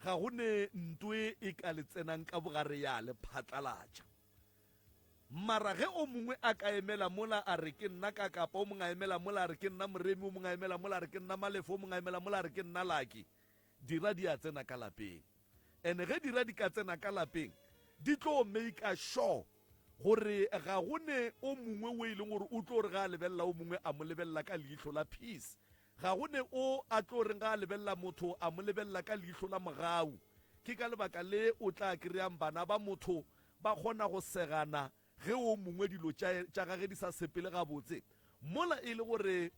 Ga go ne ntwe e ka le tsenang ka bogare ya le phatlalatša. Mara ge o mongwe a ka emela mola a re ke nna Kakapa, o mongwe a emela mola a re ke nna Moremi, o mongwe a emela mola a re ke nna Malefo, o mongwe a emela mola a re ke nna Laki, dira di a tsena ka lapeng. And ge dira di ka tsena ka lapeng, di tlo maker sure gore ga go ne o mongwe o e leng gore o tlo re ge a lebelela o mongwe a mo lebelela ka leihlo la peace. Ga go ne o a tlo reng ga a lebelela motho a mo lebelela ka leihlo la mogau. Ke ka lebaka le o tla kry-ang bana ba motho ba kgona go segana ge o mongwe dilo tša, tša gage di sa sepele gabotse. Mola e le gore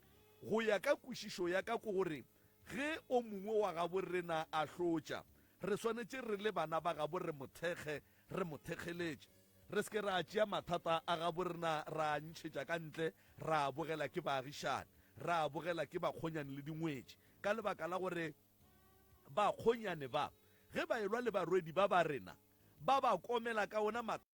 go ya ka kwešišo ya ka ke gore ge o mongwe wa gabo rena a hlotša, re swanetše re le bana ba gabo re mo thekge, re mo thekgeletše. Re se ke ra tšea mathata a gabo rena ra a ntšhetša ka ntle, ra a bogela ke baagišani, ra a bogela ke bakgonyane le dingwetši, ka lebaka la gore bakgonyane ba, ge ba elwa le barwedi ba ba rena, ba ba komela ka ona mathata.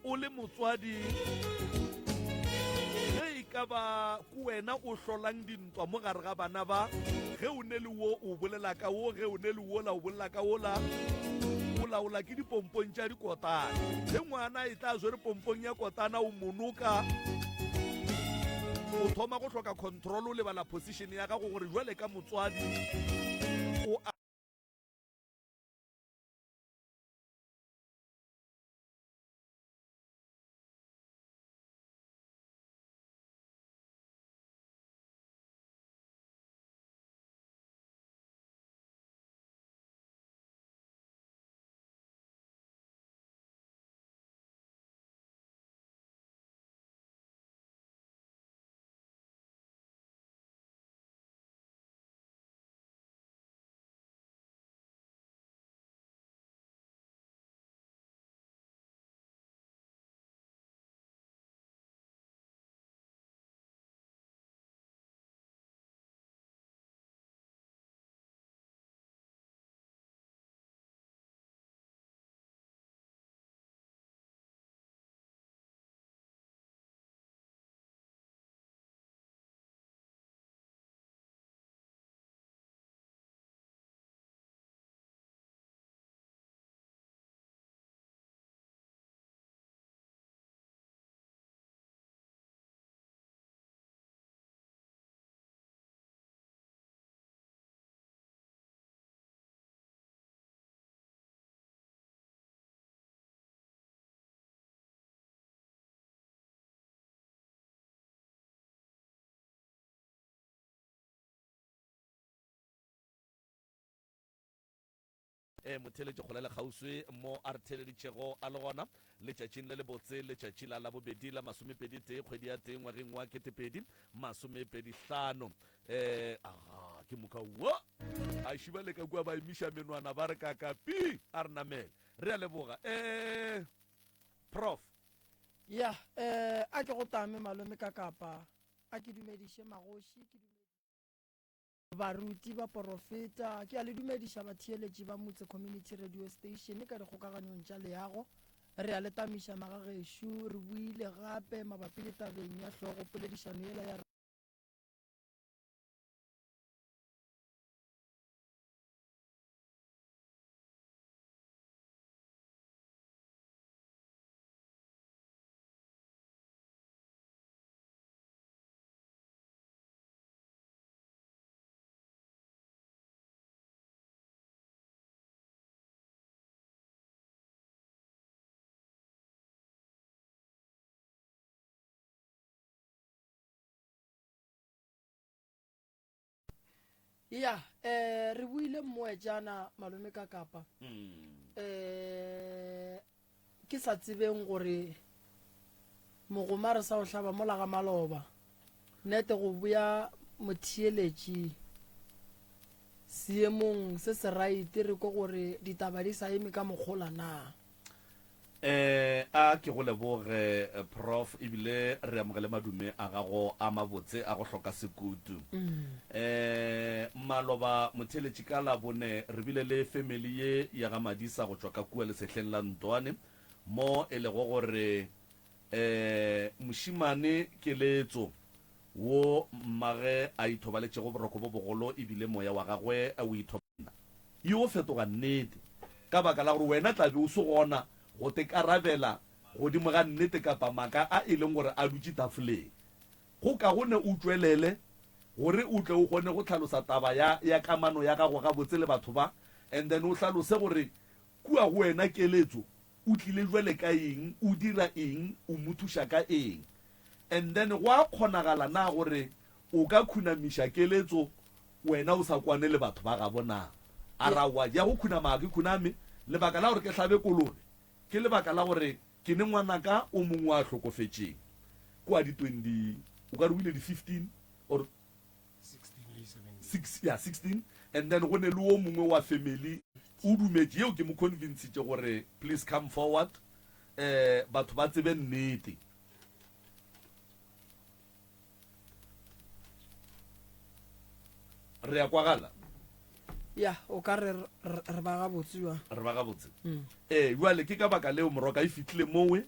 O le motswadi, ge e ka ba ke wena o hlolang dintwa mo gare ga bana ba, ge o ne le wo o bolela ka wo, ge o ne le wola o bolela ka wola, o laola ke dipompong tša dikotana. Ge ngwana e tla swere pompong ya kotana o monoka, o thoma go hloka control, o lebala position ya gago gore jwale ka motswadi o a Eh, motheeletši kgole le kgauswi mo a re theeleditšego a le gona letšatšing le lebotse, letšatši la Labobedi la masomepedi tee kgwedi ya tee ngwageng wa ketepedi masomepedi hlano. Eh, aga, ke moka wa a šiba le ka kua ba emiša menwana ba re kakapi a re namele. Re a leboga. Eh, Prof. Ya, eh, a ke go tame malome ka kapa, a ke dumediše magoši, ke dumediše Baruti, baporofeta, ke a le dumediša batheeletši ba Motse Community Radio Station ka dikgokaganyong tša leago. Re a le tamiša magagešo, re boile gape mabapi le tabeng ya hlogo poledišano yela ya Ya, eh re buile mmoetšana malome ka kapa. Mm. Eh ke sa tsebeng gore mogoma re sa o hlaba mola ga maloba. Nete go boya motheeletši seemong se se right re ko gore ditaba di sa eme ka mokgola na. Eh, a ke go leboge Prof ebile re amogele madume a gago a mabotse a go hloka sekutu. Eh, maloba motheeletši ka Labone re bile le family ye ya ga Madisa go tšwa ka kua lesehleng la Ntwane mo e lego gore eh mošimane Keletso wo mmage a ithobaletšego boroko bo bogolo ebile moya wa gagwe o itho Yo fetoga nnete, ka baka la gore wena tla be o se gona go te karabela godimo ga nnete kapa maaka a e leng gore a dutše tafoleng. Go kagone o tšwelele gore o tle o kgone go hlalosa taba ya, ya kamano ya gago gabotse le batho ba, and then o hlalose gore kua go wena keletso o tlile jwale ka eng, o dira eng, o mo thuša ka eng. And then go a kgonagala na gore o ka khunamiša keletso wena o sa kwane le batho ba gabo na? A ra wa ya go khunama ga ke khuname, lebaka la gore ke hlabe kolobe ke lebaka la gore ke ne ngwanaka o mongwe a hlokofetšeng kua di 20 o ka re o ile di 15 or 6 ya 16 and then go ne le o mongwe wa family o dumetše yeo ke mo convincitše gore please come forward eh batho ba tsebe nnete. Re a kwagala? Ya, o ka re re ba gabotse jwang? Re ba gabotse. Mm. Eh, jwale ke ka baka leo moroka e fitlile mowe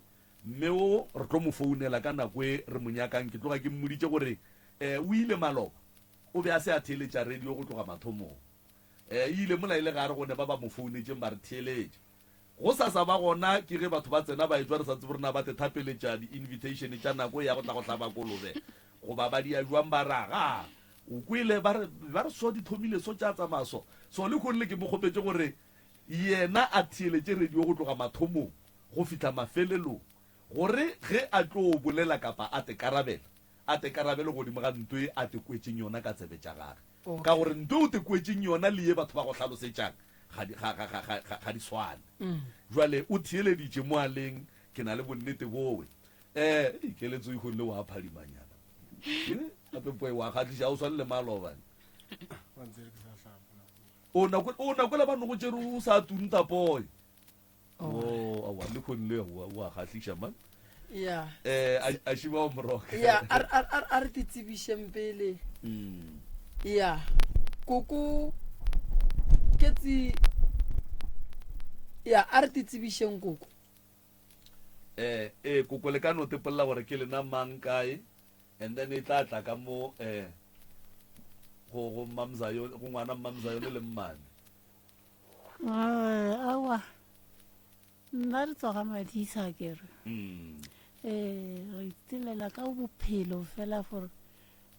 mme o re tlo mo founela ka nako e re mo nyakang. Ke tloga ke mmoditše gore eh o ile maloba o be a se a theeletša radio go tloga mathomong. Eh, e ile mola e le gare go ne ba ba mo founetšeng ba re theeletše. Gosasa ba gona ke ge batho ba tsena ba etšwa re sa tsebe gore na ba te thapeletša di-invitation tša nako ya go tla go hlaba kolobe goba ba dia jwang ba re aga o kwele ba re ba re so di thomile so tša tsamaya so so lehono le ke mo kgopetše gore yena a theeletše radio go tloga mathomong go fihla mafelelong gore ge a tlo bolela kapa a te karabela a te karabele godimo ga nto e a te kwetšeng yona ka tsebe tša gage. Ka gore nto e o te kwetšeng yona le ye batho ba go hlalosetšang ga di, ga, ga, ga, ga, ga, ga di swane. Jwale o theeleditše mo a leng, ke na le bonnete bowe. Eh, ei, keletso e kgonne wa phadimanyana. Eh, gape poe wa kgahliša, ga o swane le maloba. O nako, o nako le ba no go tšere o sa tunta poe. Oh, aowa, le kgonne le wa wa kgahliša man. Ya. Eh, a a šiba wa moroka. Ya, a a a a re tsebišeng pele. Mm. Ya. Koko ke tsi Ya, a re tsebišeng koko. Eh, eh koko le ka no tepolla gore ke lena mang kae and then e tla tla ka mo eh go go mamza yo go ngwana mamza yo le mmane. Aowa, nna re tswa ga Madisa ke re. Mm. Eh, re itelela ka bophelo fela gore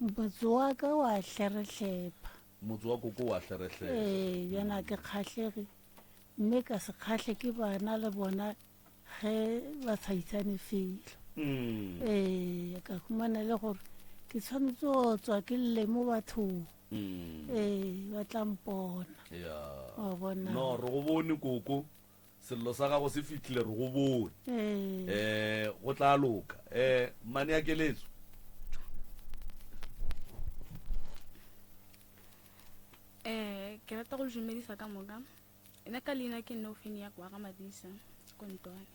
motse wa ka wa hlerehlepha. Motse wa koko wa hlerehlepha. Eh, bjana ke kgahlege mme ka se kgahle ke bana le bona ge ba sa isane felo. Mm. Eh, ka humana le gore ke tshwanetse go tswa ke lle mo bathong. Ee, ba tla mpona. Ya. Wa bona. No, re go bone koko. Sello sa gago se fihlile re go bone. Ee. Eh, go tla loka. Eh, mmane ya keletso. Eh, ke rata go le dumedisa ka moka. Nna ka leina ke nna Ofenia kwa ga Madisa, ko Ntwane.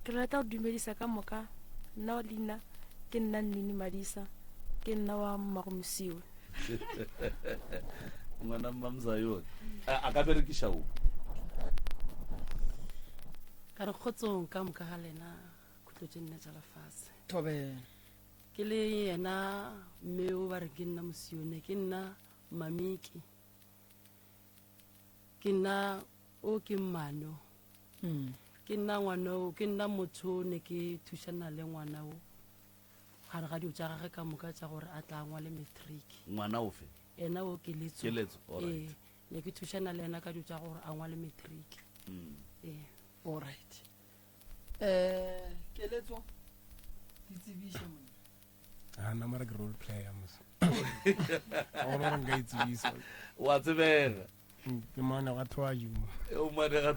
Ke rata go dumedisa ka moka. Nna wa leina ke nna Nnini Madisa, ke nna wa Mmago Mosiwe. Ngwana Mmamzayone. A ka berekiša o. Ka re kgotsong ka moka ga lena khutlo tše nne tša lefase. Thobela. Ke le yena mme o ba re ke nna Mosione, ke nna Mamiki. Ke nna o ke mmano. Ke nna ngwana o, ke nna motho o ne ke thušana le ngwana o gare ga dilo tša gage ka moka tša gore a tla ngwale matric. Ngwana ofe? Yena o Keletso. Keletso, all right. Ee, ne ke thušana le yena ka dilo tša gore a ngwale matric. Ee. All right. Eh, Keletso, di tsebiše monna. A nna mara ke role player mos. Ga gona gore nka itsebisa. Wa tsebega. Ke mane ga thwaju. O mane ga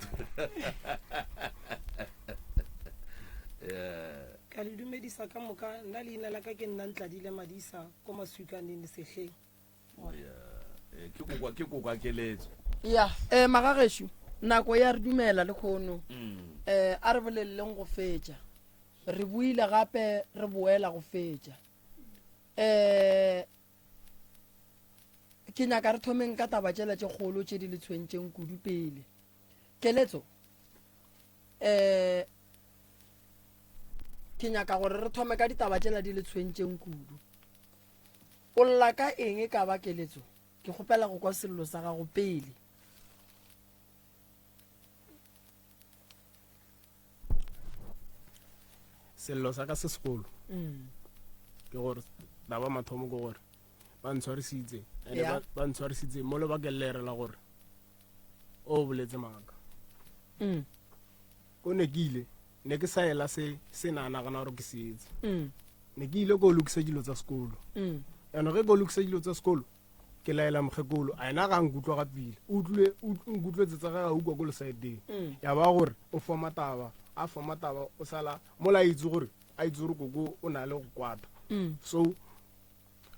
Yeah. Ka le dumedisa ka moka, nna leina la ka ke nna Ntladile Madisa ko Maswikaneng Sehleng. Yeah. Ke kokwa ke kokwa keletso. Ya, eh magagešo, nako ya re dumela le khono. Eh a re boleleleng go fetša. Re buile gape re boela go fetša. Eh ke nyaka re thomeng ka taba tšela tše kgolo tše di le tshwentšeng kudu pele. Keletso, eh ke nyaka gore re thome ka ditaba tšela di le tshwentšeng kudu. O lla ka eng e ka ba keletso? Ke kgopela go kwa sello sa gago pele. Sello sa ka se segolo ke gore taba mathomo ke gore ba ntshwarisitse and Yeah. ba ntshwarisitse mo lebakeng le re la gore o boletse maaka. Ko ne ke ile ne ke sa ela se se na nagana gore ke se etse. Ne ke ile ko lokisa dilo tsa sekolo. Ene ge ko lokisa dilo tsa sekolo ke laela mokgekolo a ena ga nkutlwa ga pele o utlwile o nkutlwetse tsa ga ukwa ko lesaeteng ya ba gore o foma taba a foma taba o sala mola a itse gore a itse gore koko o na le go kwata so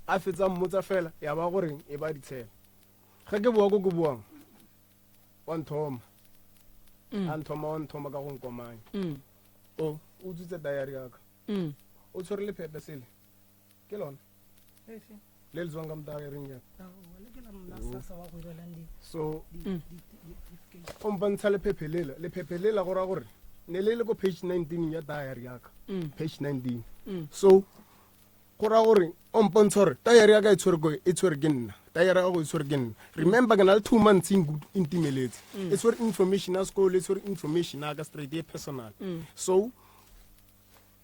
a fetsa mmotsa fela ya ba gore e ba ditshela ge ke boa ko ke boang wa nthoma a nthoma wa nthoma ka go nkomanya o o utswitse diary ya ka o tshwere lephephe sele ke lona le le tswang ka motagereng ya so o mpontsha lephephe lela lephephe lela go ra gore ne le le ko page 19 ya diary ya ka page 19 so go ra gore o mpontsha gore diary ya ka e tshwere ko e tshwere ke nna diary ya gago e tshwere ke nna remember ke na le 2 months e ntimeletse e tshwere information ya sekolo e tshwere information ya ka straight e personal so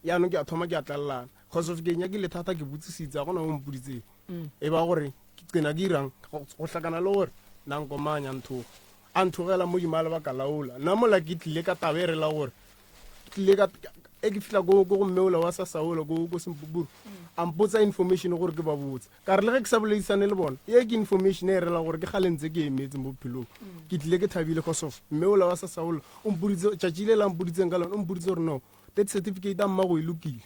yaanong ke a thoma ke a tlalelana cause of ke nyakile thata ke botsisitse a gona o mpoditseng e ba gore ke qena ke irang go hlakana le gore na nkomanya nthoga a nthogela mo dima lebaka laola nna mola ke tlile ka taba e re la gore ke tlile ka e ke fihla ko go mme ola wa sa saola ko ko sempuburu a mpotsa information gore ke ba botse ka re le ge ke sa boledisane le bona ye ke information e rela gore ke gale ntse ke emetse mo bophelong ke tlile ke thabile cause of mme ola wa sa saola o mpoditse tšatši le la mpoditseng ka lona o mpoditse gore no death certificate a mmago e lokile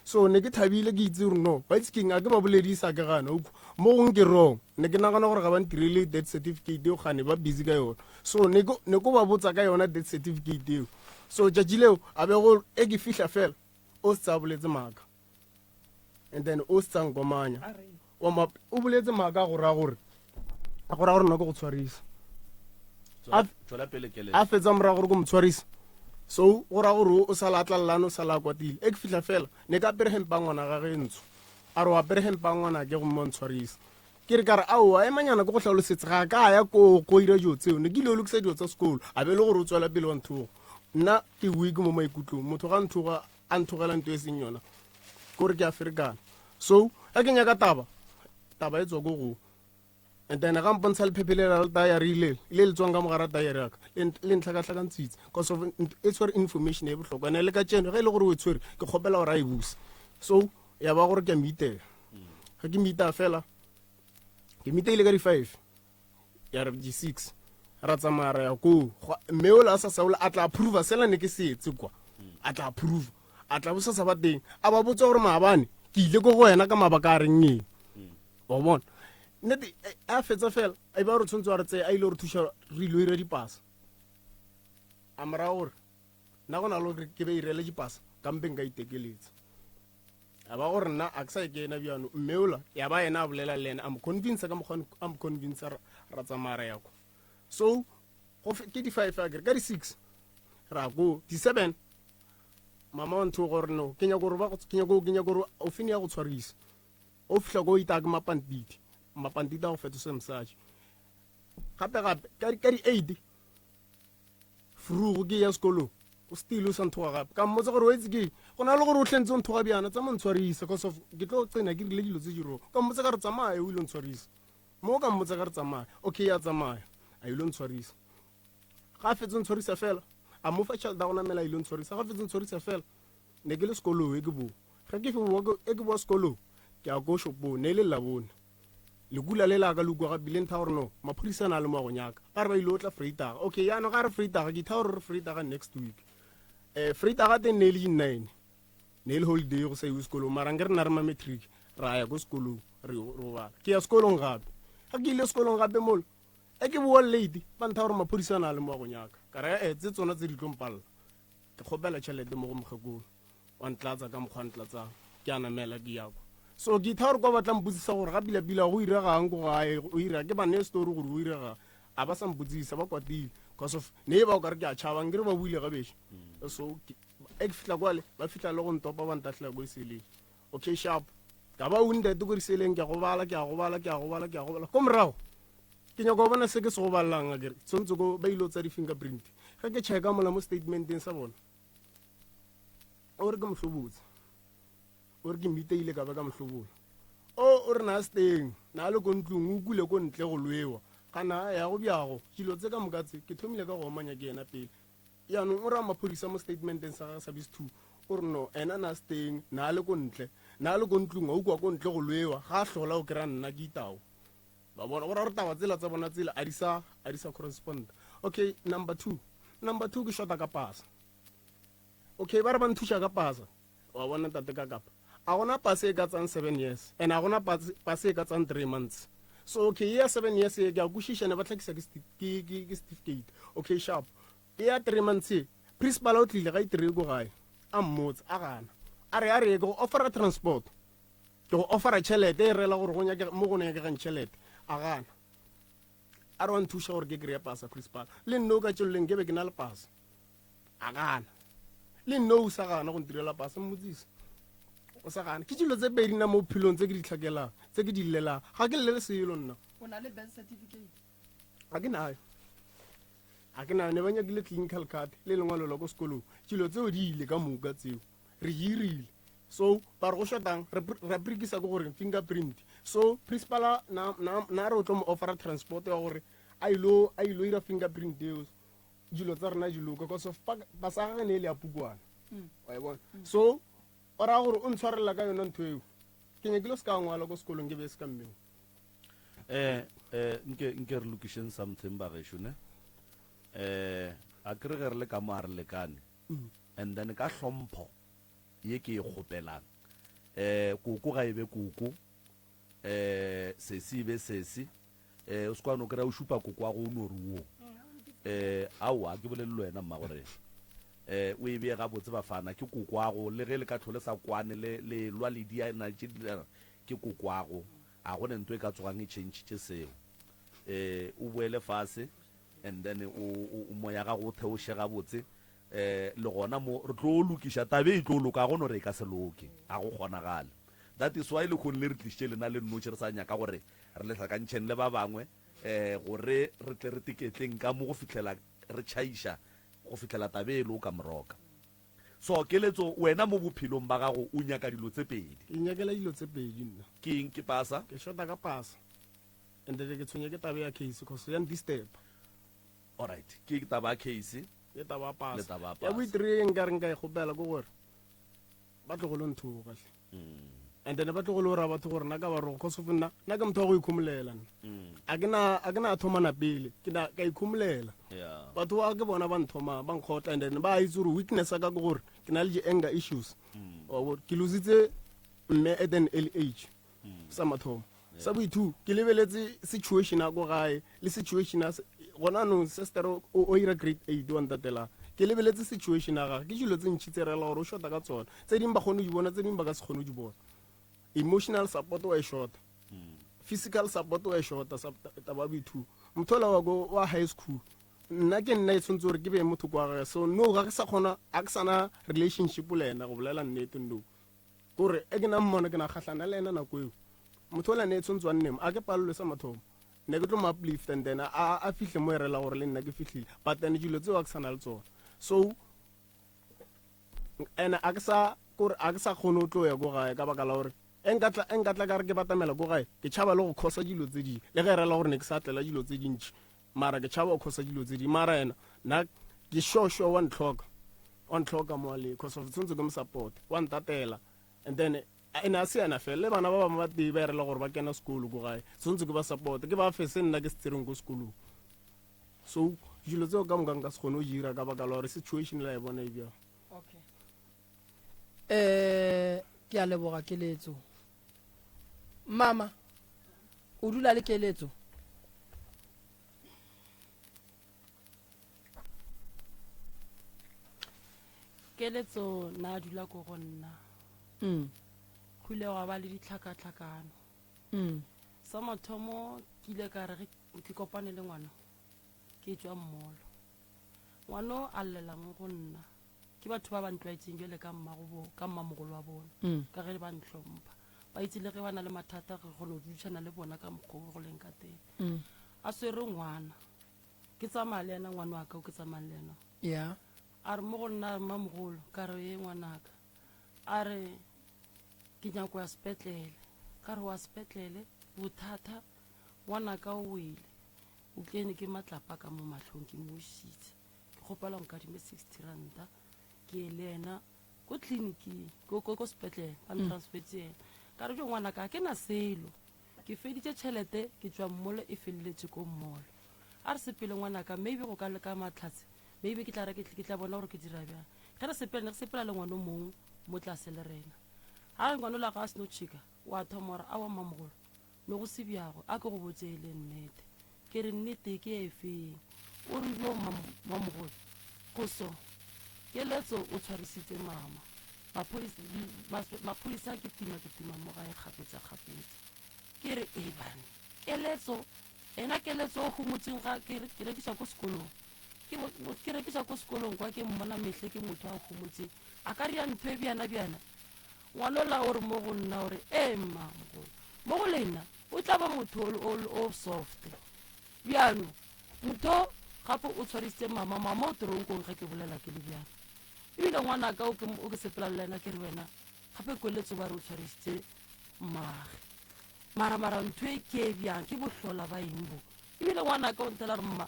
so ne ke thabile ke itse gore no ba itse keng a ke ba boledisa ke gana utlwa mo gongwe ke wrong ne ke nagana gore ga ba ntirele death certificate eo gane ba busy ka yona so ne ko ba botsa ka yona death certificate eo so tšatši leo a be go e ke fihla fela o se tsa boletse maaka and then o se tsa nkomanya o boletse maaka go raya gore go raya gore nna ke go tshwarisa a fetsa morago gore ko mo tshwarisa so go raya gore o sala a tlalelane o sala a kwatile e ke fitlha fela ne ka apere hempa ngwana gage ntsho a re o apere hempa ngwana ke gomme wa ntshwarisa ke re ka re aowa emanyana ke go tlhalosetse ga ka ya ko go ira dilo tseo ne ke ile o lokisa dilo tsa sekolo a be le gore o tswela pele wa nthoga nna ke weak mo maikutlong motho ga nthoga a nthogela nto e seng yona kore ke a ferekana so ga ke nyaka taba taba e tswa ko go and then ga mpontsha lephephe le la diary le le le tswang ka mogara diary ya ka le ntlhakatlhakantshitse cause of e tshwere information e bohlokwa ene le ka tseno ge e le gore o e tshwere ke kgopela gore a e buse so. ya ba gore ke a meetela ge ke meeta fela ke meeteile ka di-five ya re di-six ra tsamaya ra ya koo mme ola a sa saola a tla approva sela ne ke se etse kwa a tla approva a tla bosasa ba teng a ba botsa gore maabane ke ile ko go wena ka mabaka a reng eng wa bona nnete a fetsa fela a ba re tshwanetse wa re tseye a ile gore thuša re ile ira dipasa a morago gore nna go na le gore ke be irele dipasa kampe nka itekeletsa a ba gore nna a ke sa e kena bjano mme ola ya ba ena a bolela le ena a mo convince ka mokgwa a mo convince ra tsamaya ra ya kwa so ke di-five a kere ka di-six ra ko di-seven mama wa ntho gore no ke nyako gore ke nyako ke nyako gore o fene ya go tshwarisa o fihla ko itaka mapantiti mapantiti a go fetose mosadi gape gape ka di-eight frugo ke ya sekolong o still o sa nthoga gape ka mmotsa gore o etse ke go na le gore o tlhentse o nthoga bjana tsa mo ntshwarisa cause of ke tlo tsena ke rile dilo tse di rong ka mmotsa ka re tsamaya o ile ntshwarisa mo ka mmotsa ka re tsamaya okay ya tsamaya a ile ntshwarisa ga a fetse ntshwarisa fela a mo fa tšhelete ya go namela a ile ntshwarisa ga a fetse ntshwarisa fela ne ke le sekolong e ke boa ge ke e ke boa sekolong ke ya ko shopong ne e le labone lekula le la ka le ukwa ga bile ntha gore no maphodisa na le mo go nyaka ba re ba ile o tla freitaga okay yaanong ga re freitaga ke itha gore re freitaga next week um freitaga teng ne e le di-nine ne e le holiday go sa iwe sekolong mara nke re na re ma matric ra ya ko sekolong re robala ke ya sekolong gape ga ke ile sekolong gape molo e ke boa late ba ntha gore maphodisa na le mo go nyaka ka re e tse tsona tse di tlo mpalela ke kgopela tšhelete mo go mokgekolo wa ntlatsa ka mokgwa ntlatsang ke a namela ke yako so ke itha gore kwa batla mpotsisa gore ga pila-pila go iregang ko gae o ira ke ba ne story gore o iregang a ba sa mpotsisa ba kwatile cause of ne e ba o kare ke a tšhaba nkere ba buile gabešo mm. so e ke fitlha kwale ba fitlha le go ntopa ba ntatlhela ko iseleng okay sharp ka ba wounded ko diseleng ke a gobala ke a gobala ke a gobala ke a gobala ko morago ke nyaka go bona se ke se gobalelang a kere tshwanetse ko ba ile tsa di-fingerprint ge ke checka mola mo statementeng sa bona o re ke mohlobotse o re ke mmiteile ka ba ka mohlobola o o re na se teng na le ko ntlong o kule ko ntle go lwewa kana ya go bjago dilo tse ka moka tse ke thomile ka go omanya ke yena pele Jaanong o raya maphodisa mo statementeng sa gagwe sa bis 2 o re no ena na se teng na le ko ntle na le ko ntlong a ukwa ko ntle go lwewa ga a hlola o kry-a nna ke itao ba bona go ra gore taba tsela tsa bona tsela a di sa a di sa correspond okay number 2 number 2 ke shota ka pasa okay ba re ba nthuša ka pasa wa bona tate ka kapa a gona pase e ka tsang 7 years and a gona pase e ka tsang 3 months so okay ya 7 years e ke a kwešiša ne ba tlhakisa ke certificate okay sharp E ya three months e, principal o tlile ga itere ko gae a mmotsa a gana a re a re ke go offera transport ke go offera tšhelete e rela gore go nyake mo go nyakegang tšhelete a gana a re wa nthuša gore ke kry-e pasa principal le nne o ka tšeloleng ke be ke na le pasa a gana le nne o sa gana go ntirela pasa mmotsise o sa gana ke dilo tse pedi nna mo bophelong tse ke di tlhakelang tse ke di llelang ga ke llele selo nna o na le birth certificate ga ke nayo ga ke nayo ne ba nyakile clinical card le lengwalo la ko sekolong dilo tseo di ile ka moka tseo re hirile so ba re go shotang ra prekisa ke gore fingerprint so principal na, na, na re o tlo mo offera transport ya gore a ilo a ilo ira fingerprint eo dilo tsa rena di loka cause of pasa gage ne e le ya pukwana mm. wa e bona mm. so o raya gore o ntshwarelela ka yona ntho eo ke nyakile se ka ngwala ko sekolong ke be se ka mmeo eh eh nke nke re lokišeng something bagešo ne eh a ke re ge re le ka mo a re lekane mm. and then ka hlompho ye ke e kgopelang eh koko ga e be koko eh sesi e be sesi eh o se kwane o kry-a o šupa koko wa go o no re wo eh aowa ke bolele le wena mma gore eh o e beye gabotse bafana ke koko wa go le ge le ka tlhole sa kwane le le lwa le diana tše ke koko wa go A go ne nto e ka tsogang e changitše seo. E, o boele fase and then o, o, moya gago o theoše gabotse. E, le gona mo re tlo lokiša tabe e tlo loka, a go no re e ka se loke. A go kgonagale. That is why lehono le re tlišitše lena le nnotši re sa nyaka gore re le hlakantšheng le ba bangwe e, gore re tle re teketleng ka mo go fihlela re tšhaiša go fihlela tabe e loka moroka. So keletso, wena mo bophelong ba gago o nyaka dilo tse pedi. Ke inyakela dilo tse pedi nna. Ke eng? Ke pasa. Ke shota ka pasa. And then ke tshwenya ke taba ya case cause ya ndisturb. Alright, ke taba ya case. Le taba ya pasa. Le taba ya pasa. Ya boitire e nka re nka e kgopela ke gore ba tlogole nthoga hle. Mm. And then ba tlogole go ra batho gore nna ka ba rogo cause of nna nna ke motho wa go ikhomolela nna. A ke na a ke na thomana pele ke na ka ikhomolela. Yeah. Batho ba ke bona ba nthoma ba nkgotla and then ba itse gore weakness ya ka ke gore ke na le di-anger issues. Wa bona, ke lositse mme at an early age. Sa mathomo. Sa boithu ke lebeletse situation ya ko gae le situation ya gona anong sister o o ira grade 8 wa ntatela. Ke lebeletse situation ya gage ke dilo tse ntšhi tse rela gore o shota ka tsona. Tse dingwe ba kgone go di bona tse dingwe ba ka se kgone go di bona. Emotional support wa e shota. Physical support wa e shota sa taba ya boithu. Motho ola wa ko wa high school nna ke nna e tshwanetse gore ke be motho kwa gage so no ga ke sa kgona a ke sana relationship le ena go bolela nnete no. Kore e ke na mmona ke na kgahlana le ena nako eo. Motho ola ne e tshwanetse wa nne mo a ke palelwe sa mathomo. Ne ke tlo mo uplift and then a a fihle mo e rela gore le nna ke fihlile but then dilo tseo a ke sana le tsona. So ene a ke sa kore a ke sa kgone go tlo ya ko gae ka baka la gore e nka tla e nka tla ka re ke batamela ko gae ke tšhaba le go khosa dilo tse dingwe le ge e rela gore ne ke sa tlela dilo tse dintši mara ke tšhaba go khosa dilo tse dingwe mara ena nna ke sure sure wa ntlhoka wa ntlhoka mo le cause of tshwanetse ke mo support wa ntatela and then ene a se ena fela le bana ba bangwe ba tee ba e rela gore ba kena sekolo ko gae tshwanetse ke ba support ke ba fe se nna ke se tsereng ko sekolong. So dilo tseo ka moka nka se kgone go dira ka baka la gore situation la e bona e bjang. Okay. Eh ke a leboga keletso. Mama o dula le keletso. Keletso na dula ko go nna. Go ile gwa ba le ditlhakatlhakano. Sa mathomo ke ile ka re ke kopane le ngwana ke tšwa mmolo. Ngwano a llela mo go nna. Ke batho ba ba ntlwaetseng jwale ka mmago bo ka mmamogolo wa bona. Ka ge ba ntlhompha. Ba itse le ge ba na le mathata re kgona go dudišana le bona ka mokgwa o go leng ka teng. A swere ngwana. Ke tsamaya le yena ngwana wa ka o ke tsamayang le yena. Yeah. A re mo go nna mmamogolo ka re ye ngwanaka. A re ke nyako ya sepetlele. Ka re wa sepetlele bothata ngwanaka o wele. O tlene ke matlapa ka mo mahlong ke mo išitše. Ke kgopela o nkadime 60 ranta ke ye le yena ko tleliniking ko ko ko sepetlele ba ntransfetse yena. Ka re jo ngwanaka ga ke na selo. Ke feditše tšhelete ke tšwa mmolo e feleletše ko mmolo. A re sepele ngwanaka maybe go ka leka mahlatse maybe ke tla re ke tla bona gore ke dira bjang. Ge re sepela ne re sepela le ngwana o mongwe mo tlase le rena. Ga ngwana ola ga a seno tšhika wa thoma gore aowa mmamogolo ne go se bjago a ke go botse e le nnete. Ke re nnete ke e feng? O re jo mmamogolo go so keletso o tshwarisitse mama. Maphodisa ke tima ke tima mo gae kgapetsa kgapetsa. Ke re e bane keletso ena keletso o homotseng ga ke rekiša ko sekolong. Ke rekiša ko sekolong kwa ke mmona mehle ke motho a homotseng. A ka ria ntho e bjana bjana. Ngwanola o re mo go nna o re ee mmamogolo mo go lena o tla ba motho o soft. Bjano motho gape o tshwarisitse mama mama o toronkong ge ke bolela ke le bjana. Ebile ngwanaka o ke sepela le yena ke re wena gape keletso ba re o tshwarisitse mmage. Mara mara ntho e ke e bjang ke bohlola ba eng bo. Ebile ngwanaka o ntela re mma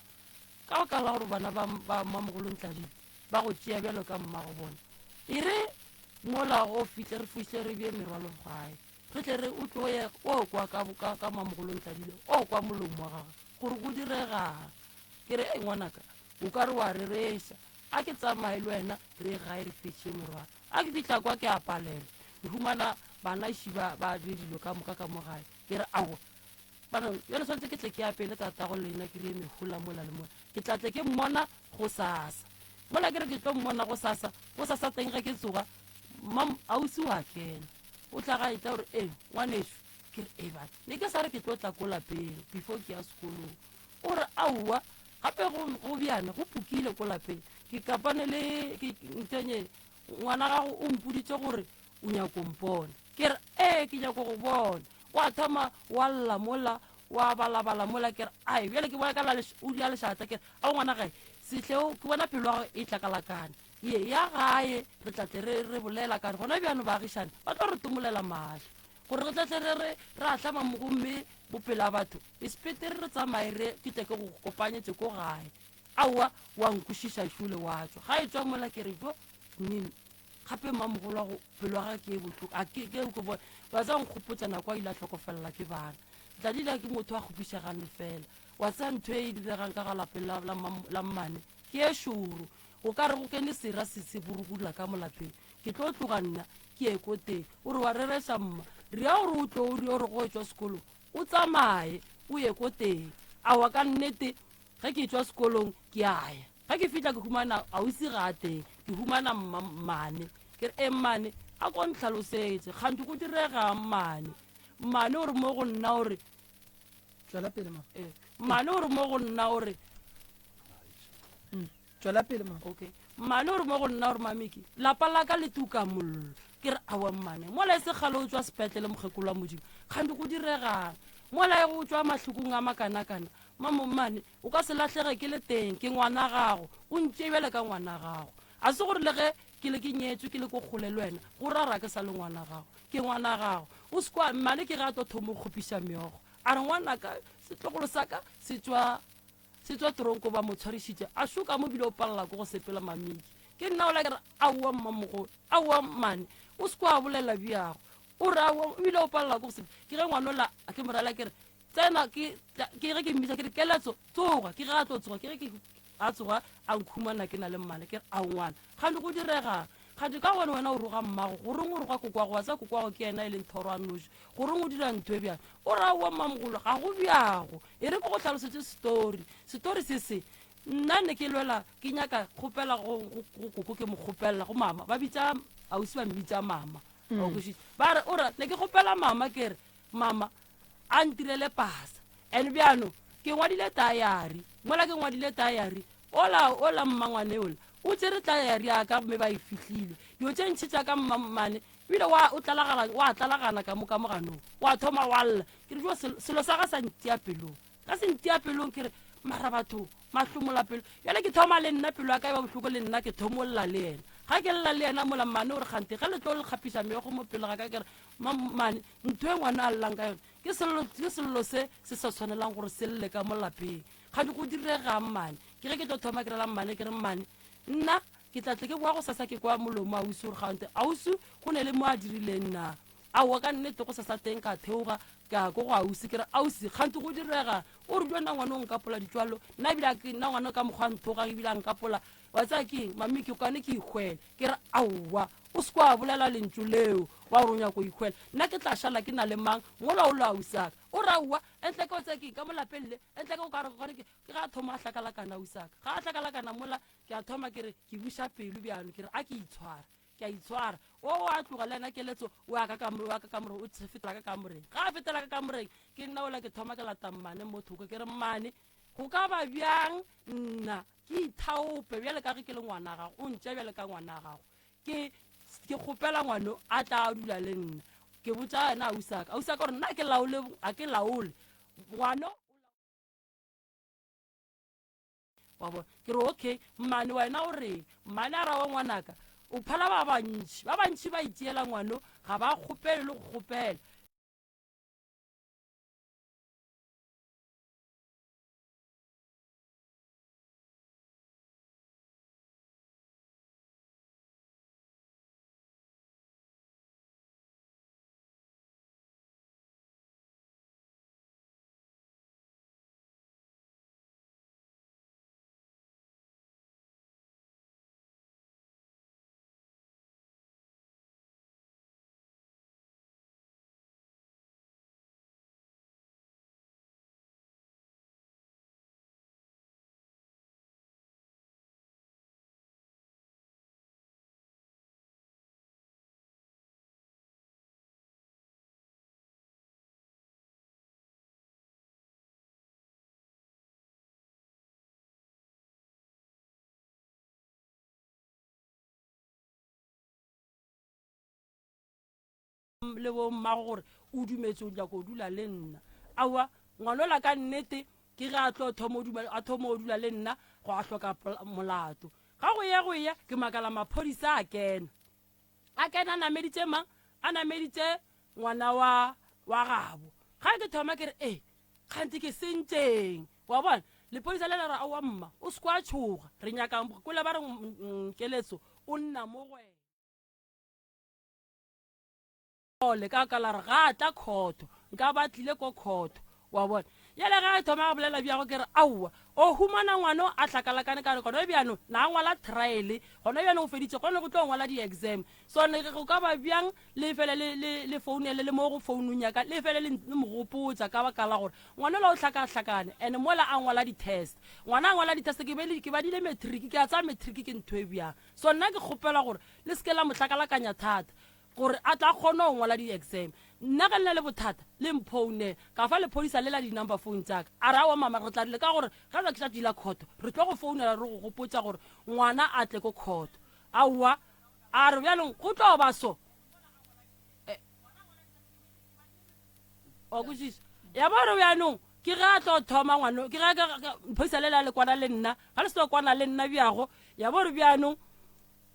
ka baka la gore bana ba mmamogolo Ntladile ba go tšea bjalo ka mmago bona. E re mola o fihle re fihle re bje merwalo gae. Re tle re o tlo ye o kwa ka ka ka mmamogolo Ntladile o kwa molomo wa gagwe gore go diregang. Ke re ei ngwanaka o ka re wa rereša a ke tsamaye le wena re ye gae re fetše morwalo. A ke fihla kwa ke a palelwa. Ke humana bana ši ba ba je dilo ka moka ka mo gae. Ke re aowa bana bjale swanetše ke tle ke apele tatago lena ke rie mehola mola le mola. Ke tla tle ke mmona go sasa. Mola ke re ke tlo mmona go sasa, go sasa teng ge ke tsoga mam ausi wa kena. O tla ga etla gore ee ngwanešu ke re ee bana ne ke sa re ke tlo tla ko lapeng before ke ya sekolong. O re aowa gape go bjana go pukile ko lapeng. Ke kapane le ke ntenye ngwana gago o mpoditše gore o nyako mpona. Ke re ee ke nyako go bona. Wa thoma wa lla mola wa balabala mola ke re ai bjale ke bona ka la o dia lešata ke re ao ngwana gae sehleo ke bona pelo ya gago e tlakalakane ye ya gae re tla tle re re bolela ka re gona bjano baagišane ba tlo re tomolela mahlo gore re tla tle re re re ahlama gomme bopelo a batho e sepetere re tsamaye re ke tle ke go kopanyetse ko gae aowa wa nkwešiša šole wa tšwa ga e tšwa mola ke re jo nini. Gape mmamogolo wa go pelo ya gage ke e bohloko. A ke ke ke bona wa tseba nkgopotša nako a ile a hlokofelela ke bana. Tladila ke motho a kgopišegang lefela. Wa tseba ntho e e diregang ka ga lapeng la, la, la mmane ke e šoro. O ka re go kene sera se se burugula ka mo lapeng. Ke tlo tloga nna ke ye ko teng. O re wa rereša mma. Ria gore o tlo o rie gore go etšwa sekolong o tsamaye o ye ko teng. Aowa ka nnete ge ke tšwa sekolong ke a ya. Ge ke fihla ke humana ausi ga a teng, ke humana mma mmane. Ke re e mmane a ko ntlhalosetše kganthe go diregang mmane. Mmane o re mo go nna o re Tšwela pele ma. Eh, mmane o re mo go nna o re Tšwela pele ma. Okay. Mmane o re mo go nna o re mamiki lapa la ka le tuka mollo. Ke re awa mmane mola e se kgale o tšwa sepetlele mokgekolo wa modimo kganthe go diregang mola e go tšwa mahlokong a makanakana mamo mmane o ka se lahlege ke le teng ke ngwana gago o ntšee bjale ka ngwana gago a se gore le ge ke le ke nyetswe ke le ko kgole le wena go rara ke sa le ngwana gago ke ngwana gago o se kwa mmane ke ge a tlo thoma go kgopiša meogo a re ngwanaka setlogolo sa ka se tswa se tswa tronko ba mo tshwarišitše a šoka mo bile o palela ko go sepela mamiki ke nna o la ke re aowa mmamogolo aowa mmane o se kwa bolela bjago o re aowa ebile o palela ko go sepela ke ge ngwanola ke morela ke re tsena ke ke ge ke mmitsa ke re keletso tsoga ke ge a tlo tsoga ke ge ke a tsoga a nkhumana ke na le mmane ke re a ngwana gante go diregang gante ka gone wena o roga mmago goreng o roga kokwago wa tsa kokwago ke yena e leng thoro a noši goreng o dira ntho e bjang o ra oa mmamogolo ga go bjago e re ke go tlhalosetse story story se se nna ne ke lwela ke nyaka kgopela go koko ke mo kgopelela go mama ba bitsa ausi ba mmitsa mama mm. ba re o ra ne ke kgopela mama ke re mama a ntirele pasa and bjano ke ngwadile tayari mola ke ngwadile tayari ola ola mmangwane ola o tsere tayari ya ka mme ba e fihlile dilo tše ntšhi tša ka mmamane ebile wa o tlalagana wa tlalagana ka mo ka moganong wa thoma wa lla ke re jo selo sa ga sa ntia pelong ka se ntia pelong ke re mara batho mahlomola pelo jale ke thoma le nna pelo ya ka e ba bohloko le nna ke thomolla le yena ga ke lla le yena mola mmane o re kgante ge le tlo le kgapiša meogo mo pele ga ka ke re mmane ntho e ngwana a llang ka yone ke sello ke sello se se sa tshwanelang gore se lle ka mo lapeng ga di go diregang mmane ke ge ke tlo thoma ke rela mmane ke re mmane nna ke tla tle ke boa go sasa ke kwa molomo ausi gore gante ausi go ne le mo a dirileng na aowa ka nnete go sasa teng ka theoga ka ko go ausi ke re ausi gante go direga o re jona ngwane o nkapola ditswalo nna ebile ke nna ngwane ka mokgwa nthoga ebile a nkapola wa tsaya ke eng mami ke kwane ke ikgwele ke re aowa o se kwa bolela lentšu leo wa gore o nyako ikgwela nna ke tla šala ke na le mang mola o lo ausaka o re aowa entle ke o tsaya ke eng ka mo lapeng le entle ke o kare gore ke ga a thoma a hlakalakana ausaka ga a hlakalakana mola ke a thoma ke re ke buša pelo bjano ke re a ke itshwara ke a itshwara o o a tloga le ena keletso o ya ka kamoreng o fetela ka kamoreng ga a fetela ka kamoreng ke nna ola ke thoma ke lata mmane mo thoko ke re mmane go ka ba bjang nna ke ithaope bjale ka ge ke le ngwana gago o ntša bjale ka ngwana gago ke ke kgopela ngwano a tla a dula le nna ke botša yena ausaka ausaka gore nna ke laole a ke laole ngwano wa bona ke re okay mmane wena o reng mmane a rawa ngwanaka o phala ba bantši ba bantši ba itšeela ngwano ga ba kgopele le go kgopela le bommago gore o dumetse o nyako dula le nna aowa ngwanola ka nnete ke ge a tlo thoma a thoma o dula le nna go a hloka molato ga go ya go ya ke makala maphodisa a kena a kena a nameditše mang a nameditše ngwana wa wa gabo ga ke thoma ke re e kgante ke sentšeng wa bona lepodisa le la re aowa mma o se kwa tšhoga re nyakang kwele ba re mm, mm, keletso o nna mo go wena. sole ka ka la re ga a tla khotho nka ba tlile ko khotho wa bona yale ge a thoma a bolela bjago ke re aowa o humana ngwano a hlakalakane ka re gona bjano na a ngwala trial gona bjano o feditše gone go tlo ngwala di-exam so ne go ka ba bjang le fele le le le founele le mo go founung ya ka le fele le le mo gopotsa ka baka la gore ngwana ola o hlakahlakane and mola a ngwala di-test ngwana a ngwala di-test ke be ke badile matric ke a tsaya matric ke ntho e bjang so nna ke kgopela gore le seke la mo hlakalakanya thata gore a tla kgone go ngwala di-exam nna ge le na le bothata le mphounele ka fa lephodisa le la di-number phone tsaka a re awa mama re tla le ka gore ga tsa tšatši la khoto re tlo go founela re go gopotsa gore ngwana a tle ko khoto aowa a re bjalong go tlo ba so eh, wa kwešiša ya ba re bjanong ke ge a tlo thoma ngwano ke ge mphodisa le la le kwana le nna ga le se tlo kwana le nna bjago ya bo re bjanong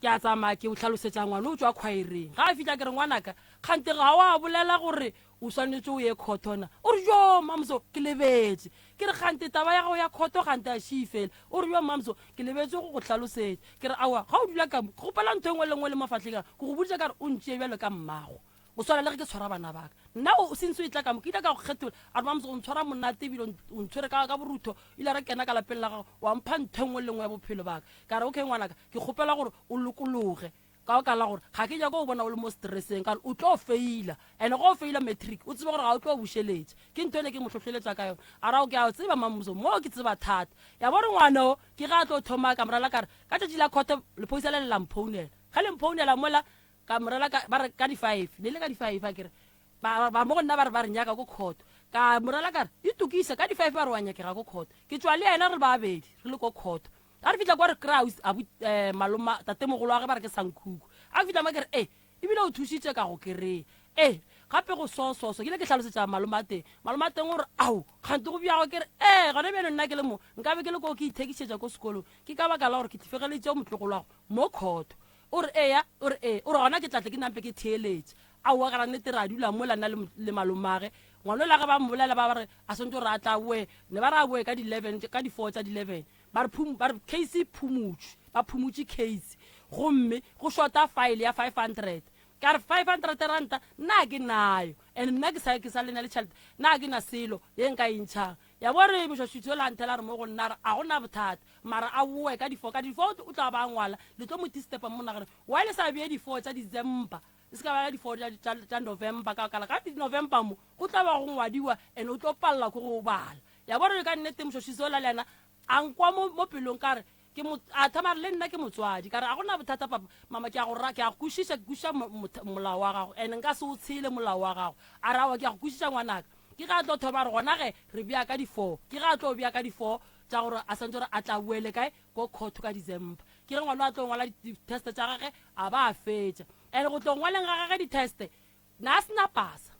ke a tsamaya ke o tlhalosetša ngwana o tswa khwaereng ga a fitlha ke re ngwanaka kgante ga wa bolela gore o swanetše o ye khothona o re jo mamso ke lebetse ke re kgante taba ya gago ya khoto kgante a šii fela o re jo mamso ke lebetse go go tlhalosetša ke re aowa ga o dula ka mo ke kgopela ntho e nngwe le nngwe le mafahleng a ke go boditša ka re o ntšee bjalo ka mmago go swana le ge ke tshwara bana baka nna o since o e tla ka mo ke ile ka go kgethola a re mamso o ntshwara monate ebile o ntshwere ka ka borutho ile re kena ka lapeng la gago wa mpha ntho e nngwe le nngwe ya bophelo baka ka re okay ngwanaka ke kgopela gore o lokologe ka baka la gore ga ke nyake go bona o le mo stresseng ka o tlo faila and go faila matric o tsebe gore ga o tlo bušeletša ke ntho ene ke mo hlohleletša ka yona a ra ke a tseba mammuso mo ke tseba thata ya bo re ngwana o ke ga a tlo thoma ka morala ka re ka tšatši la khoto lephodisa le le la mphounela ge le mphounela mola ka morela ka ba re ka di-five ne le ka di-five a kere ba ba mo go nna ba re ba re nyaka ko court ka morela ka re itokise ka di-five ba re wa nyakega ko court ke tswa le yena re babedi re le ko court a re fitlha kwa re kry-a eh, maloma tatemogolo wa ge ba re ke sankhuku a fitlha ma ke re e ebile o thušitše ka go kry-a e gape go sososo ke ile ke hlalosetša maloma a teng maloma a teng gore ao kgante go bjago ke re ee gone bjalo nna ke le mo nkabe ke le ko ke ithekišetša ko sekolong ke ka baka la gore ke tlifegeleditše motlogolo wago mo khotho o re eya o re ee o re gona ke tlatle ke nampe ke theeletše aowa ga nnete re a dula mola nna le malomage ngwana ola ge ba mmolela ba re a swantse gore a tla boe ne ba re a boe ka di-eleven ka di-four tsa di-eleven ba re ba re case e phumotšwe ba phumotše case gomme go shota file ya 500 ka re 500 ranta nna ke nayo and nna ke sa ke sa lena le tšhelete nna ke na selo ye nka e ntšhang ya bo re mošwašitsi ola nthela re mo go nna re a gona bothata mara a boe ka di-four ka di-four o tla ba ngwala le tlo mo tistepa mo nagane why le sa bee di-four tša december e se ka ba di-four tša november ka kala ka di-november mo go tla ba go ngwadiwa and o tlo palela ko go bala ya bo re ka nnete mošwašitsi ola le yena A nkwa mo, mo pelong, ka re, Ke mo, a thoma a re, le nna ke motswadi. Ka re, A go na bothata, papa. Mama, ke a go ra, ke a go kwešiša, ke kwešiša mo, mo, molao wa gago, and nka se o tshele molao wa gago. A re, Aowa, ke a go kwešiša, ngwanaka. Ke ge a tlo thoma a re, Gona ge, re bea ka di-four. Ke ge a tlo bea ka di-four tša gore a swantše gore a tla boele kae, ko court ka December. Ke ge ngwana a tlo ngwala di-test tša gage, a ba a fetša. And go tlo ngwaleng ga gage di-test, na a se na pasa.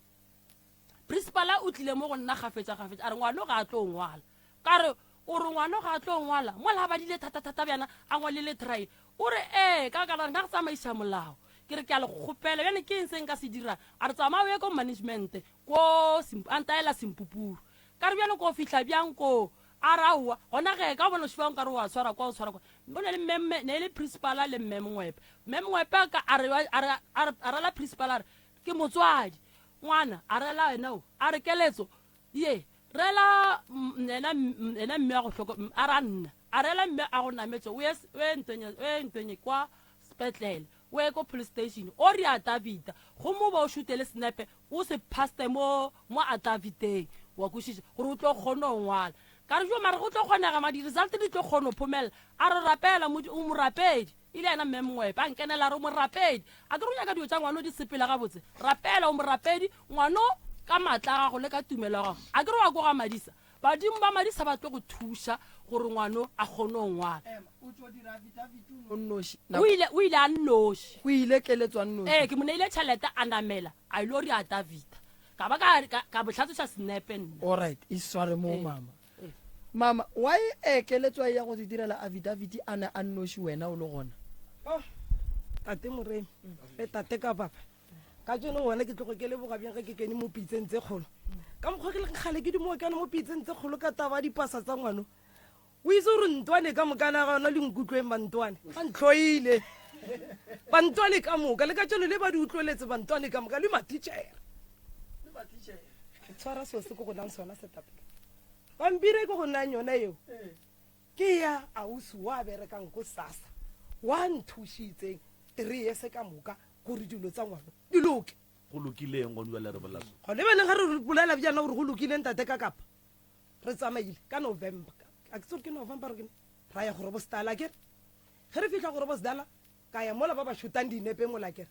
Principala o tlile mo go nna kgafetša-kgafetša a re ngwano ga a tlo ngwala. Ka re, o re ngwano ga a tlo ngwala? Mola a badile thata-thata bjana a ngwalile try. O re ee, ka baka la gore nna re tsamaiša molao. Ke re ke a le kgopela bjale ke eng se nka se dirang? A re tsamaya o ye ko management ko a ntaela Sempupuru. Ka re bjale ko fihla bjang koo? A re aowa, gona ge ka bona o šiba nkare wa tshwara kwa o tshwara kwa. Go ne le mme, ne e le principala le mme Mongwepe. Mme Mongwepe ka a re a re a rela principala a re Ke motswadi. Ngwana, a rela wena o. A re, Keletso, ye, rela yena, yena mme wa go hloko, a ra nna. A rela mme a go nametše, o ye, o ye ntwenye, o ye ntwenye kwa sepetlele, o ye ko police station, o re atavita, gomme o ba o šutele senepe, o se paste mo, mo ataviteng, wa kwešiša, gore o tlo kgone go ngwala. Ka re, Jo, mara go tlo kgonega, ma di-result di tlo kgona go phomelela. A re, Rapela, o morapedi. E le yena mme Mongwepe a nkenela a re o morapedi. A ke re o nyaka dilo tša ngwano di sepele gabotse? Rapela o morapedi ngwano ka maatla a gago le ka tumelo ya gago. A ke re wa koga Madisa? Badimo ba Madisa ba tlo go thuša gore ngwano a kgone go ngwala. Ema, o tšo dira affidavit o nnoši. O ile, o ile a nnoši. Go ile keletso a nnoši. Ee, ke mo neile tšhelete a namela a ilo re affidavita. Ka ba ka, ka, ka mo hlatsweša senepe nna. Alright, e sware moo mama. Mama, why e keletso ya go di direla affidavit a ne a nnoši wena o le gona? Oh, tate Moremi, le tate ka papa. Ka tsone gona ke tlogo ke leboga bjang ge ke kene mo pitseng tse kgolo. Ka mokgwa ke leng kgale ke dimo kene mo pitseng tse kgolo ka taba dipasa tsa ngwano. O itse gore ntwane ka mokana ga yona le nkutlweng ba ntwane. Ba ntlhoile. Bantwane ka moka le ka tšeno le ba di utlweletse bantwane ka moka le matitšhere. Ke tshwara seo se ko go nang sona setapele. Pampiri e ko go nang yona eo ke ya ausi wa berekang ko SASSA wa nthušitseng three years ka moka gore dilo tsa ngwana di loke. Go lokileng gone bjale re bolela so? Gone bjale ga re bolela bjana gore go lokileng tate ka kapa re tsamaile ka November a ke tsore ke November ke ra ya go Robostala ke ge re fihla go Robostala ka ya mola ba ba shotang dinepe mola kere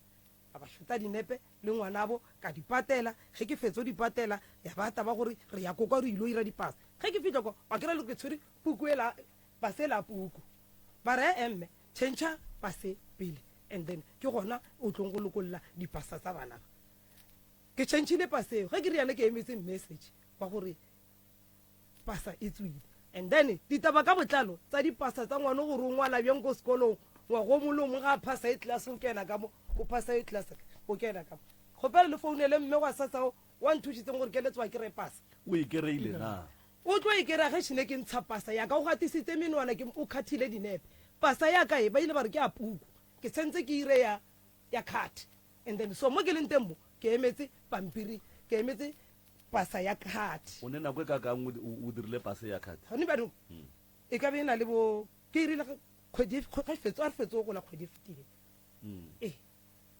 ba ba shota dinepe le ngwanabo ka di patela ge ke fetso di patela ya ba taba gore re ya kokwa re ilo ira dipasa ge ke fihla kwa wa kry le ke tshwere puku ela pase la puku ba re emme change pase pele and then ke gona o tlong go lokolla dipasa tsa bana ba ke changile pase eo ge ke riana ke emetse message wa gore pasa e tswile and then ditaba ka botlalo tsa dipasa tsa ngwana gore o ngwala bjang ko sekolong ngwago o mongwe le o mongwe ga a phasa e class o kena ka mo o phasa e class o kena ka mo kgopela le founele mme gwa sasao wa nthušitseng gore keletsoa ke re pasa o e kereile na o tlo e kry-a ge šene ke ntsha pasa yaka o gatisitse menwana ke o khathile dinepe pasa yaka e ba ile ba re ke a puku ke tshwentse ke ire ya ya card and then so mo ke leng teng mo ke emetse pampiri ke emetse pasa ya card o ne nako e ka kang o dirile pase ya card gone bjanong e ka be e na le bo ke irile kgwedi ge fetso a re fetso go la kgwedi e fetileng ee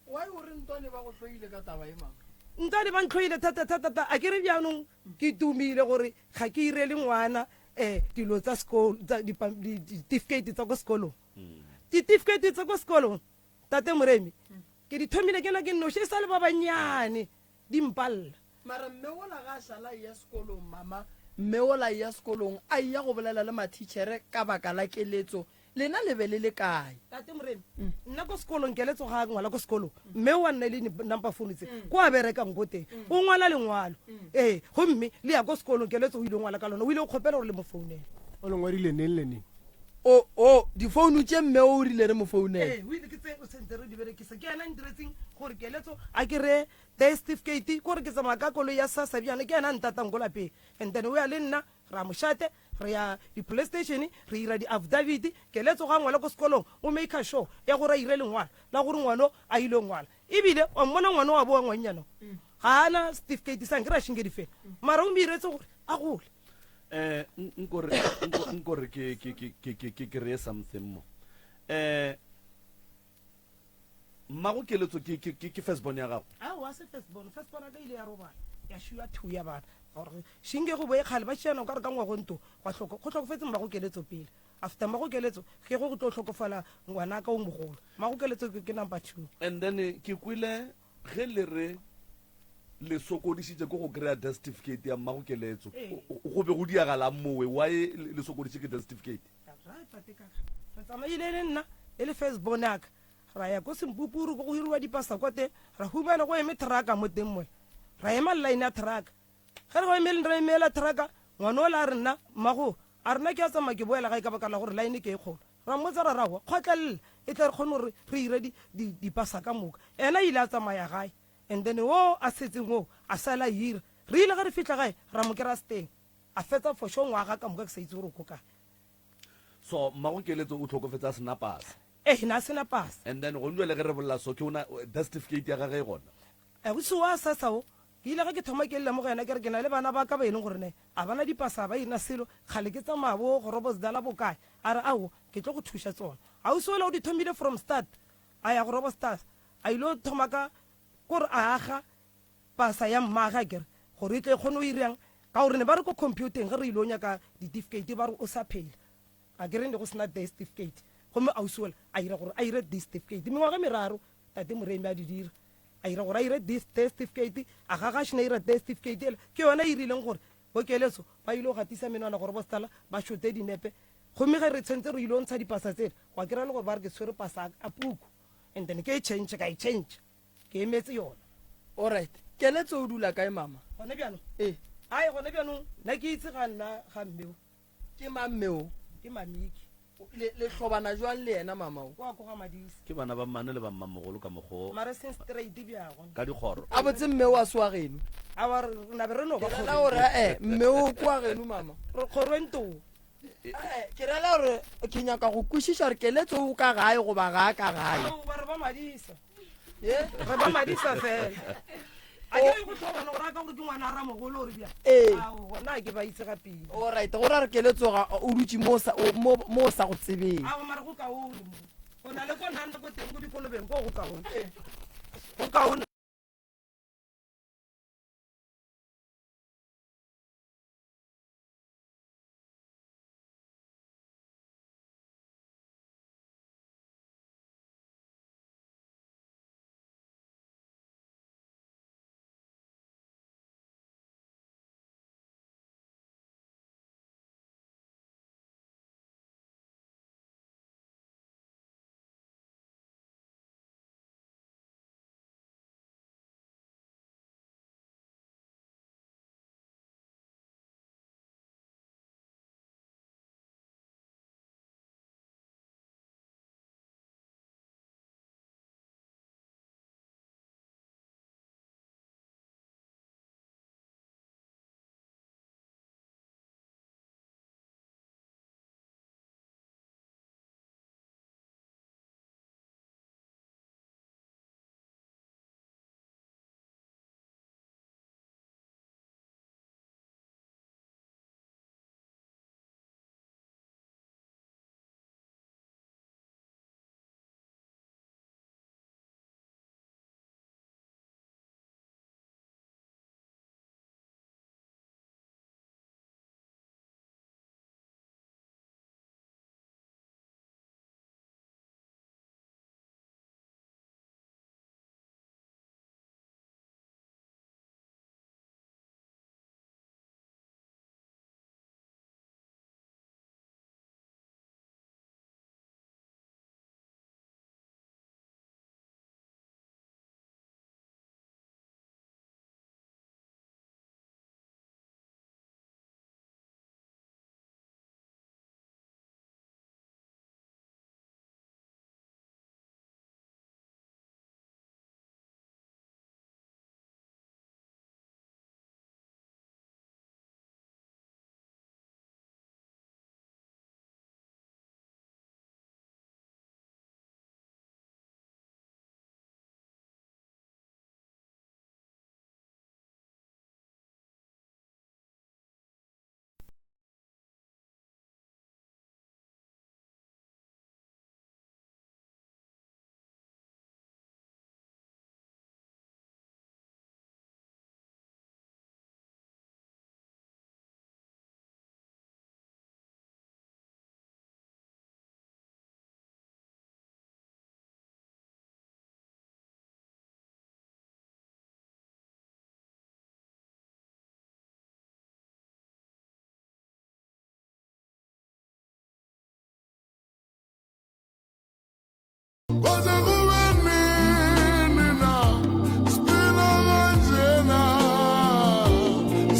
Why o re ntwane ba go hloile ka taba ye mama? Ntwane ba ntlhoile thata thata thata a ke re bjanong ke tumile gore ga ke irele ngwana um dilo tsa sekolo tsa ditifikeiti tsa ko sekolong ditifikeiti tsa ko sekolong tate moremi ke di thomile ke na ke nnoši e sa le ba bannyane di mpalla Mara mme wola ga a šala a eya sekolong mama mme wola a eya sekolong a eya go bolela le mathitšhere ka baka la keletso lena le be le le kae? Tate Moremi, nna ko sekolong keletso ga a ngwala ko sekolong mme wa nna le number phone tse ko a berekang ko teng o ngwala lengwalo ee gomme le ya ko sekolong keletso o ile ngwala ka lona o ile o kgopela gore le mo founele. O le ngwadile neng le neng? O o difounu tše mme o rile re mo founele. Ee o ile ke tse o sentse re di berekisa ke yena a ntiretseng gore keletso a kry-e death certificate kore ke tsamaya ka koloi ya sasa bjana ke yena a ntatang ko lapeng and then o ya le nna ra mošate re ya di-police station re ira di-affidavit keletso ga ngwala ko sekolong o maker sure ya gore a ire lengwalo la gore ngwano a ile ngwala ebile wa mmona ngwana wa boa ngwannyana ga ana certificate sang ke ra šinke difela mara o mo iretse gore a gole um nkore ke kry-e something mo um Mmago Keletso ke, ke, ke, ke first born ya gago? Aowa, se first born. First born ya ka ile ya robala, ya šiwa thu ya bana. Gore šinke go boe kgale ba šiana o ka re ka ngwagonto gwa hloko, go hlokofetse Mmago Keletso pele. After Mmago Keletso, ke go go tlo hlokofala ngwanaka o mogolo. Mmago Keletso ke, ke number two. And then ke kwele ge le re le sokodišitše ke go kry-a death certificate ya Mmago Keletso. Go be go diagalang mowe? Why le sokodišitše ke death certificate? Right, tate kaka. Re tsamaile le nna e le first born ya ka. Ra ya ko Sempupuru ko go hiriwa dipasa kwa teng, ra humana go eme trucka mo teng mola. Ra ema line ya trucka. Ge re go emele re emela trucka, ngwana ola a re nna mmago a re nna ke a tsamaya ke boela gae ka baka la gore line ke e kgolo. Ra mmotsa ra re aowa kgotlelela e tle re kgone gore re ire di, di, dipasa ka moka. Ena ile a tsamaya gae and then wo a setseng wo a sala a hira. Re ile ge re fihla gae ra mo kry-a seteng. A fetsa for sure ngwaga ka moka ke sa itse gore o ko kae. So mmago Keletso o hlokofetse a sena pasa. Ee, na sena pasa. And then gone jwale ge re bolela so ke ona death certificate ya gage e gona. Ausi wa sasa o, ke ile ge ke thoma ke lla mo go yena ke re ke na le bana ba ka ba e leng gore ne a bana dipasa ba ena selo, kgale ke tsamaya bo Groblersdal bo kae. A re aowa ke tlo go thuša tsona. Ausi ola o di thomile from start a ya Groblersdal a ilo thoma ka kore a aga pasa ya mmage akere gore e tle e kgone go irang ka gore ne ba re ko computeng ge re ile o nyaka ditifikeiti ba re o sa phela akere ne go sena death certificate gomme ausi ola a ira gore a ire death certificate mengwaga e meraro tate moremi a di dira a ira gore a ire death certificate a gaga šena ira death certificate ela ke yona e rileng gore bo keletso ba ile go gatisa menwana gore bo setala ba šote dinepe gomme ge re tshwanetse re ile go ntsha dipasa tsela wa kry-a le gore ba re ke tshwere pasa a puku and then ke e change ka e change Ke emetse yona. Alright. Keletso o dula kae mama? Gone bjanong? Ee. Ai gone bjanong nna ke itse ga nna ga mme o. Ke mang mme o? Ke Mamiki. Le le hlobana jwang le yena mama o? Kwa ko ga Madise. Ke bana ba mmane le ba mmamogolo ka mokgo. Mara seng straight bjago. Ka dikgoro. A botse mme o a se wa geno. Awa re na be re no ba kgorong. Ke rela gore eh mme o kwa geno mama. Re kgorong too. Eh, ke rela gore ke nyaka go kwešiša gore keletso o ka gae goba ga a ka gae. Aowa, re ba madisa. Ye? Re ba madisa fela. A ke re go tlhobana gore a ka gore ke ngwana a ramogolo gore bjang. Ee. Aowa, nna ke ba itse ga pele. Alright, go ra re keletso ga o dutše mo o sa- o- mo mo o sa go tsebeng. Aowa, mara go kaone mo. Go na le ko nna ko teng ko dikolobeng ko go kaone. Go kaone. Kwaze kube nini na siphila kanjena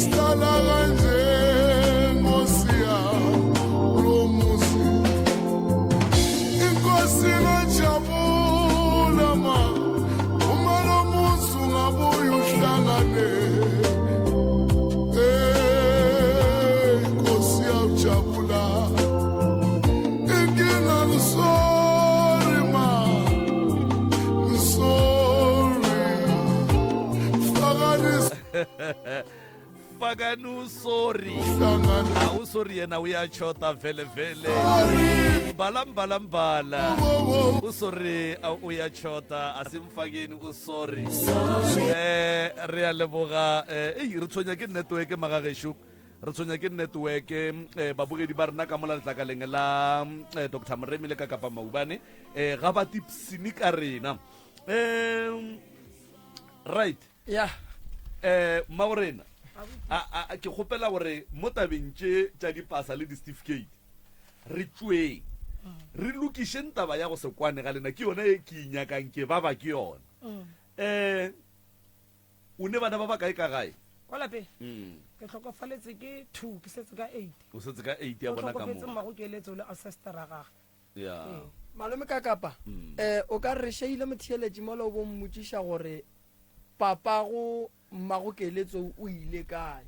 sihlala kanje Nkosi yami lo muzi Inkosi ingajabula ma uma lo muzi ungabuye uhlangane Hey Nkosi yawujabula Inkinga ngisorry ma ngisorry Fakani Fakani usorry hlangana a usorry yena uyachota vele vele mbala mbala mbala usorry a uyachota asimfakeni usorry eh re a leboga eh ei re tshwenya ke network magagešo re tshwenya ke network eh babogedi ba rena ka mola letlakaleng la eh, Dr Moremi le ka kapa Maubane eh ga ba tipsini ka rena um right ya eh mmagorena a a ke kgopela gore mo tabeng tše tša dipasa le di-certificate re tšweng re lokišeng taba ya go se kwane ga lena ke yona e ke inyakang ke baba ke yona um o ne bana ba ba kae ka gae Kwa lapeng ke hlokofaletse ke two ke setse ka eight o setse ka eight ya o bona ka hlokofetse mo mmago keletso le ancestor a gage ya Malome ka kapa um o ka re šeile motheeletši mola o bo mmotšiša gore papago mmago keletso o ile kae.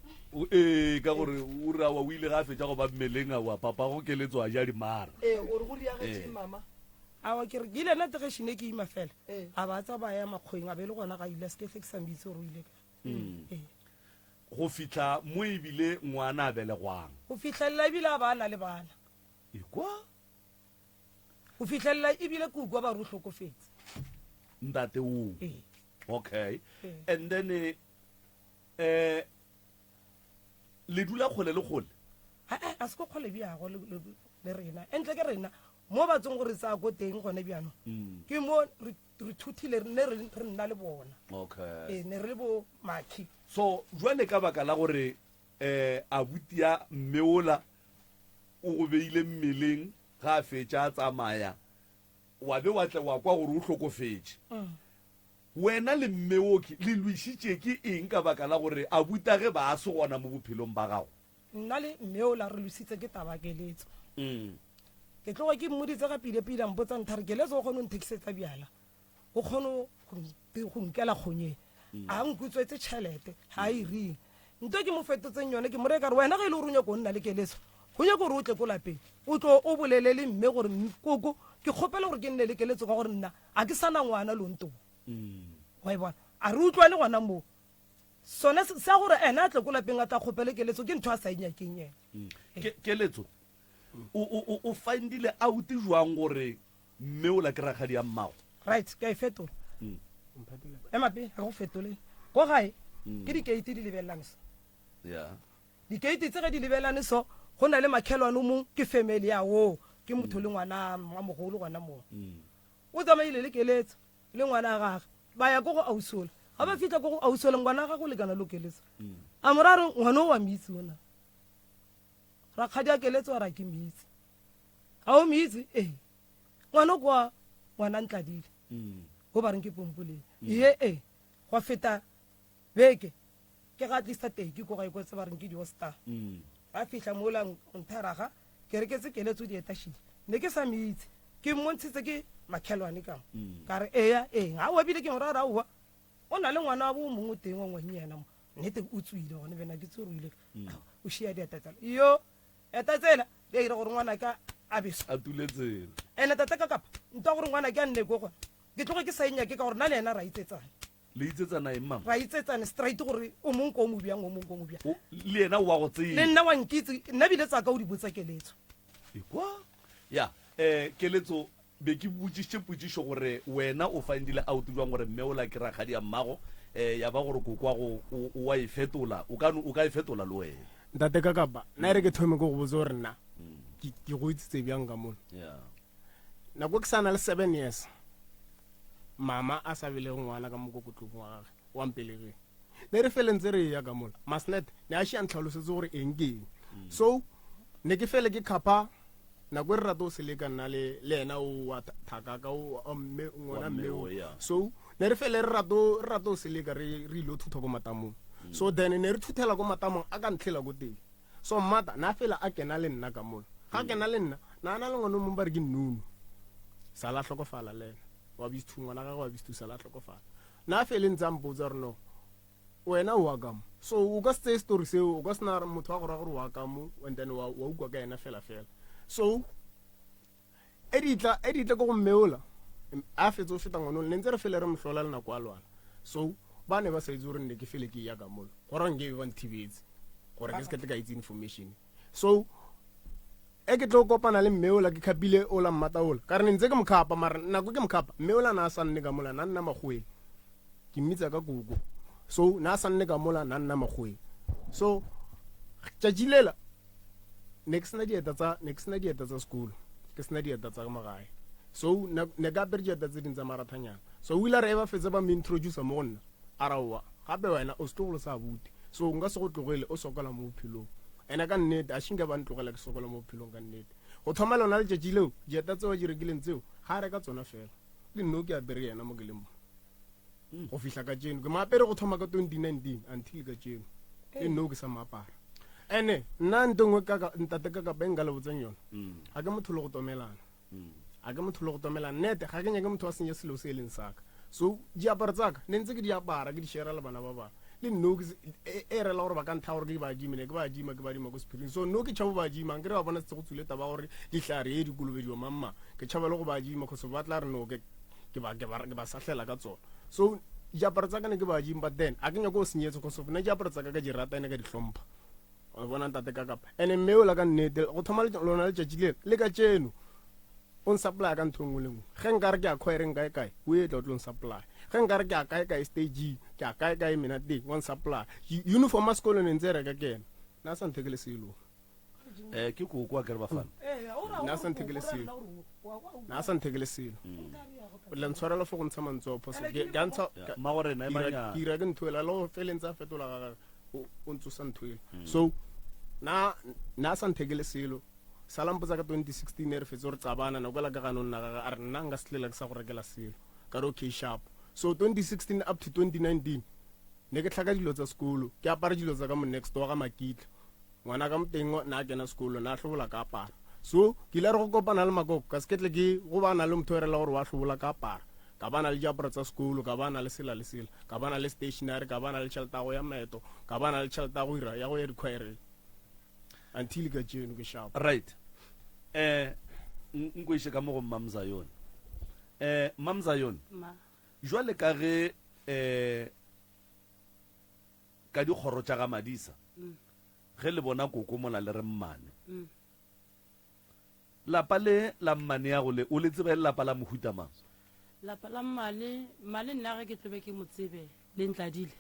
Ee, ka gore o re awa o ile ga a fetša go ba mmeleng awa papa go keletso a ja dimara. Ee, o re go diagetše Ee. mama. Awa ke re ke ile nna tegešine ke ima fela Ee. a ba tsa ba ya makgweng a be le gona ga ile a se ke hle ke sa mitse gore o ile kae. Ee. Go fihla mo ebile ngwana a belegwang. Go fihlelela ebile a ba a na le bana. Ekwa. Go fihlelela ebile ke ukwa ba re o hlokofetse. Ntate o. Ee. Okay. Ee. And then eh, eh le dula kgole le kgole? A a se ko kgole bjago le, le, le rena. Entle ke rena mo ba tsong gore tsaya ko teng gone bjanong. Ke mo re re thuthile re ne re re nna le bona. Okay. Ee, ne re le bo Makhi. So jwale ka baka la gore eh abuti ya mme ola o go beile mmeleng ga a fetša a tsamaya wa be wa tle wa kwa gore o hlokofetše. Wena le mme oki le lwešitše ke eng ka baka la gore abuta ge ba a se gona mo bophelong ba gago? Nna le mme ola re lwesitse ke taba keletso. Ke tloga ke mmoditse ga pile pile a mpotsa ntha re keletso o kgone go nthekisetsa bjala o kgone go nkela kgonyeng a nkutswetse tšhelete ga e reng nto ke mo fetotseng yone ke mo reka re wena ge e le gore o nyako o nna le keletso go nyako gore o tle ko lapeng o tlo o bolele le mme gore koko ke kgopela gore ke nne le keletso ka gore nna a ke sana ngwana lontong wa e bona a re utlwane gona moo sone sa gore ena a tle ko lapeng a tla kgopele keletso ke ntho a sa e nyakeng yena Keletso o o o findile out jwang gore mme o la ke rakgadi ya mmago? Right, ke a e fetola. Ema pele, ga go fetole. Ko gae ke dikeiti di lebelelane so. Yeah. Dikeiti tse ge di lebelelane so, go na le makhelwane o mong ke family ya wo, ke motho le ngwana wa mogolo gona moo. O tsamaile le keletso le ngwana wa gage ba ya ko go ausola. Ga ba fihla ko go ausola ngwana wa gagwe o lekana le o keletso. A mo ra re ngwana o wa mitse ona. Rakgadi a keletso a ra ke mitse. Ga o mitse? Ee. Ngwana o kwa ngwana ntladile. Go ba reng ke pompoleng. Ee ee. Gwa feta beke ke ga tlisa teki ko gae ko tse ba reng ke di-ostar. Ba fihla mola ntheraga ke reketse keletso dietašile. Ne ke sa mitse. Ke mmontshitse ke makhelwane ka mo. Ka re eya ee. Ga wa bile ke mo ra ra owa. O na le ngwana wa bo mongwe teng wa ngwannyana mo. Nnete o tswile gone bena ke tsore o ile o šia dieta tsela. Yo eta tsela di a ira gore ngwana ka a beso. A tule tsela. Ene tata ka kapa ntwa gore ngwana ke a nne ko gona. Ke tloge ke sa inyake ka gore nna le yena ra itsetsana. Le itsetsana eng mama? Ra itsetsana straight gore o mong ko o mo bjang o mong ko o mo bjang. O le yena o wa go tseba. Le nna wa nkitse nna bile tsaka o di botsa keletso. Ekwa. Ya, eh keletso Be ke botšišitše potšišo gore wena o findile out bjang gore mme ola ke rakgadi ya mmago, eh, ya ba gore kokwago o, o a e fetola, o ka no, o ka e fetola le wena. Ntate Kakapa, nna e re ke thome ke go botse gore nna ke, ke go itsitse bjang ka mono. Yeah. Nako ke sa na le seven years, mama a sa belege ngwana ka mokokotlong wa gage wa mpelegeng. Ne re fele ntse re ya ka mola, Masnet ne a še a ntlhalosetse gore eng ke eng. So, ne ke fele ke khapha nako e re rata o seleka nna le le yena o wa thakaka o wa mme ngwana mme o so ne re fele re rato re rato o seleka re re ile thutha ko matamong mm. so then ne re thuthela ko matamong a ka ntlhela ko teng so mmata na fela a kena le nna ka mola ga mm. kena le nna na na le ngwana o mongwe ba re ke nnunu sala hlokofala le ena wa bisthu ngwana gagwe wa bisthu sala hlokofala na fele ntse a mpotsa gore no Wena o wa ka mo. So o ka se tseye story seo, o ka se na motho wa go ra gore wa ka mo and then wa wa ukwa ka yena fela fela. So e ditla e ditla ko go mme ola a fetse o feta ngwana ne ntse re fele re mohlola le nako a lwala. So ba ne ba sa itse gore ne ke fele ke ya ka mola. Go ra nke ba nthibetse gore ke se ka tle ka itse information. So e ke tlo kopana le mme ola ke khapile ola mmata ola ka re ne ntse ke mokhapa mara nako ke mokhapa mme ola na a sa nne ka mola na nna makgoeng ke mmitsa ka koko so na a sa nne ka mola na nna makgoeng so tšatši lela ne ke sena dieta tsa ne ke sena dieta tsa sekolo ke sena dieta tsa magae so ne ka apere dieta tse ding tsa marathanyana so o ile re ba fetsa ba mo introducer mo go nna a ra owa gape wena o setlogolo sa abuti so nka se go tlogele o sokola mo bophelong Ene ka nnete, a shinka ba ntlogela ke sokola mo bophelong ka nnete. Go thoma lona letšatši leo, dieta tseo a di rekileng tseo, ga a reka tsona fela. Le nno ke apere yena mo ke leng mo. Go fihla ka tšeno. Ke mo apere go thoma ka 2019 until ka tšeno. Le nno ke sa mo apara. Ene nna nto nngwe ka ntate ka kapa e nka le botsang yona. Ga ke motho le go tomelana. Ga ke motho le go tomelana. Nnete ga ke nyake motho a senya selo se e leng sa ka. So diaparo tsa ka ne ntse ke di apara ke di share le bana ba bangwe. Le nno ke e, e rela gore ba ka ntha gore ke ba adime, ne ke ba adima, ke ba adima ko sephiring. So nno ke tšhabo ba adima, nkere ba bona setse go tswile taba gore dihlare e di kolobediwa mang mang. Ke tšhaba le go ba adima cause ba tla re no ke ke ba ke ba ke ba sahlela ka tsona. So diaparo tsa ka ne ke ba adima but then a ke nyako go senyetsa cause of nna diaparo tsa ka ka di rata ene ka di hlompha. Wa bona ntate ka kapa. Ene mme ola ka nnete go thoma lona letšatši le le ka tšeno o nsupplya ka ntho e nngwe le nngwe. Ge nkare ke ya choireng kae kae, o etla o tlo nsupplya. Ge nkare ke ya kae kae stageng, ke ya kae kae menateng, wa nsupplya. Uniform ya sekolo ne ntse e reka ke ena. Nna a sa nthekele selo. Eh, ke koko a kere bafana. Nna a sa nthekele selo. Nna a sa nthekele selo. Le ntshwarela fo go ntsha mantswe a phoso. Ke ke a ntsha Ya, mmago rena, ke ira- emanya. ke ira ke ntho ela le go feleng tsa fetola ga gagwe. O o ntsosa ntho ela. So na nna a sa nthekele selo. Sala mpotsa ka 2016 ne re fetse re qabana nako ela ka gano nna gage a re nna nka se tlela ke sa go rekela selo. Ka re okay sharp. So 2016 up to 2019 ne ke tlhaka dilo tsa sekolo, ke apara dilo tsa ka mo next door ga Makitla. Ngwana ka moteng na kena sekolo na hlobola ka apara. So ke ile re go kopana le makoko ka se ke tle ke go bana le motho e rela gore wa hlobola ka apara. Ka bana le diaparo tsa sekolo, ka bana le sela le sela, ka bana le stationery, ka bana le tšhelete ya go ya maeto, ka bana le tšhelete ya go ira ya go ya dikhwaereng. Until ka tšeno ke sharp. Right. Eh nko iše ka mo go Mmamzayone. Eh Mmamzayone. Ma. Jwale ka ge eh ka dikgoro tša ga Madisa. Ge le bona koko mola le re mmane. Lapa le la mmaneago le o le tseba e le lapa la mohuta mang? Lapa la mmane, mmane nna ge ke tlobe ke mo tsebe le Ntladile,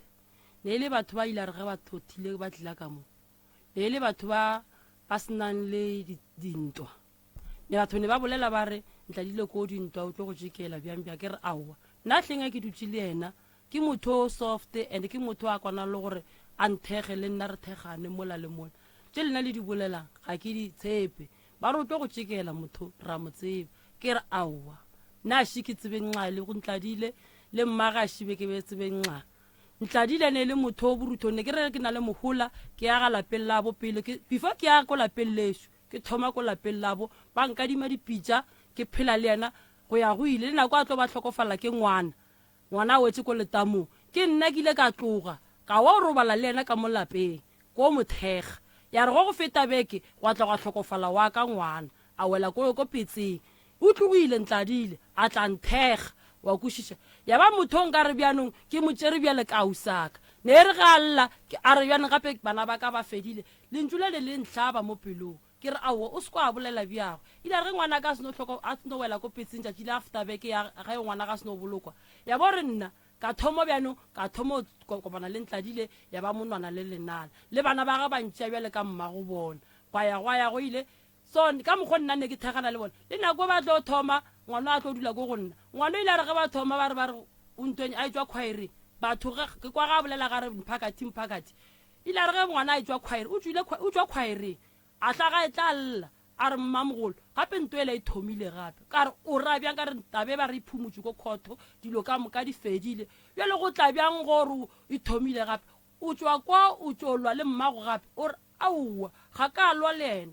ne e le batho ba ile a re ge ba thothile ba tlila ka mo, ne e le batho ba ba se nang le dintwa. Ne batho ne ba bolela ba re Ntladile ko dintwa o tlo go tšekela bjang bjang, ke re aowa. Nna hleng ge ke dutše le yena ke motho o soft and ke motho a kwana le gore a nthekge le nna re thekgane mola le mola. Tše lena le di bolelang ga ke di tshepe. Ba re o tlo go tšekela motho ra mo tseba. Ke re aowa. Nna a še ke tsebe nxa le go Ntladile le mmage a še be ke be tsebe nxa. Ntladile ne e le motho o borutho ne ke re ke na le mohola ke ya ga lapeng labo pele ke before ke ya ko lapeng lešo ke thoma ko lapeng labo ba nkadima dipitša ke phela le yena go ya go ile le nako a tlo ba hlokofala ke ngwana Ngwana a wetše ko letamong. Ke nna ke ile ka tloga, ka wa robala le yena ka mo lapeng, ko mo thekga. Ya re go go feta beke, gwa tla gwa hlokofala wa ka ngwana, a wela ko, ko petseng. O tlogile, Ntladile, a tla nthekga. Wa kwešiša? Ya ba motho o nka re bjanong ke mo tšere bjale ka ausi ka. Ne e re ge a lla, ke, a re bjanong gape bana ba ka ba fedile. Lentšu le ne le nhlaba mo pelong. Ke re, Aowa, o se kwa a bolela bjago. Ile a re ge ngwanaka a seno hloko, a seno wela ko petseng tšatši la after beke ya ge ngwanaka a seno bolokwa, ya bo re nna ka thomo bjanong, ka thomo go kopana le Ntladile, ya ba monwana le lenala. Le bana ba gagwe ba ntšea bjale ka mmago bona. Gwa ya gwa ya go ile. So, ka mokgo nna ne ke thekgana le bona. Le nako ba tlo thoma, ngwano a tlo dula ko go nna. Ngwano ile a re ge ba thoma ba re ba re o ntweng a etšwa khwaereng. Batho ge ke kwa ga a bolela ga re mphakathi mphakathi. Ile a re ge ngwana a etšwa khwaere, o tšwile o tšwa khwaereng, a tla gae tla lla, a re, Mmamogolo, gape nto ela e thomile gape. Ka re, O ra bjang? Ka re, Tabe ba re e phumotšwe ko khotho, dilo ka moka di fedile. Bjale go tla bjang gore e thomile gape? O tšwa kwa o tšo lwa le mmago gape? O re, Aowa, ga ka lwa le yena.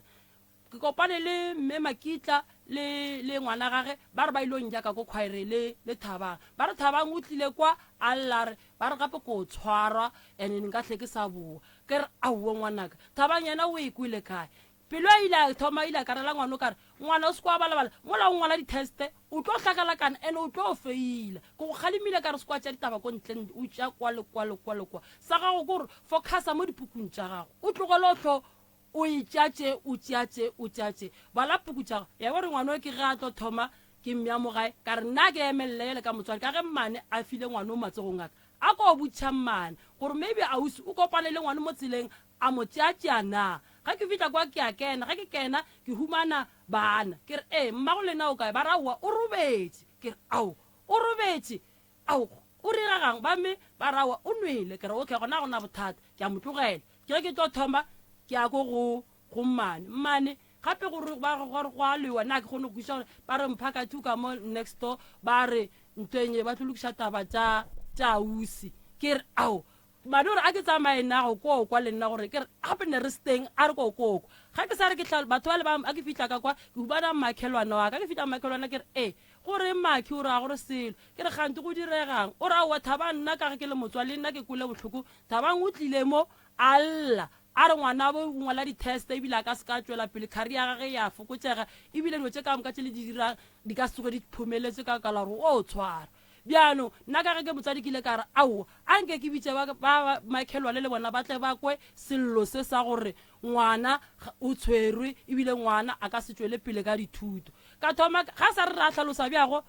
Ke kopane le Mme Makitla le, le ngwana gage, ba re ba ilo njaka ko khwaere le, le Thabang. Ba re Thabang o tlile kwa, a lla a re, ba re gape ko tshwarwa, and nka hle ke sa bowa. Ke re, aowa ngwanaka, Thabang yena o e kwele kae? Pelo ya ile a thoma, ile a karela ngwana o ka re, ngwana o se kwa balabala, mola o ngwala di-test, o tlo hlakalakana and o tlo feila. Ke go kgalemile ka re se kwa tša ditaba ko ntle, o tša kwa le kwa le kwa le kwa. Sa gago ke gore focusa mo dipukung tša gago, o tlogele o hlo O e tšea tše, o tšea tše, o tšea tše. Bala puku tša gago. Ya bo re ngwana o ke ge a tlo thoma ke mmea mo gae, ka re nna ke emelele bjale ka motswadi ka ge mmane a file ngwana o matsogong a ka. A ko botšiša mmane gore maybe ausi o kopane le ngwana mo tseleng a mo tšea-tšea na. Ge ke fihla kwa ke a kena, ge ke kena ke humana bana. Ke re ee mmago lena o kae? Ba re aowa o robetše. Ke re ao o robetše? Ao o diregang? Ba mme ba re aowa o nwele. Ke re okay gona ga go na bothata ke a mo tlogela. Ke ge ke tlo thoma ke ya ko go go mmane. Mmane gape gore ba re gore go a lwewa nna ga ke kgone go kwešiša gore ba re mphakathi o ka mo next door ba re ntweng ye ba tlo lokiša taba tša tša ausi. Ke re ao mmane o re a ke tsamaye nago ko kwa le nna gore ke re gape ne re se teng a re ko ko kwa. Ga ke sa re ke batho ba le ba a ke fihla ka kwa ke humana mmakhelwane wa ka ke fihla mmakhelwane ke re ee. Go reng Makhi o re a go re selo? Ke re kganthe go diregang? O re aowa Thabang nna ka ge ke le motswadi le nna ke kwele bohloko. Thabang o tlile mo a lla a re ngwanabo o ngwala di-test ebile a ka se ka a tšwela pele, career ya gage e a fokotšega ebile dilo tše ka moka tše le di dirang di ka se tsoge di phomeletse ka baka la gore o tshwarwa. Bjano nna ka ge ke motswadi ke ile ka re aowa a nke ke bitše ba ba makhelwane le bona ba tle ba kwe sello se sa gore ngwana o tshwerwe ebile ngwana a ka se tšwele pele ka dithuto. Ka thoma ga sa re ra hlalosa bjago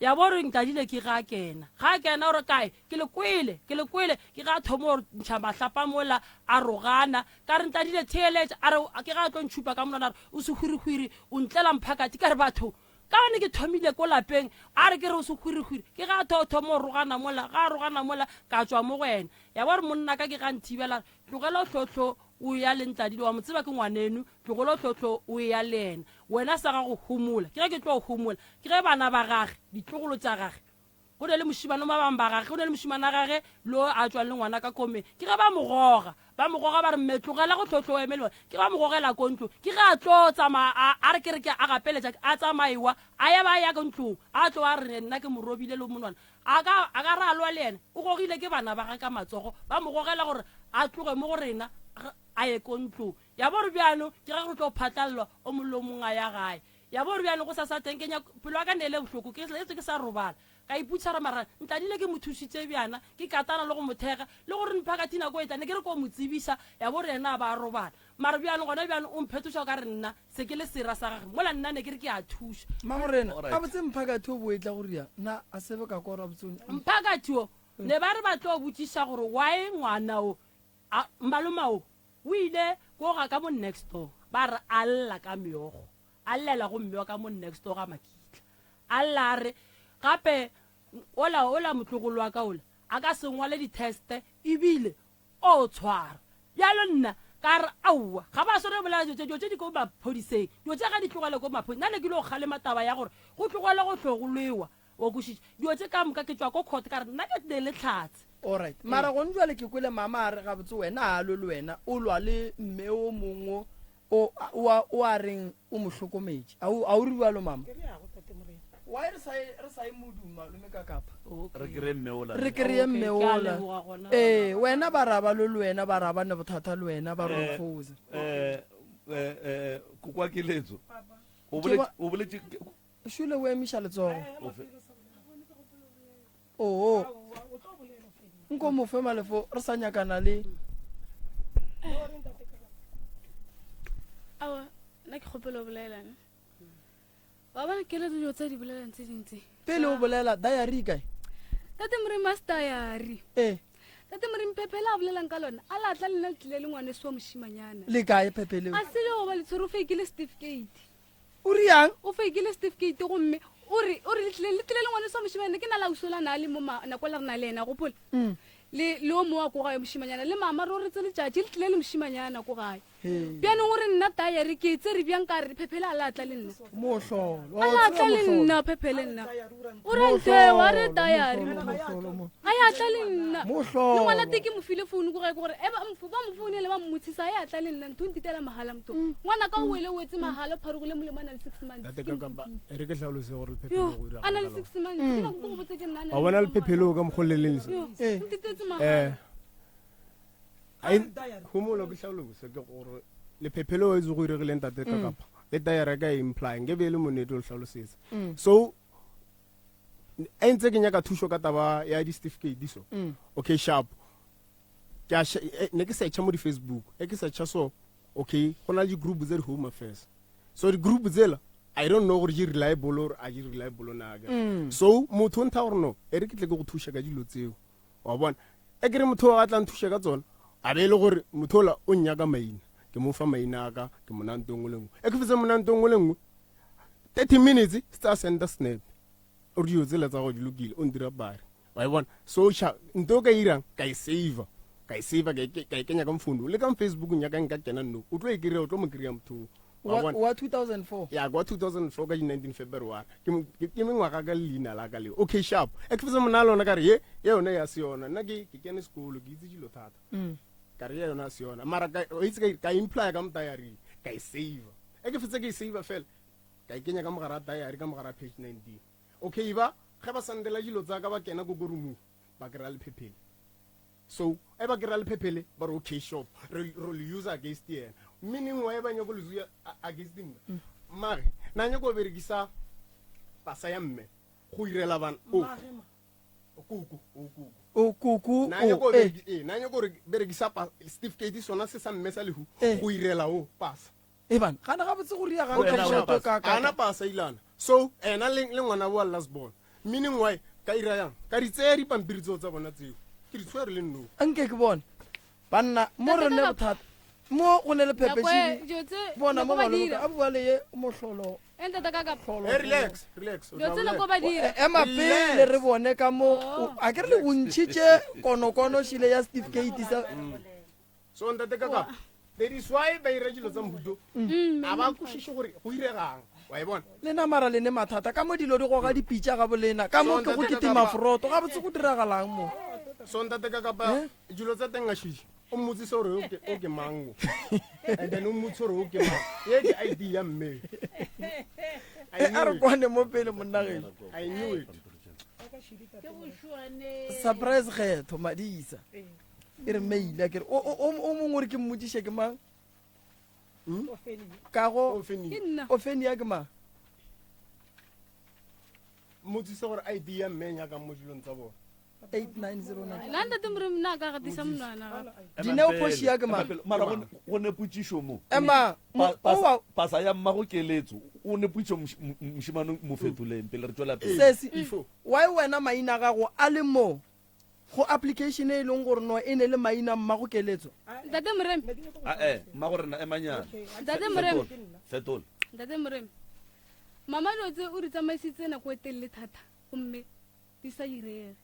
ya bo re ntadile ke ga kena ga kena gore kae ke le kwele ke le kwele ke ga thoma gore ntšha mahlapa mola a rogana ka re ntadile theeletša a re ke ga tlo ntšhupa ka monwana re o sehwirihwiri o ntlela mphakati ka re batho ka gane ke thomile ko lapeng a re ke re o sehwirihwiri ke ga tho thoma go rogana mola ga rogana mola ka tswa mo go ena ya bo re monna ka ke ga nthibela tlogela tlhotlho o ya le ntladile wa mo tseba ke ngwaneno tlogela tlhotlho o ya le yena wena sa gago homola ke ge ke tlo homola ke ge bana ba gage ditlogolo tša gage go ne le mošimane ba bangwe ba gage go ne le mošimane a gage lo a tswang le ngwana ka komeng ke ge ba mo goga ba mo goga ba re mme tlogela go tlhotlho o eme le bona ke ba mo gogela ko ntlong ke ge a tlo tsamaya a re ke re ke a gapeletša a tsamaiwa a ya ba ya ko ntlong a tlo a re nna ke mo robile le monwana a ka a ka re a lwa le yena o gogile ke bana ba gage ka matsogo ba mo gogela gore a tloge mo go rena a ye ko ntlong Ya bo re bjalo ke ge go tlo phatlalelwa o mong le o mong a ya gae. Ya bo re bjalo go sa sa teng ke nyako pelo ya ka ne e le bohloko ke etswe ke sa robala. Ka ipotšiša gore mara Ntladile ke mo thušitše bjana ke katana le go mo thekga le gore mphakathi nako e tla ne ke re ko mo tsebiša ya bo re yena a ba a robala. Mara bjalo gona bjalo o mphetoša o ka re nna se ke le sera sa gage mola nna ne ke re ke a thuša. Mmamorena, Gabotse mphakathi o bo etla go riang na a se be ka kwa gore gabotse o. Mphakathi o ne ba re ba tlo botšiša gore why ngwana o a maloma o O ile ko ga ka mo next door, ba re a lla ka meokgo, a llela go mme wa ka mo next door ga Makitla. A lla a re, gape ola, ola motlogolo wa ka ola, a ka se ngwale di-test ebile o tshwarwa. Bjalo nna ka re, aowa, ga ba swanela go bolela dilo tše, dilo tše di ko maphodiseng, dilo tše ga di tlogele ko maphodiseng. Nna ne ke ile go kgalema taba ya gore go tlogele go hlo go lwewa Wa kwešiša? Dilo tše ka moka ke tšwa ko court ka re nna ke ne le tlhatse. Alright. Mara gone jwale ke kwele mama a re gabotse wena a lwe le wena o lwa le mme o mongwe o o o a reng o mo hlokometše. A o a o re bjalo mama? Ke re yago tate Morena. Why re sa re sa e moduma malome ka kapa? Re kry-e mme ola. Re kry-e mme Okay, ke a ola. leboga gona. Ee, wena ba ra ba lwe le wena ba ra ba ne bothata le wena ba re o Eh, foze. eh, eh, eh, kokwa keletso. O Ke boletše ba- o boletše Šule o emiša letsogo. Oo. Nko mo fe malefo re sa nyakana le. Awa, nna ke kgopela o bolelane. Wa bona ke le dilo tse di bolelang tse dintsi. Pele o bolela diary kae? Tate Moremi a se diary. Eh. Tate Moremi Phephela a bolelang ka lona a la tla le nna le tlile le ngwaneso wa mošimanyana. Le kae Phephele? A se le go ba le tshwere o fekile certificate. O riang? O feikile setifikeiti gomme o re o re le tlile le tlile le ngwaneso wa mošemanyana ke na le ausi ola na le mo nako la re na le yena gopola mm. le le o mongwe wa ko gae mošemanyana le mama re o retse letšatši le tlile le mošemanyana ko gae bjanong o re nna tayare ke e tsere bjang ka re phephele a latla le nna a latla le nna phephele nna o re nteo a re tayare a ya tla le nna le ngwana te ke mo file founu ko gae ke gore e ba mo founele ba mmotshisa a ya tla le nna ntho ntitela mahala motho mm. ngwana ka o wele o wetse mahala o pharogile molemo a na le six months Tate ka kapa e re ke hlalose gore lephephelo go dira a na le six months ke nako go botse ke nna wa bona lephephelo ka mokgwa le leng eh. ntitetse mahala eh. homolo ke hlalose ke gore lephephelo e go iregileng tate ka mm. kapa le diary ka imply nke be e le monete o le hlalosetsa mm. so e ntse ke nyaka thušo ka taba ya di-certificate so mm. okay sharp ke a eh, ne ke searcha mo di-facebook e ke searcha so okay go na le di-group tse di-home affairs so di-group tsela i don't know gore di reliable or a di reliable na ke mm. so motho o ntha gore no e re ke tle ke go thuša ka dilo tseo wa bona e ke re motho a tla nthuša ka tsona a be e le gore motho ola o nnyaka maina ke mo fa maina a ka ke mo nang nto nngwe le nngwe e ke fetse mo nang nto nngwe le nngwe 30 minutes se tsa senda snap o re dilo tsela tsa go di lokile o ntira bare wa e bona so sha nto o ka irang ka e saver ka e saver ka e, ka e kenya ka mfounu le ka facebook nyaka nka kena no o tlo e kry-a o tlo mo kry-a motho wa wa 2004 ya kwa 2004 ka di 19 February ke ke mengwaga ka leina la ka leo okay sharp e ke fetsa mona lona ka re ye ye yone ya se yona nna ke ke kene sekolo ke itse dilo thata mm. ka re ye yona se yona mara ka o itse ka ka imply ka mo diary ka e saver e ke fetsa ke e saver fela ka e kenya ka mogara diary ka mogara page 19. Okay ba ge ba sandela dilo tsa ka ba kena ko ko roomong ba kry-a lephephele. So e ba kry-a lephephele ba re okay shop re ro le use against yena. Meaning why ba nyako le use against nna? Mare na nyako berekisa pasa ya mme go irela bana. O kuku o kuku. O kuku Na nyako o eh. eh na nyako re berekisa pa certificate sona se sa mme sa lehu Eh. go irela o pasa. E bana gana gabotse go ria Okay, gana sharp. ka ka Ana pasa ilana. So ena le le ngwana wa last born. Meaning why ka ira yang? Ka di tseya dipampiri tseo tsa bona tseo. Ke di tshwere le nno. Anke ke bone. Banna mo re Ntate ne ka- bothata. Mo go ne le Nako e, phepešidi. dilo tse Bona nako mo ba malome dira. a bua le ye mohlolo. E ntate ka kapa. Hlolo. Hey, relax, relax. O Dilo tla tse nako bolela. ba dira. E- Ema pele re bone ka mo Oh. a ke re le bontšhitše konokono šile ya certificate sa So ntate ka kapa. That is why ba ira dilo tsa mohuto. Mm, A ba kwešiše gore go iregang. Wa e bona? lena mara le ne mathata ka mo dilo di goga dipitša ga bolena ka mo So, ke go ntate ka kitima kapa- froto gabotse go diragalang mo So ntate ka kapa dilo tsa teng a šiši. O mmotsise gore o ke o ke mang o. And then o mmotse gore o ke mang. Ye ke ID ya mme. I E, a re knew it. kwane mo pele monnageng I knew it. Surprise kgetho madisa e re mail a kere o o o mongwe ore ke mmotsiše ke mang kago Ke nna. ofenia ke mang Mmotsise gore ID ya mme e nyakang mo dilong tsa bona. 8909 Nna ntate Moremi nna a ka gatisa monwana gape. Dineo Portia ke mang? Mara go ne potšišo mo. Ema, owa Pasa ya mmago keletso o ne potšišo mošemane mo fetoleng pele re tšwela pele. Sesi, why wena maina a gago a le mo go application e leng gore no e ne le maina mmago keletso? Ntate Moremi. Ah eh, mmago rena emanyana. Ntate Moremi. Fetola. Ntate Moremi. Mama dilo tse o di tsamaisitse nako e telele thata gomme di sa irege.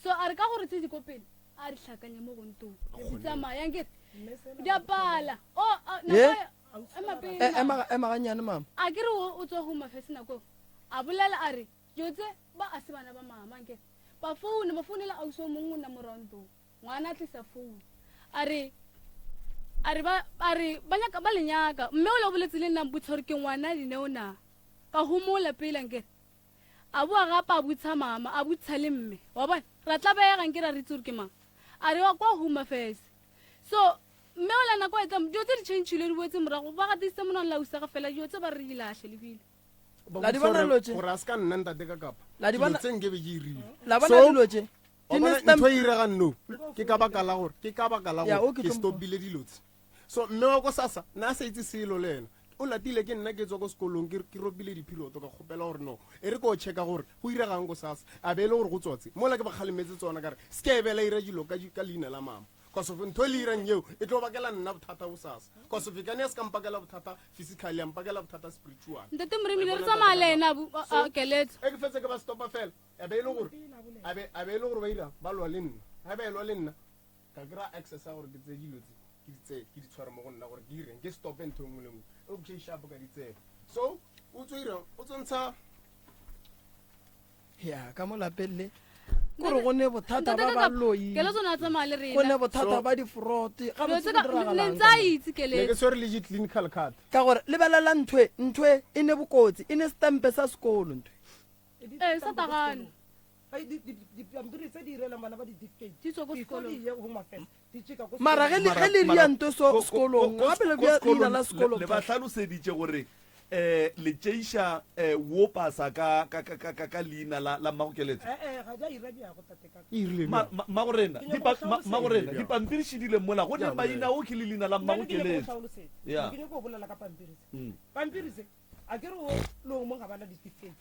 So a re ka gore tse di ko pele a re hlakanye mo gontong. Di tsamaya nkere di a pala. O Ye? nako ema pele. E, ema ema gannyane mama. A ke re o tswa home affairs nako a bolela a re dilo tse ba a se bana ba mama nkere. Ba foune ba founela ausi o mongwe o nna mo rontong. Ngwana a tlisa founu. A re a re ba a re ba nyaka ba le nyaka mme o le boletse le nna mpotsa gore ke ngwana Dineo na. Ka homola pele nkere. A boa gape a botsa mama a botsa le mme wa bona ra tlabega nkere a re itse gore ke mang. A re wa kwa home affairs. So mme o la nako e tla dilo tse di changile di boetse morago ba gatisitse monwana la ausi ga fela dilo tse ba re di lahle lebile. La di bona dilo tse? Gore a se ka nna ntate ka kapa. La di bona- Dilo tse nke be ke irile. La bona So, dilo tse? wa Di ne bona stamp- ntho e iregang no ke ka baka la gore ke ka baka la Ya, gore o ke ke tlo mo- stopile dilo tse. So mme wa ko sasa na a sa itse selo le ena. O latile ke nna ke tswa ko sekolong ke ke ropile diphiloto ka kgopela gore no e re ko checka gore go iregang ko sasa a be e le gore go tswatse mola ke ba kgalemetse tsona ka re se ke bela ira dilo ka ka leina la mama. Cause of ntho e le irang eo e tlo bakela nna bothata bo sasa. Cause of e ka ne ya se ka mpakela bothata physically ya mpakela bothata spiritual. Ntate Moremi ne re tsamaya le ena a keletso. E ke fetse ke ba stopa fela a be e le gore a be a be e le gore ba ira ba lwa le nna. Ha ba e lwa le nna ka kry-a access ya gore ke tseye dilo tse ke di tseye ke di tshware mo go nna gore ke ireng ke stope ntho e nngwe le nngwe. Okay sharp ka di tseye. So o tswo irang o tswo ntsha Ya ka mo lapeng le kore go ne bothata ba baloi. Keletso ne a tsamaya le rena. Go ne bothata ba di-fraud. Ga Dilo botse tse go ka- diragalang ne ntse ka a mo. itse keletso. Ne ke tshwere le di-clinical card. Ka gore lebelela ntho e, ntho e e ne bokotsi, e ne stampe sa sekolo ntho e. Eh, sa tagane. Ai, dipampiri tse di irelang bana ba di-certificate. Di tswa ko Before sekolong. di ye Home Affairs, di tšeka ko Mara ge le- sekolong. ge le ria ntho so sekolong, gape le bea leina la sekolo le ba hlaloseditše gore eh le tšeiša eh wo pasa ka ka ka ka ka leina la la mmago keletso. Eh, eh, ga di a ira bjago, tate ka. Ma- ma- mmago rena, Ke nyaka dipa- go ma- mmago rena, hlalosetsa. dipampiri šidile mola go ne Ya, maina o ke le leina la Nna mmago ke nyaka go keletso. hlalosetsa. Ya. Ke nyaka go bolela ka pampiri tse. Pampiri tse, a ke re o le o mongwe ga bana di-certificate.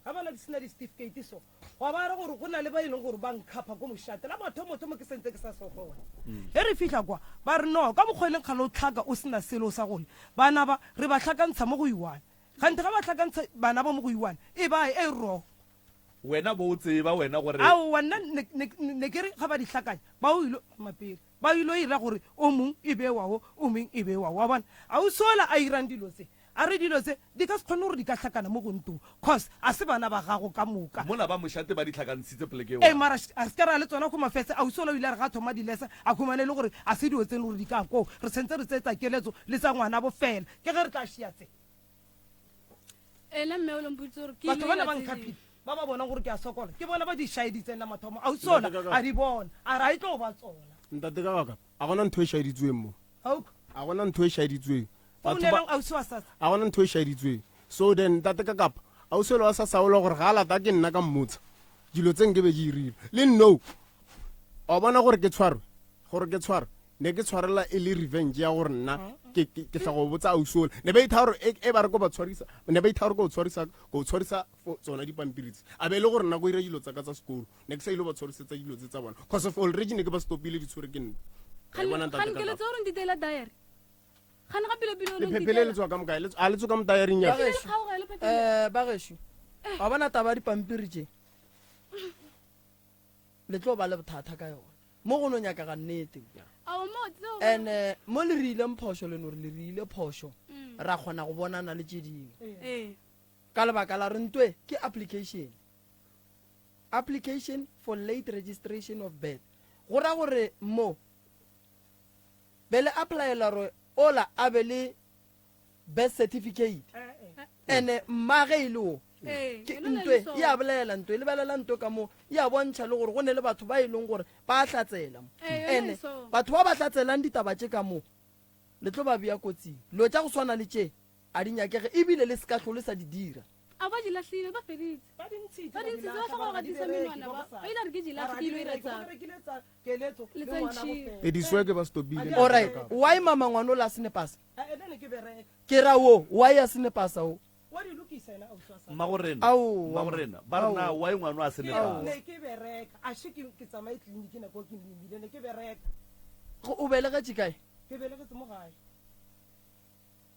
Ga bana di sena di-certificate so, gwa ba re gore go na le ba e leng gore ba nkhapha ko mošate. La mathomothomo ke sentse ke sa sogona. Ge re fihla kwa, ba re no, ka mokgwa e leng kgale o tlhaka o sena selo sa gole. Bana ba, re ba hlakantsha mo go iwane. Gante ga ba hlakantsha bana ba mo go iwane, e ba e wrong. Wena bo o tseba wena gore Aowa, nna ne, ne, ne ke re ga ba di hlakanya, ba o ilo, mapele, ba ilo ira gore o mong e be wa wo, o mong e be wa wo. Wa bona? A o sola a irang dilo tse. A re dilo tse di ka se kgone gore di ka hlakana mo go ntong, cause a se bana ba gago ka moka. Mola ba mošate ba di hlakantshitse poleke eo. Ee, mara a se ka ra le tsona go mafese. A o sola o ile a re ga a thoma dilesa, a khumane e le gore a se dilo tse e leng gore di ka koo. Re sentse re tseetsa keletso le tsa ngwana bo fela. Ke ge re tla šia tse. Ena mme o le mpoditse gore ke Batho ile bana ira ba tse nkhapile. dingwe. Ba ba bonang gore ke a sokola ke bona ba di šaeditseng la mathomo. Ausi ona a di bona a re a e tlo ba tsona. Ntate ka baka a gona ntho e šaeditsweng mo. A gona ntho e šaeditsweng. Founelang ausi wa SASSA. A gona ntho e šaeditsweng. So then ntate ka kapa ausi ole wa SASSA o le gore ga a lata ke nna ka mmotsa dilo tse nke be ke irile. Le no wa bona gore ke tshwarwe gore ke tshwarwe ne ke tshwarela e le revenge ya gore nna ke ke ke tla go botsa ausi ole ne ba itha gore e e ba re ko ba tshwarisa ne ba itha gore ko tshwarisa ko tshwarisa tsona dipampiri tse a be e le gore nna ko ira dilo tsa ka tsa sekolo ne ke sa ile ba tshwarisetsa dilo tse tsa bona cause of already ne ke ba stopile di tshwere ke nna Kgane gore ntitela diary gane ga pele pele lephephe le le tswa ka mokae a le tswa ka mo diaryng ya eh bagešu wa bona taba ya dipampiri tše le tlo ba le bothata ka yona mo go no nyakaga nnete and eh, mo le re ileng phošo le no re le re ile phošo mm. ra kgona go bonana le tše dingwe eh. ka lebaka la re ntwe ke application application for late registration of birth go ra gore mo be le applyela gore ola a be le birth certificate ene mma ge e le o ke ntwe e a bolela ntwe e lebelela ntwe ka mo e a bontšha le gore go ne le batho ba e leng gore ba hlatsela mo ene batho ba ba hlatselang ditaba tše ka mo le tlo ba bea kotsing dilo tša go swana le tše a di nyakege ebile le se ka hlole sa di dira A ba di lahlile, ba feditse. Ba di ntshitse, Ba di ntshitse, ba hloka go gatisa menwana ba. Ba ile a re ke di lahle, ke ilo ira tsa. Rekile tsa keletso Le le tsa ngwana ntšhile. bofela. E di sweke ba stopile. Alright, why mama ngwana o la sene pasa? Eh, ene ne ke bereka. Ke ra wo, why a sene pasa o? Wa di lokisa ena ausi wa sa. Mmagorena, Aowa, mmagorena, ba re na aowa. why ngwana a sene Ke pasa? ne ke bereka. A she ke ke tsamaye tleliniki nako ke imile ne ke bereka. O belegetše kae? Ke belegetse mo gae.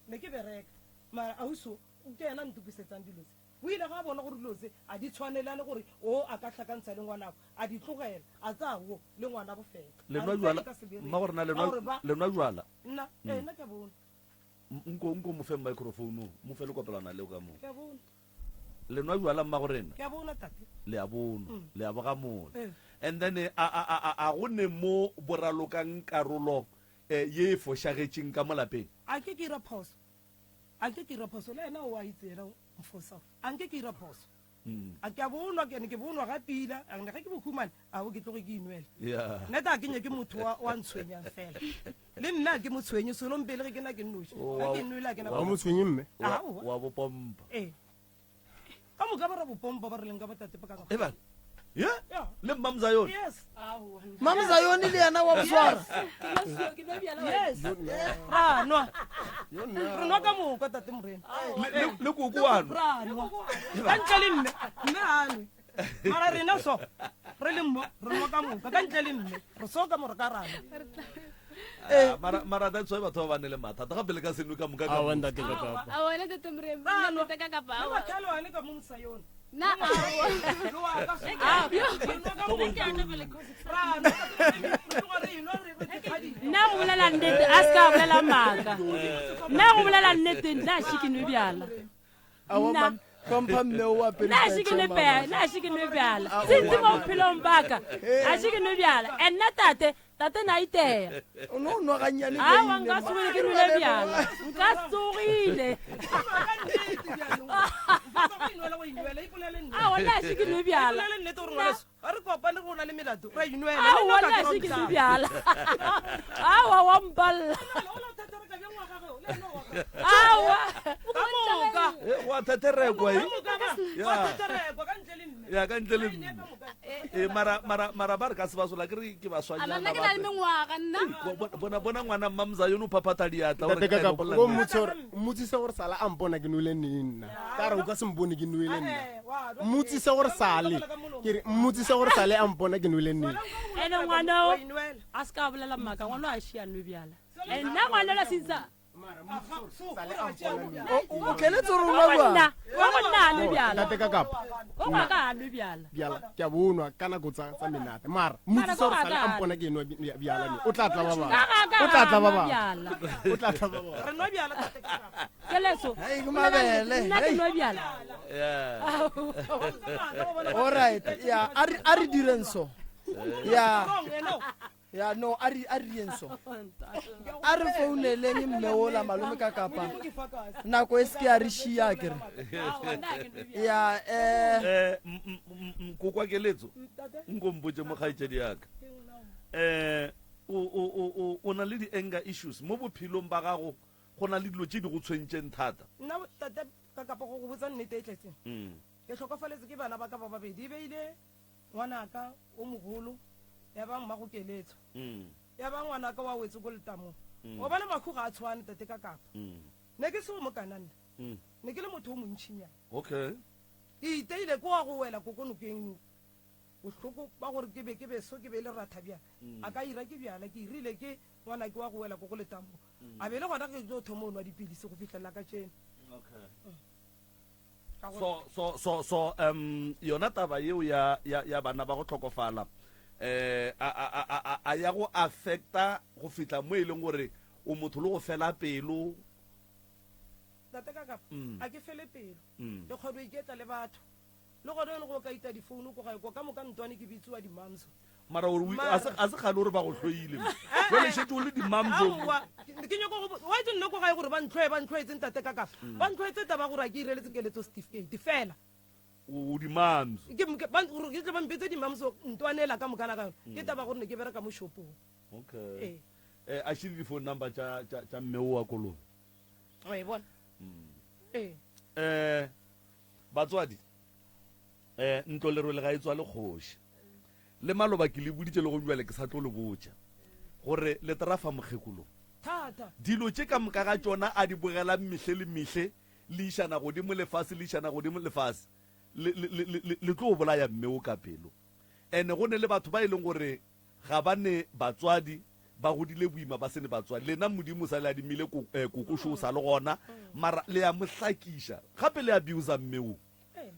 Ne ke bereka. Mara ausi o ke yena a ntokisetsang dilo tse. O ile ga a bona gore dilo tse a di tshwanelane gore o a ka hlakantsha le ngwanabo, a di tlogela, a tsaya wo le ngwanabo fela. Le A nwa re tse jwala, di ka se bereke. mma gore na le Ka nwa, gore ba, le nwa jwala? nna, ee, nna ke a bona, Nko, nko mo fe microphone o, mo fe lekopelwana leo ka moo. ke a bona, Le nwa jwala mma gorena? ke a bona tate. Le a bonwa, le a boga mola. Ee. And then a, a, a, a, a go ne mo boralokang karolo eh, ye e fošagetšeng ka mo lapeng? A nke ke ira phoso, a nke ke ira phoso, le yena o a itse yena mfosa gore a nke ke ira phoso. A ke a bonwa, ke ne ke bonwa ga pila, a ne ge ke bo humane, a bo ke tloge ke inwele. Yeah. Nnete a ke nyake motho wa, wa ntshwenyang fela. Le nna a ke mo tshwenye, solong pele ge ke na ke nnoši. Oh, Ga wa- ke nwele a ke na Wa mo tshwenye mme. Wa, Aowa. wa bo pompa. Ee. Ka moka ba ra bo pompa ba re leng ka bo tate ba ka ka. Ebang. Ye? Yeah. Le Mmamza yone. Yes. Mamza yone le yena wa boswara. Yes. Ra nwa. Re nwa ka moka tate Morena. Le, le, le koko wa nwa. Ra nwa. Ka ntle le mme, mme ha nwe. Mara rena so re le mo re nwa ka moka ka ntle le mme. Re so ka mo re ka ra nwa. Ah, mara, mara that's why batho ba ba ne le mathata gape le ka se nwe ka moka ka Aowa mo. ntate ka kapa. A wena tate Moremi, Ra nwa. ntate ka kapa Le aowa. makhelwane ka mo mosa yone. Na aowa. Le wa ka so. Re nwa ka moka. Ra nwa. Re tloga re enwa re re phadima. Nna go bolela nnete a se ka bolela maaka. Nna go bolela nnete nna a še ke nwe bjala. Aowa Nna. man, hlompha mme o apere Nna a še ke nwe diaparo. bjala, nna a še ke nwe bjala. Since mo bophelong baka a še ke nwe bjala. And nna tate, tate na iteya. O no nwa gannyane Aowa beine, nka ma. tsogile ke nwele bjala. Nka tsogile. Ka nnete bjalo. Mfosa go inwela go inwela ipolele nnete. Aowa nna a še ke nwe bjala. Ipolele nnete gore ngwaneso ga re kopane go na le melato ra inwela. Aowa nna a še ke nwe bjala. Aowa wa mpalla. Aowa. Ka moka. Eh, wa thetherekwa e. Ka moka ba. Wa thetherekwa ka ntle le mme. Ya ka ntle le mme. Eh, mara mara mara ba re ka se ba sola ke re ke A baswanyana nna ke na le ba. mengwaga nna. Bona bona ngwana Mmamza yono o phaphatha diatla o re Ntate ke ka a kapa bolela o nnete. mmotse gore mmotsise gore sala a mpona ke nwele neng nna. Ka re o ka se mpone ke nwele nna. Mmotsise gore sale ke re mmotsise gore sale a mpona ke nwele neng. Ene ngwana o a se ka bolela maaka ngwana o a šia nwe bjala. And nna ngwana la sinsa O keletse gore o nwa wa bjala. nna wa go nna a nwe bjala. Ntate ka kapa O ngwa ka a nwe bjala. bjala ke a bonwa ka nako tsa tsa menate mara mmotsise gore sale a mpona ke nwa bjala neng. O tla tla ba bang. Ka ga ka O tla tla ba nwa bang. bjala. O tla tla ba bang. Re nwa bjala tate ka kapa. Keletso. Hei, ke mabele. Nna ke Hei. nwa bjala. Yeah. Alright, ya a re a re direng so. Ya. Wrong, ena o. Ya no a re a re yeng so. A re founeleng mme ola malome ka kapa. Nako e se ke ya re šia ke re. Ya eh Eh, m- m- m- m- kokwa keletso nko mpotse mo kgaetšedi yaka um o, o, o, o, o na le di-anger issues mo bophelong ba gago go na le dilo tše di go tshwentšeng thata nna tate ka kapa go go botsa nnete e tletseng Mm. ke hlokofaletse ke bana ba ka ba babedi e beile ngwanaka o mogolo ya ba mmago keletso Mm. ya ba ngwanaka wa wetse ko letamong Mm. gobane mahu ga a tshwane tate ka kapa Mm. ne ke se go mokana nna Mm. ne ke le motho o montšhinyana okay ke iteile ko wa go wela ko ko nokeng bohloko ba gore ke be ke be so ke be e le ratha bjala Mm. a ka ira ke bjala ke irile ke ngwana ke wa go wela ko go letamong Mm. a be le gona ke tlo thoma o nwa dipilisi go fitlhelela ka tšeno okay Ka gore- so so so so um yona taba yeo ya ya ya bana ba go tlhokofala eh a a a a a ya go affecta go fitla mo e leng gore o motho le go fela pelo tate ka kapa Mm. a ke fele pelo Mm. ke kgone go iketla le batho le gone ene go ka ita difounu ko gae ko ka moka ntwane ke bitsiwa dimamso mara gore o- Mara- a se- a se kgale gore ba go hloile mo. jale šetse o le dimamso Aowa, ke ke nyako go wa itse nna ko gae gore ba ntlhoe ba ntlhoetseng tate ka kapa Mm. ba ntlhoetse taba gore a ke ireletse keletso certificate fela o dimamso Ke- ke- ba- gore ke tle ba mpetse dimamso ntwanela ka mokana ka yone ke Mm. taba gore ne ke bereka mo shopong okay ee eh a šile di-phone number tša tša tša mme o wa kolobe wa e bona Mm. ee eh batswadi eh ntlo lerole ga e tswa le kgoši le maloba ke le boditše le go bjale ke sa tlo le botša gore le terafa mokgekolong thata dilo tše ka moka ga tšona a di bogelang mehle le mehle le išana godimo lefase le išana godimo lefase le, le, le, le, le tlo bolaya mme o ka pelo ene go ne le batho ba e leng gore ga ba ne batswadi ba godile boima ba se ne batswadi lena modimo o sa le adimile eh, kokošo o sa le gona mara le ya mo hlakiša gape le abusa mme o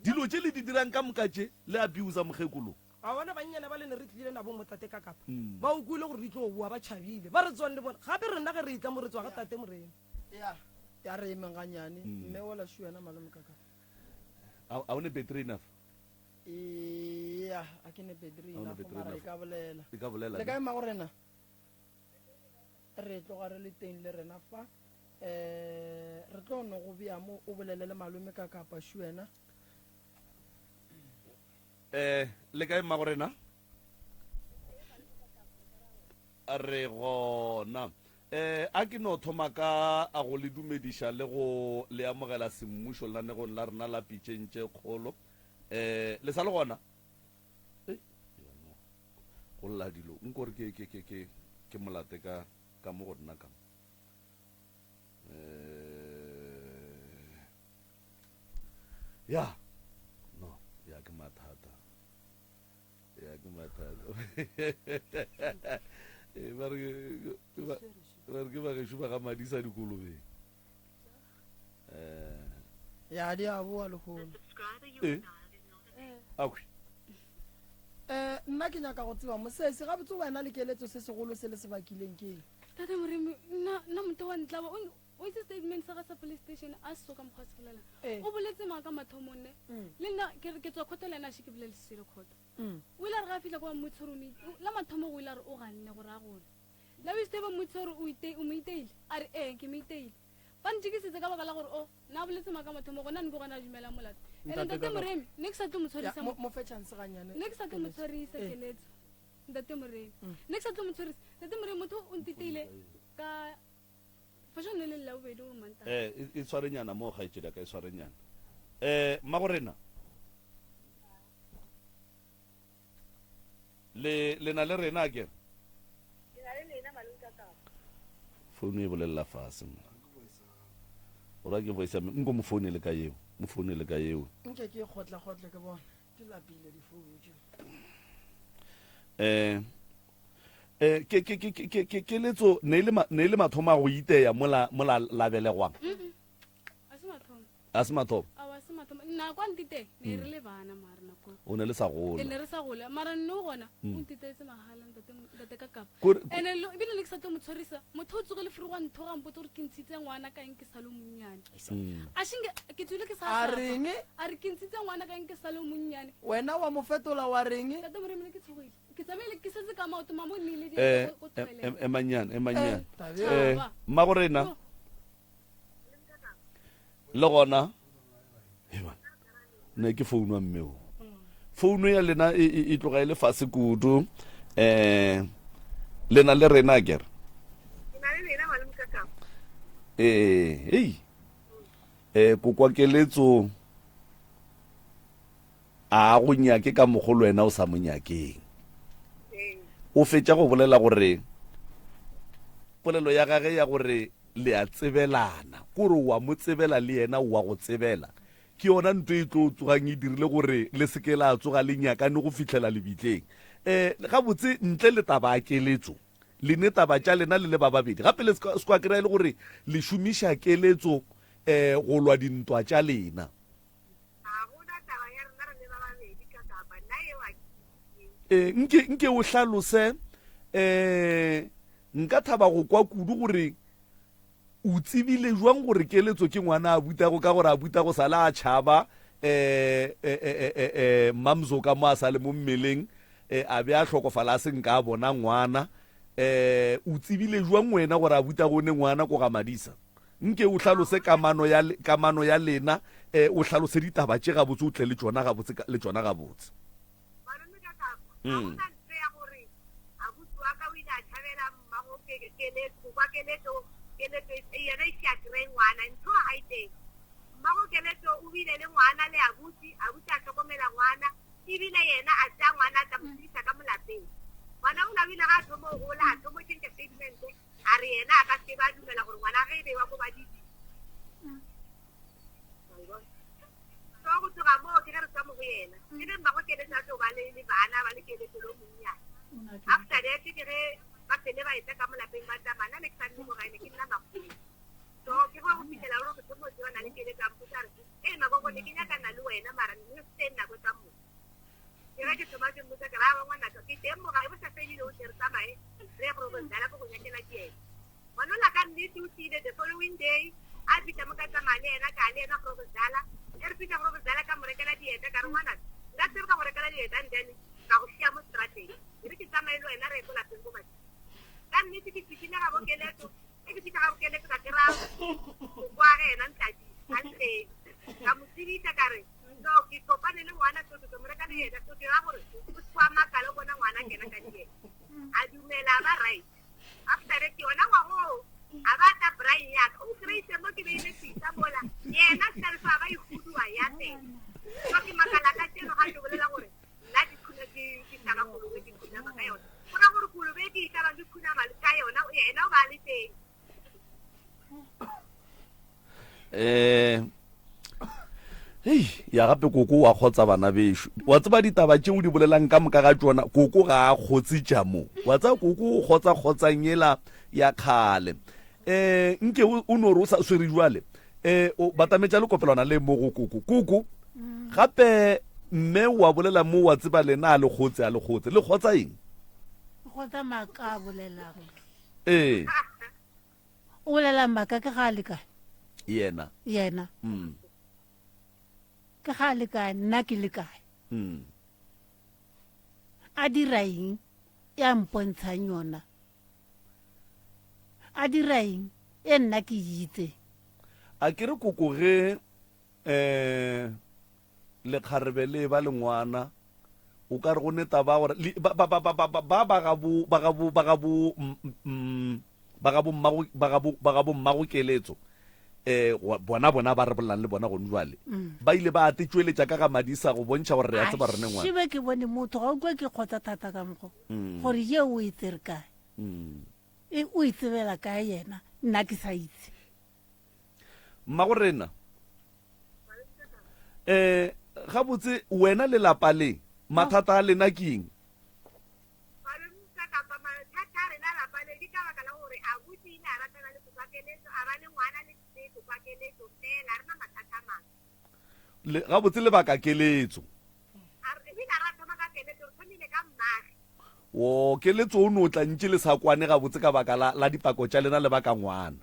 dilo tše le di dirang ka moka tše le abusa mokgekolo a bona bannyana ba le ne re tlile nabo mo tate ka kapa Mm. ba o kwile gore di tlo boa ba tšhabile ba re tswang le bona gape rena ge re itla mo re tswa ga tate morena ya ya re emeng ganyane Mm. mme ola shu wena malome ka kapa a o ne battery enough ya a ke ne battery Ha o ne enough battery mara e enough. ka bolela E ka bolela, le ne? kae mmago rena re tloga re le teng le rena fa um re tlo no go bea mo o bolele le malome ka kapa shu wena eh le kae mmago rena re gona eh a ke no thoma ka a go le dumediša le go le amogela semmušo lenanegong la rena la pitšeng tše kgolo eh le sa le gona Eh, ya no. go lla dilo nko re ke ke ke ke ke molate ka ka mo go nna ka mo. eh ya no ya ke mathata ya ke mathata Eh, ba re ke- ba ba re ke bagešo ba ga madisa dikolobeng um ya di a boa lehono eh akhwi um nna ke nyaka go tseba mosesi gabotse wena le keletso se segolo se le se bakileng ke eng tate moremi nna nna motho wa ntlaba o o itse statement sa ga sa police station a se so ka mokgwa a se bolelang Ee. o boletse maaka mathomong ne Mm. le nna ke re ke tswa khoto le ena a še ke bolele selo khoto Mm. o ile a re ga a fitlha kwa mmotse gore o mo ite- o- la mathomo go ile a re o ganne gore a gole la o iste ba mmotse gore o ite- o mo iteile a re ee ke mo iteile ba ntšekisitse ka baka la gore o na boletse maaka mathomo gona ne ke gona a dumela molato ene Ntate ntate Kaka- moremi ne ke sa tlo mo Ya, tshwarisa mo- mo fe chance ganyane ne ke sa tlo mo Keletso. tshwarisa Ee. keletso ntate moremi ne ke sa tlo mo tshwarisa ntate moremi motho o ntiteile ka fashion le le labobedi gore manta eh e- e tshwarenyana mo kgaetšedi ya ka e tshwarenyana eh mmago rena le le na le rena a kere Ke na le lena malome ka kapa. founu e bolelela fase mo o ra ke voice ya me nko mo founele ka yeo mo founele ka yeo nke ke kgotlakgotle ke bone di lapile difounu tše eh eh ke ke ke ke ke keletso ne e le ma- ne e le mathomo a go iteya mola mola labelegwang Mm-mm. a se mathomo a se mathomo awa se mathomo. Nako a ntite ne re le bana mara nako. O ne le sa gola. E ne re sa gola mara nno gona o ntitetse mahala ntate ntate ka kapa. Ene lo ebile le ke sa tlo mo tshwarisa motho o tsogile furu wa ntho ga mpotsa gore ke ntshitse ngwana ka eng ke sa le monnyane. A shinge ke tswile ke sa A reng? A re ke ntshitse ngwana ka eng ke sa le monnyane. Wena wa mo fetola wa reng? Ntate Moremi ne ke tshogile. Ke tsamaile ke setse ka maoto mamo nile di Eh, ko em- toilet. em- emanyana emanyana. Eh, Eh, mmago rena. Le gona ne ke founu wa mmeo. Founu ya lena e, e, e tloga e le fase kudu. Eh, lena le rena akere? Ke na le lena malome Kakapa. Eh, hei. Eh, kokwa keletso a go nyake ka mogolo wena o sa mo nyakeng. O fetša go bolela gore polelo ya gage ya gore le a tsebelana, kore wa mo tsebela le yena o wa go tsebela, ke yona nto e tlo tsogang e dirile gore le se ke la tsoga le nyakane go fihlela lebitleng. Um gabotse ntle le taba ya keletso, le ne taba tša lena le le ba babedi, gape le se ka kry-a e le gore le šomiša keletso um go lwa dintwa tša lena. Ga go na taba ya rena re le ba babedi ka kapa nna yeo a ke E, nke, nke o hlalose, um nka thaba go kwa kudu gore o tsebile jwang gore keletso ke ngwana a butago ka gore a butago sa le a tšhaba um um Mamzo ka mo a sa le mo mmeleng um a be a hlokofala a se nka a bona ngwana um o tsebile jwang wena gore a butago ne ngwana ko ga Madisa? Nke o hlalose kamano ya, kamano ya lena, eh, o hlalose ditaba tše gabotse, o tle le tšona gabotse, le tšona gabotse. Malome ka kapa, ga go na ntho ya gore abuti wa ka o ile a tšhabela mmago ke, keletso, go kwa keletso, keletso e, yena e se a kry ngwana, ntho ga e teng. Mmago keletso o bile le ngwana le abuti, abuti a hlokomela ngwana, ebile yena a tsea ngwana a tla mo tsebisa ka mo lapeng. Ngwana ola o ile ga a thoma go gola, a thoma go tšhentšha statement, A re yena a ka se ba dumela gore ngwana ge e be wa ko badidi. So go tloga moo ke ge re tswa mo go yena. Ke ge mmago keletso a tlo ba le le bana ba le keletso le o monnyane. After that ke ge ba fele ba etla ka mo lapeng ba tsamaya nna ne ke sa nne mo gae ne ke nna makgoweng. So ke go go fitlhela gore ke thomo tsebana le keletso a mpotsa a re ee magogo ne ke nyakana le wena mara ne se teng nako tsa mo. Ke ge ke thoma ke mmotsa ke re awa ngwanaka ke teng mo gae bo sa fedile o tle re tsamaye re ye go dlala ko go nyakela dieta. Ngwanola ka nnete o tlile the following day a fihla mo ka tsamaya le yena ka ya le yena go go dlala. E re fihla go go dlala ka mo rekela dieta ka re ngwanaka nka se re ka go rekela dieta and then ka go šiya mo strateng e re ke tsamaye le wena re ye ko lapeng ko Madisa. Ka nnete ke fihlile gabo Keletso ge ke fihla gabo Keletso ka kry-a koko wa ge yena Ntladi a le teng ka mo tsebisa ka re So ke kopane le ngwana so ke tlo mo reka le yena so ke ra gore o se wa makala o bona ngwana kena ka dieta. A dumela a ba right. After that yona ngwago a ba tla braai ya ka o kry-itse mo ke beile pizza mola yena self a ba e huduwa ya teng. So ke makala ka tseno ga ke bolela gore nna ke khuna ke ke hlaba kolobe ke khunama ka yona. Go ra gore kolobe ke e hlabang ke khunama ka yona yena o ba le teng. Eh hei ya gape koko wa kgotsa bana bešo wa tseba ditaba tše o di bolelang ka moka ga tšona koko ga a kgotse tša mo wa tseba koko o kgotsa kgotsang yela ya kgale um nke o no re o sa swere jwale um o batametša lekopelwana le mo go koko koko gape mme wa bolela mo wa tseba lena a le kgotse a le kgotse le kgotsa eng kgotsa maaka a bolelago ee O bolela maaka ke ga a le kae? Yena. Yena. Mm. Ke ga a le kae, nna ke le kae? Mm. A dira eng e a mpontshang yona? A dira eng e nna ke e itseng? A ke re koko ge um lekgarebe le ba le ngwana o ka re go ne taba gore ba ba ba ba ba ba ba ga bo ba ga bo ba ga bo ba ga bo mmago ba ga bo ba ga bo mmago keletso eh bona bona ba re bolelang le bona gone jwale mm. ba ile ba ate tšweletša ka ga madisa go bontšha gore re a tseba rene ngwana šibe ke bone motho ga o kwe ke kgotsa thata ka mokgo mm. gore ye o e tsere kae mm. e o e tsebela kae yena nna ke sa itse Mmago rena, eh, gabotse wena le lapa le, mathata a lena ke eng? Malomsa kapa mathata a rena lapa le ke ka baka la gore abuti ile a ratana le Kokwakeletso, a ba le ngwana le le Kokwakeletso fela, a rena mathata a mangwe. Le, gabotse lebaka keletso. A re, ebile a ra thoma ka keletso, re thomile ka mmage. O, keletso o no tla ntše le sa kwane gabotse ka baka la, la dipako tša lena le baka ngwana.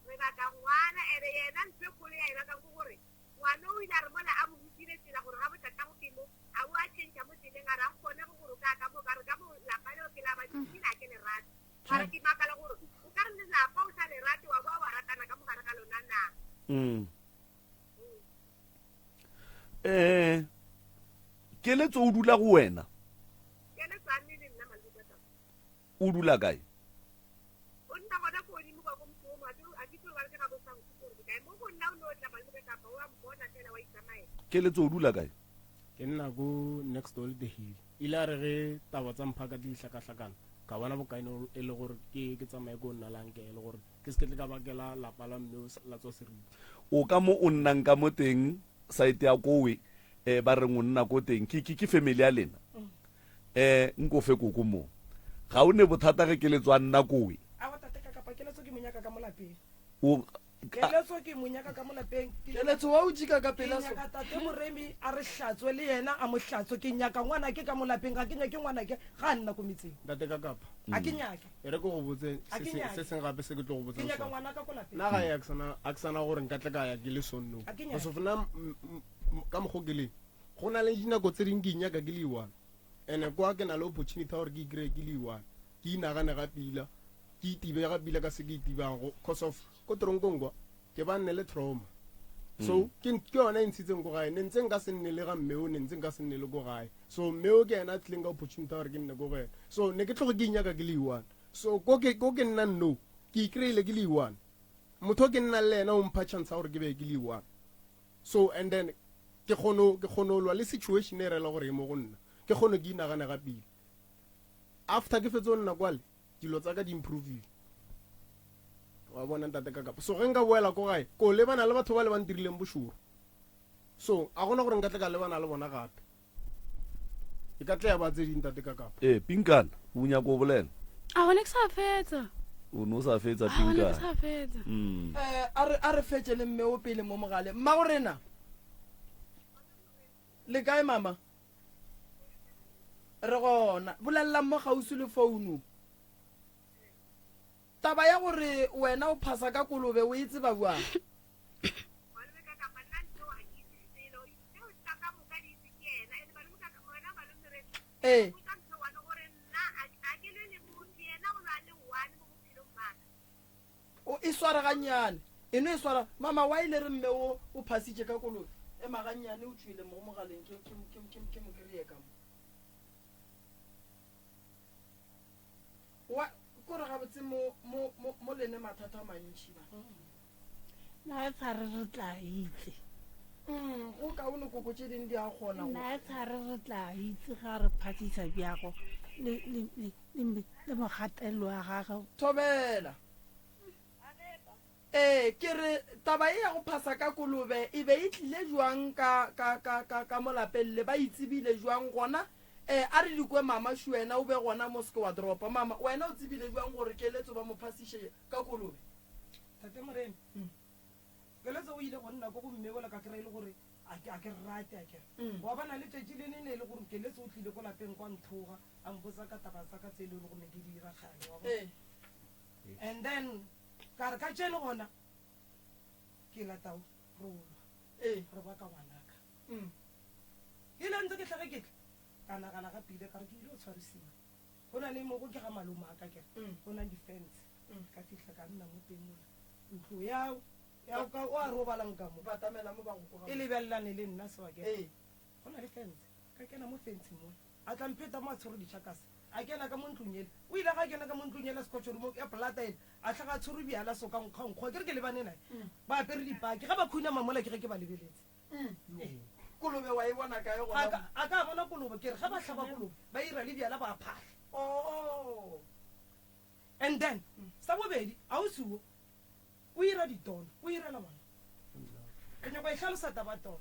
Re baka ngwana, ene yena ntho e kgolo ya e bakang ke gore ngwana o ile a re mola a mo rutile tsela gore ga botatago ke mo, a bo a tšhentšha mo tseleng a re a kgonege gore o ka ka mo, ka re ka mo lapa leo ke la badimo ebile a ke le rate. Mara ke makala gore o ka re lelapa o sa le rate wa boa wa ratana ka mo gare ga lona na? Mm. Eh, keletso o dula go wena? Keletso a nne le nna malome ka O dula kae? O nna gona ko godimo kwa ko motho a ke a ke tsebe ba re ke ga bo sang gore ke kae. Mo go nna o no tla malome ka kapa o a mpona fela wa itsamaela. Keletso o dula kae? Ke nna ko next door le the hill. Ile a re ge taba tsa mphaka di hlakahlakana ka bona bokaone e le gore ke ke tsamaye ko nna lanke e le gore ke se ke tle ka bakela lapa la mme la tswa seriti. O ka mo o nnang ka mo teng site ya kowe eh ba reng o nna ko teng ke ke ke family ya lena eh nko fe koko mo ga o ne bothata ge keletso a nna kowe. Awa tate ka kapa keletso ke mo nyaka ka mo lapeng. O Keletso ke mo nyaka ka mo lapeng. Keletso wa o jika ka pela so. Ke nyaka tate Moremi a re hlatswe le yena a mo hlatswe. Ke nyaka ngwanake ka mo lapeng ga ke nyake ngwanake ga a nna ko metseng. Ntate ka kapa. A ke nyake. E re ke go botse se seng gape se ke tlo go botsang sona. Ke nyaka ngwanaka ko lapeng. Nna gae a ke sana gore nka tla ka ya ke le sonno. Go nna ka mokgo ke leng. Go na le dinako tse ding ke inyaka ke le one. Ene kwa ke na le opportunity ya gore ke ikry-e ke le one. Ke inagane ga pila. Ke itibe ga pila ka se ke itibang go cause of ko toronkong kwa ke ba nne le trauma. So ke ke yona e ntshitseng ko gae. Ne ntse nka se nne le ga mme o ne ntse nka se nne le ko gae. So mme o ke ena a tlileng ka opportunity ya gore ke nne ko go ena. So ne ke tloge ke inyaka ke le one. So ko ke ko ke nnang no ke ikry-ile ke le one. Motho o ke nnang le ena o mpha chance ya gore ke be ke le one. So and then ke kgono ke kgono lwa le situation e rela gore e mo go nna. Ke kgono ke inagane ga pila. After ke fetse go nna kwale dilo tsa ka di improvile. Wa bona ntate ka kapa. So ge nka boela ko gae ko lebana le batho ba le ba ntirileng bošoro. So a gona gore nka tle ka lebana le bona gape. E ka tle ya ba tse ding ntate ka kapa. Ee, Pinkana, o nyaka go bolela? A gone ke sa fetsa. O ne o sa fetsa A gone ke Pinkana. sa fetsa. Mm. Eh, a re a re fetše le mme o pele mo mogaleng. Mmago rena. Le kae mama? Re gona. Bolelelang mo kgauswi le founu. Taba ya gore wena o phasa ka kolobe o e tseba bjang? Ee. O e swara gannyane. E no e swara. Mama, wa ile re mme o o phasitše ka kolobe? Ema gannyane, o tšwile mo mogaleng, ke, ke, ke, ke, ke mo kry-e ka mo. Wa, ko re gabotse mo, mo, mo, mo lene mathata a mantši ba. Nna e sa re re tla itse. Mm, go kaone koko tše ding di a kgona go. Nna e sa re re tla itse ga re phasisa bjago le, le, le, le, le mogatelelo wa gagwe. Thobela. Ee, ke re taba e ya go phasa ka kolobe e be e tlile jwang ka, ka, ka, ka, ka mo lapeng le? Ba e tsebile jwang gona? Ee, a re di kwe mama, šu wena o be gona mo se ke wa dropa. Mama, wena o tsebile jwang gore Keletso ba mo phasiše ka kolobe? Tate Moremi, Keletso o ile go nna ko go mme ola ka kry-a e le gore a ke, a ke rate akere. Wa bona letšatši le leng ne e le gore Keletso o tlile ko lapeng kwa nthoga a mpotsa ka taba tsa ka tse e le gore ne ke di dira kgale, wa bona. Ee. And then ka re ka tšeno gona ke lata rolwa Ee. re baka ngwanaka. Mm. Ile ntse ke hlage ke tla ka nagana gape ile ka re ke ile go tshwarisiwa. Go na le mo go ke ga malome a ka kere go na le di-fence. Ka fihla ka nna mo teng mola ntlo ya ya ka o a robalang ka mo. Batamela mo ba go koga E lebelelane le nna so akere. Ee. Go na le fence. Ka kena mo fenceng mola. A tla mpheta mo a tshwere ditšhakase. A kena ka mo ntlong yela. O ile ga a kena ka mo ntlong yela sekotšhorumong ya polata yela, a hlaga a tshwere bjala so ka nkgwa nkgwa. Ke re ke lebane nae. Ba apere dipaki. Ge ba khunama mola ke ge ke ba lebeletse. Ee. Kolobe wa e bona kae gona? A ka, a ka bona kolobe. Ke re ge ba hlaba kolobe, ba ira le bjala ba a phahla. Oh. And then, sa bobedi, ausi wo, o ira ditono, o irela ngwana. Ke nyako e hlalosa taba ya tono.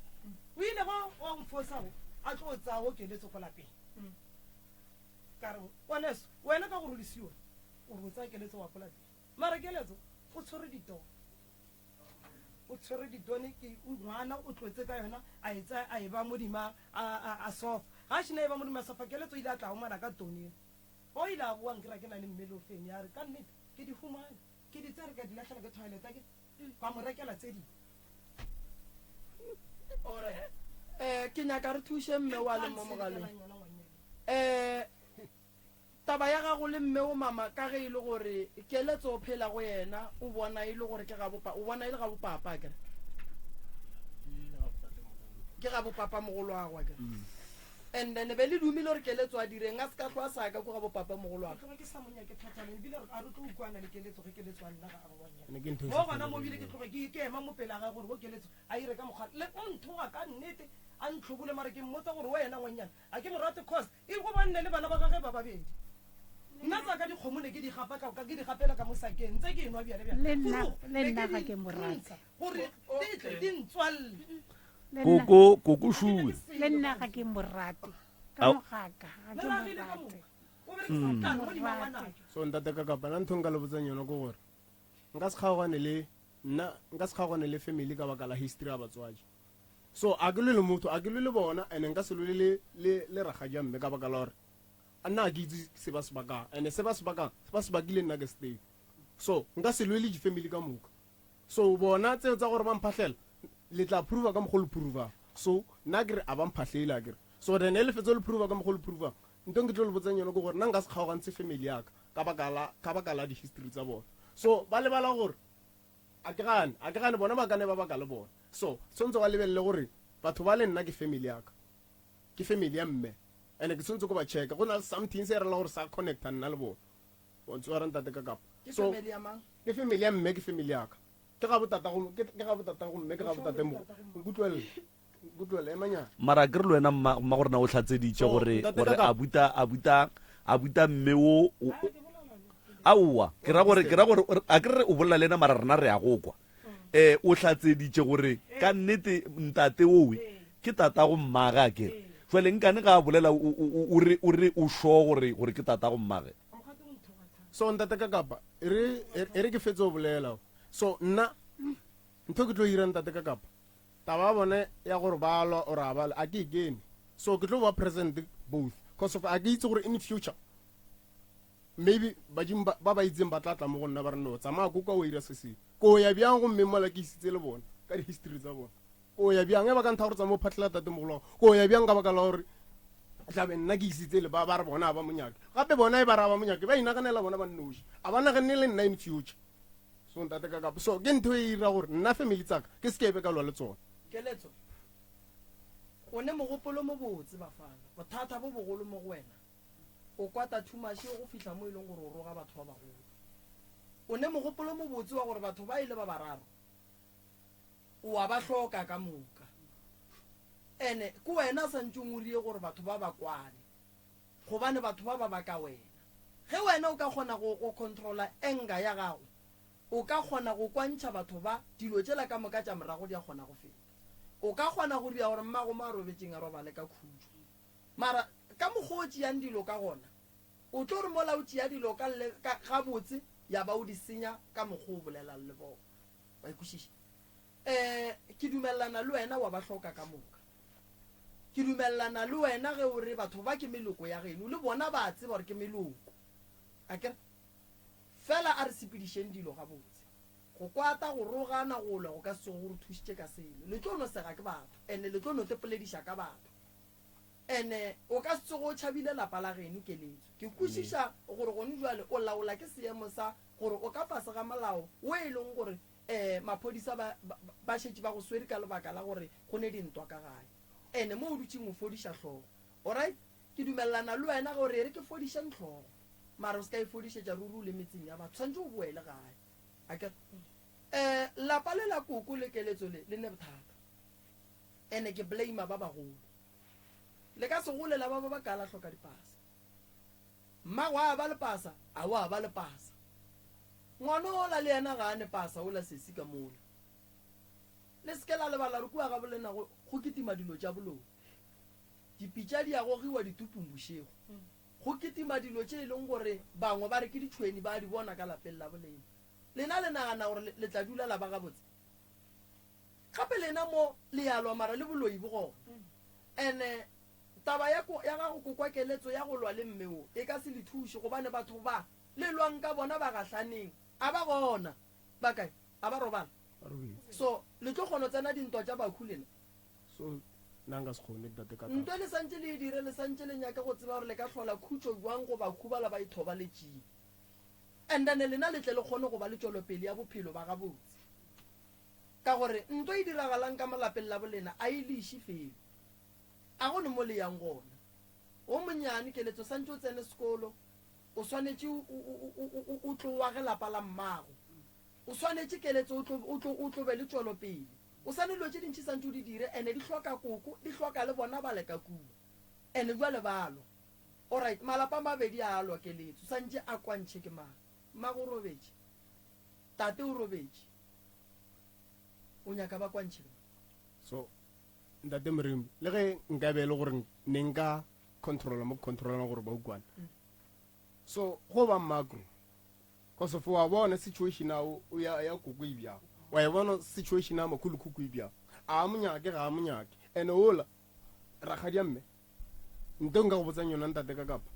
O ile go wa mfosa go, a tlo tsaya go keletso ko lapeng. Ka re, ngwaneso, wena ka gore o le sione, o re o tsaya keletso wa ko lapeng. Mara keletso, o tshwere ditono. O tshwere ditone ke ngwana o tlotse ka yona a e tsaya a e ba modima a sofa. Ga a šena e ba modima sofa keletso ile a tla omana ka tone. O ile a boa nkira ke na le mmele o feng ya re ka nnete ke di humane ke di tsere ka di lahlela ke toilet ke ba mo rekela tse dingwe. Alright. Eh ke nyaka re thuše mme wa le mo mogaleng. Eh Taba ya gago le mme o mama ka ge e le gore Keletso o phela go yena o bona e le gore ke gabo o bona e le gabo papa akere? Ke gabo papa mogolwagwe akere? Mm. And then be le dumile gore Keletso a direng a se ka hlwa sa ka ko gabo papa mogolwagwe. Ke ke sa mo nyake thata le ebile a re tlo ukwana le Keletso ge Keletso a nna ga a wa Ne ke ntho e Mo sa gona mo bile ke tlwaelegeng. tloge ke ke ema mo pele ga gagwe gore bo Keletso a ire ka mokgwa le o nthoga ka nnete a ntlhobole mara ke mmotsa gore wena ngwannyana a ke mo rate cause E go ba nne le bana ba gagwe ba babedi. Nna tsa ka dikgomo ne ke di gapa ka, ke di gapela ka mo sakeng, ntse ke enwa bjale bjale. Le nna, Furugo, le ne nna ke ga di ke mo rate. ntsha gore di tle di ntswalle. Le nna, Koko, koko šuwe. le nna ga ke mo rate. Ka Ao. mogaka, ga Le ke mo ragile ka rate. moka. O berekisa Ga ke tlala mo godimo ga rate. ngwanake. So ntate ka kapa nna ntho nka le botsang yona ke gore nka se kgaogane le nna nka se kgaogane le family ka baka la history ya batswadi. So a ke lwe le motho, a ke lwe le bona, and nka se lwe le le le rakgadi ya mme ka baka la gore nna a ke itse se ba se bakang, and se ba se bakang se ba se bakile nna ke se teng. So nka se lwe le di-family ka moka. So bona tseo tsa gore ba mphahlela le tla prova ka mokgwa o le provang. So nna ke re a ba mphahlele akere. So then e le fetsa le prova ka mokgwa o le provang, ntho e ke tlo le botsang yona ke gore nna nka se kgaogantshe family ya ka ka baka la ka baka la di-history tsa bona. So ba lebala gore A ke gane, a ke gane, bona ba ka ne ba baka le bona. So, tshwanetse ba lebelele gore batho ba le nna ke family ya ka. Ke family ya mme. And ke tshwanetse ko ba checka. Go na le something se rela gore sa connecta nna le bona. Wa ntshwara ntate ka kapa. Ke So, family ya mang? ke family ya mme, ke family ya ka. Ke ga botata go ke ga botata go mme, ke ga botate mo. Nkutlwelle. Nkutlwelle emanyana. Mara ke re le wena mma mma gore na o hlatseditše So, gore ntate gore ka kapa. abuta abuta abuta mme wo o- o- aowa ke ra gore ke ra gore a ke re o bolela le ena mara rena re ya go kwa um o hlatseditše gore ka nnete ntate owe ke tatago mmage a kere jale nkane ga a bolela o re o re o sure gore gore ke tatago mmage So ntate ka kapa e re e re ke fetse go bolela. So nna ntho ke tlo ira ntate ka kapa taba ya bone ya gore ba lwa or a ba lwe a ke e kene. So ke tlo ba present both cause of a ke itse gore in future maybe badimo ba ba ba itseng ba tla tla mo go nna ba re no tsamaya ko kwa o ira se sengwe. Ko ya bjang gomme mola ke isitse le bona ka di-history tsa bona. Ko ya bjang e ba ka ntha gore tsamaya o phatlhela tatemogolo wa gago. Ko ya bjang ka baka la gore tlabe nna ke isitse le ba ba re bona ba monyake. Gape bona e ba re ba monyake ba inaganela bona ba nnoši. A ba naganne le nna in future. So ntate ka kapa so ke ntho e ira gore nna family tsaka ke se ke be ka lwa le tsona. Keletso, O ne mogopolo mobotse bafana, bothata bo bogolo mo go wena O kwata thumaše go fihla mo e leng gore o roga batho ba bagolo. O ne mogopolo mobotse wa gore batho ba e le ba bararo o a ba hloka ka moka. Ene ke wena a santšeng o rie gore batho ba ba kwane gobane batho ba ba baka wena. Ge wena o ka kgona go, go controla anger ya gago, o ka kgona go kwantšha batho ba, dilo tšela ka moka tša morago di a kgona go feta. O ka kgona go dira gore mmago mo a robetšeng a robale ka khutšo. Mara ka mokgwa o tšeang dilo ka gona, o tlo re mola o tšea dilo ka le, ka, gabotse, ya ba o di senya ka mokgwa o bolelang le bona. Wa e kwešiša? Um, ke dumelelana le wena, wa ba hloka ka moka. Ke dumelelana le wena ge o re batho ba ke meloko ya geno, le bona ba a tseba gore ke meloko. Akere? Fela a re sepedišeng dilo gabotse. Go kwata, go rogana, go lwa go ka se tsoge go re thušitše ka selo. Le tlo no sega ke batho, and-e le tlo no tepolediša ka batho. Ene o ka se tsoge o tšhabile lapa la geno keletso. Ke kwešiša gore gone bjale o laola ke seemo sa gore o ka fase ga molao wo e leng gore um maphodisa ba, ba, ba šetše ba go swere ka lebaka la gore go ne dintwa ka gae. Ene mo o dutšeng o fodiša hlogo. Alright, ke dumelelana le wena gore e re ke fodišeng hlogo, mara o se ka e fodišetša ruri o le metseng ya batho. Tshwanetše o boele gae. Akere? Um lapa le la koko le keletso le, le ne bothata. Ene ke blame ba bagolo. Le ka se gole la ba ba baka la hloka dipasa. Mmago a ba le pasa, a wa ba le pasa. Ngwana ola le yena ga a ne pasa ola sesi ka mola. Le se ke la lebala gore kua ga bolena go, go kitima dilo tša boloi. Dipitša di a gogiwa ditupung bošego. Go kitima dilo tše e leng gore bangwe ba re ke ditšhweni ba a di bona ka lapeng la bolena. Lena le nagana gore le, le tla dula la ba gabotse? Gape lena mo le ya lwa mara le boloi bo gona. Ene taba ya ko, ya gago kokwa keletso ya go lwa le mme wo e ka se le thuše gobane batho ba le lwang ka bona ba gahlaneng. A ba gona. Ba kae? A ba robala? Ba robetse. So le tlo kgono tsena dintwa tša bakhu lena? So nna nka se kgone ntate ka Ntwa le santše le e dire le santše le nyake go tseba gore le ka hlola khutšo bjang go bakhu bala ba ithobaletšeng. And then lena le tle le kgone go ba le tšwelopele ya bophelo ba gabotse. Ka gore ntwa e diragalang ka mo lapeng la bolena a e le iše felo. A go ne mo le yang gona. O monnyane Keletso santše o tsene sekolo, o swanetše o, o, o, o, o tlo age lapa la mmago. O swanetše Keletso o tlo, o tlo, o tlo be le tšwelopele. O sa ne dilo tše dintši santše o di dire ene di hloka koko, di hloka le bona bale ka kua. Ene bjale ba lwa. Alright, malapa a mabedi a lwa Keletso, santše a kwantšhe ke mang? Mmago o robetše. Tate o robetše. O nyaka ba kwantšhe ke mang? So, Ntate Moremi, le ge nka be e le gore ne nka controla mo ke controlang gore ba ukwane. So, go ba macro. Cause of wa bona situation a o ya ya koko e bjang. Wa e bona situation a makhulukhukhu e bjang. A mo nyake ga a mo nyake. Ene ola rakgadi ya mme nte nka go botsang yona ntate ka kapa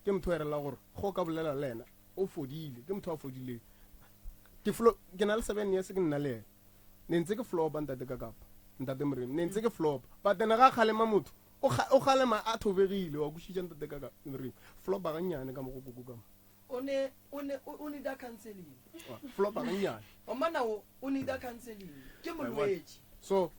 ke motho a erela gore go ka bolela le ena o fodile ke motho a fodileng ke flo ke na le seven years ke nna le ena ne ntse ke flopa ntate ka kapa ntate moremi ne ntse ke flopa but ene ga kgalema motho o kgalema a thobegile wa kwešiša ntate ka ka moremi flopa gannyane ka mo go koko ka mo o ne o ne o need counseling flopa gannyane o mana o o need counseling ke molwetši so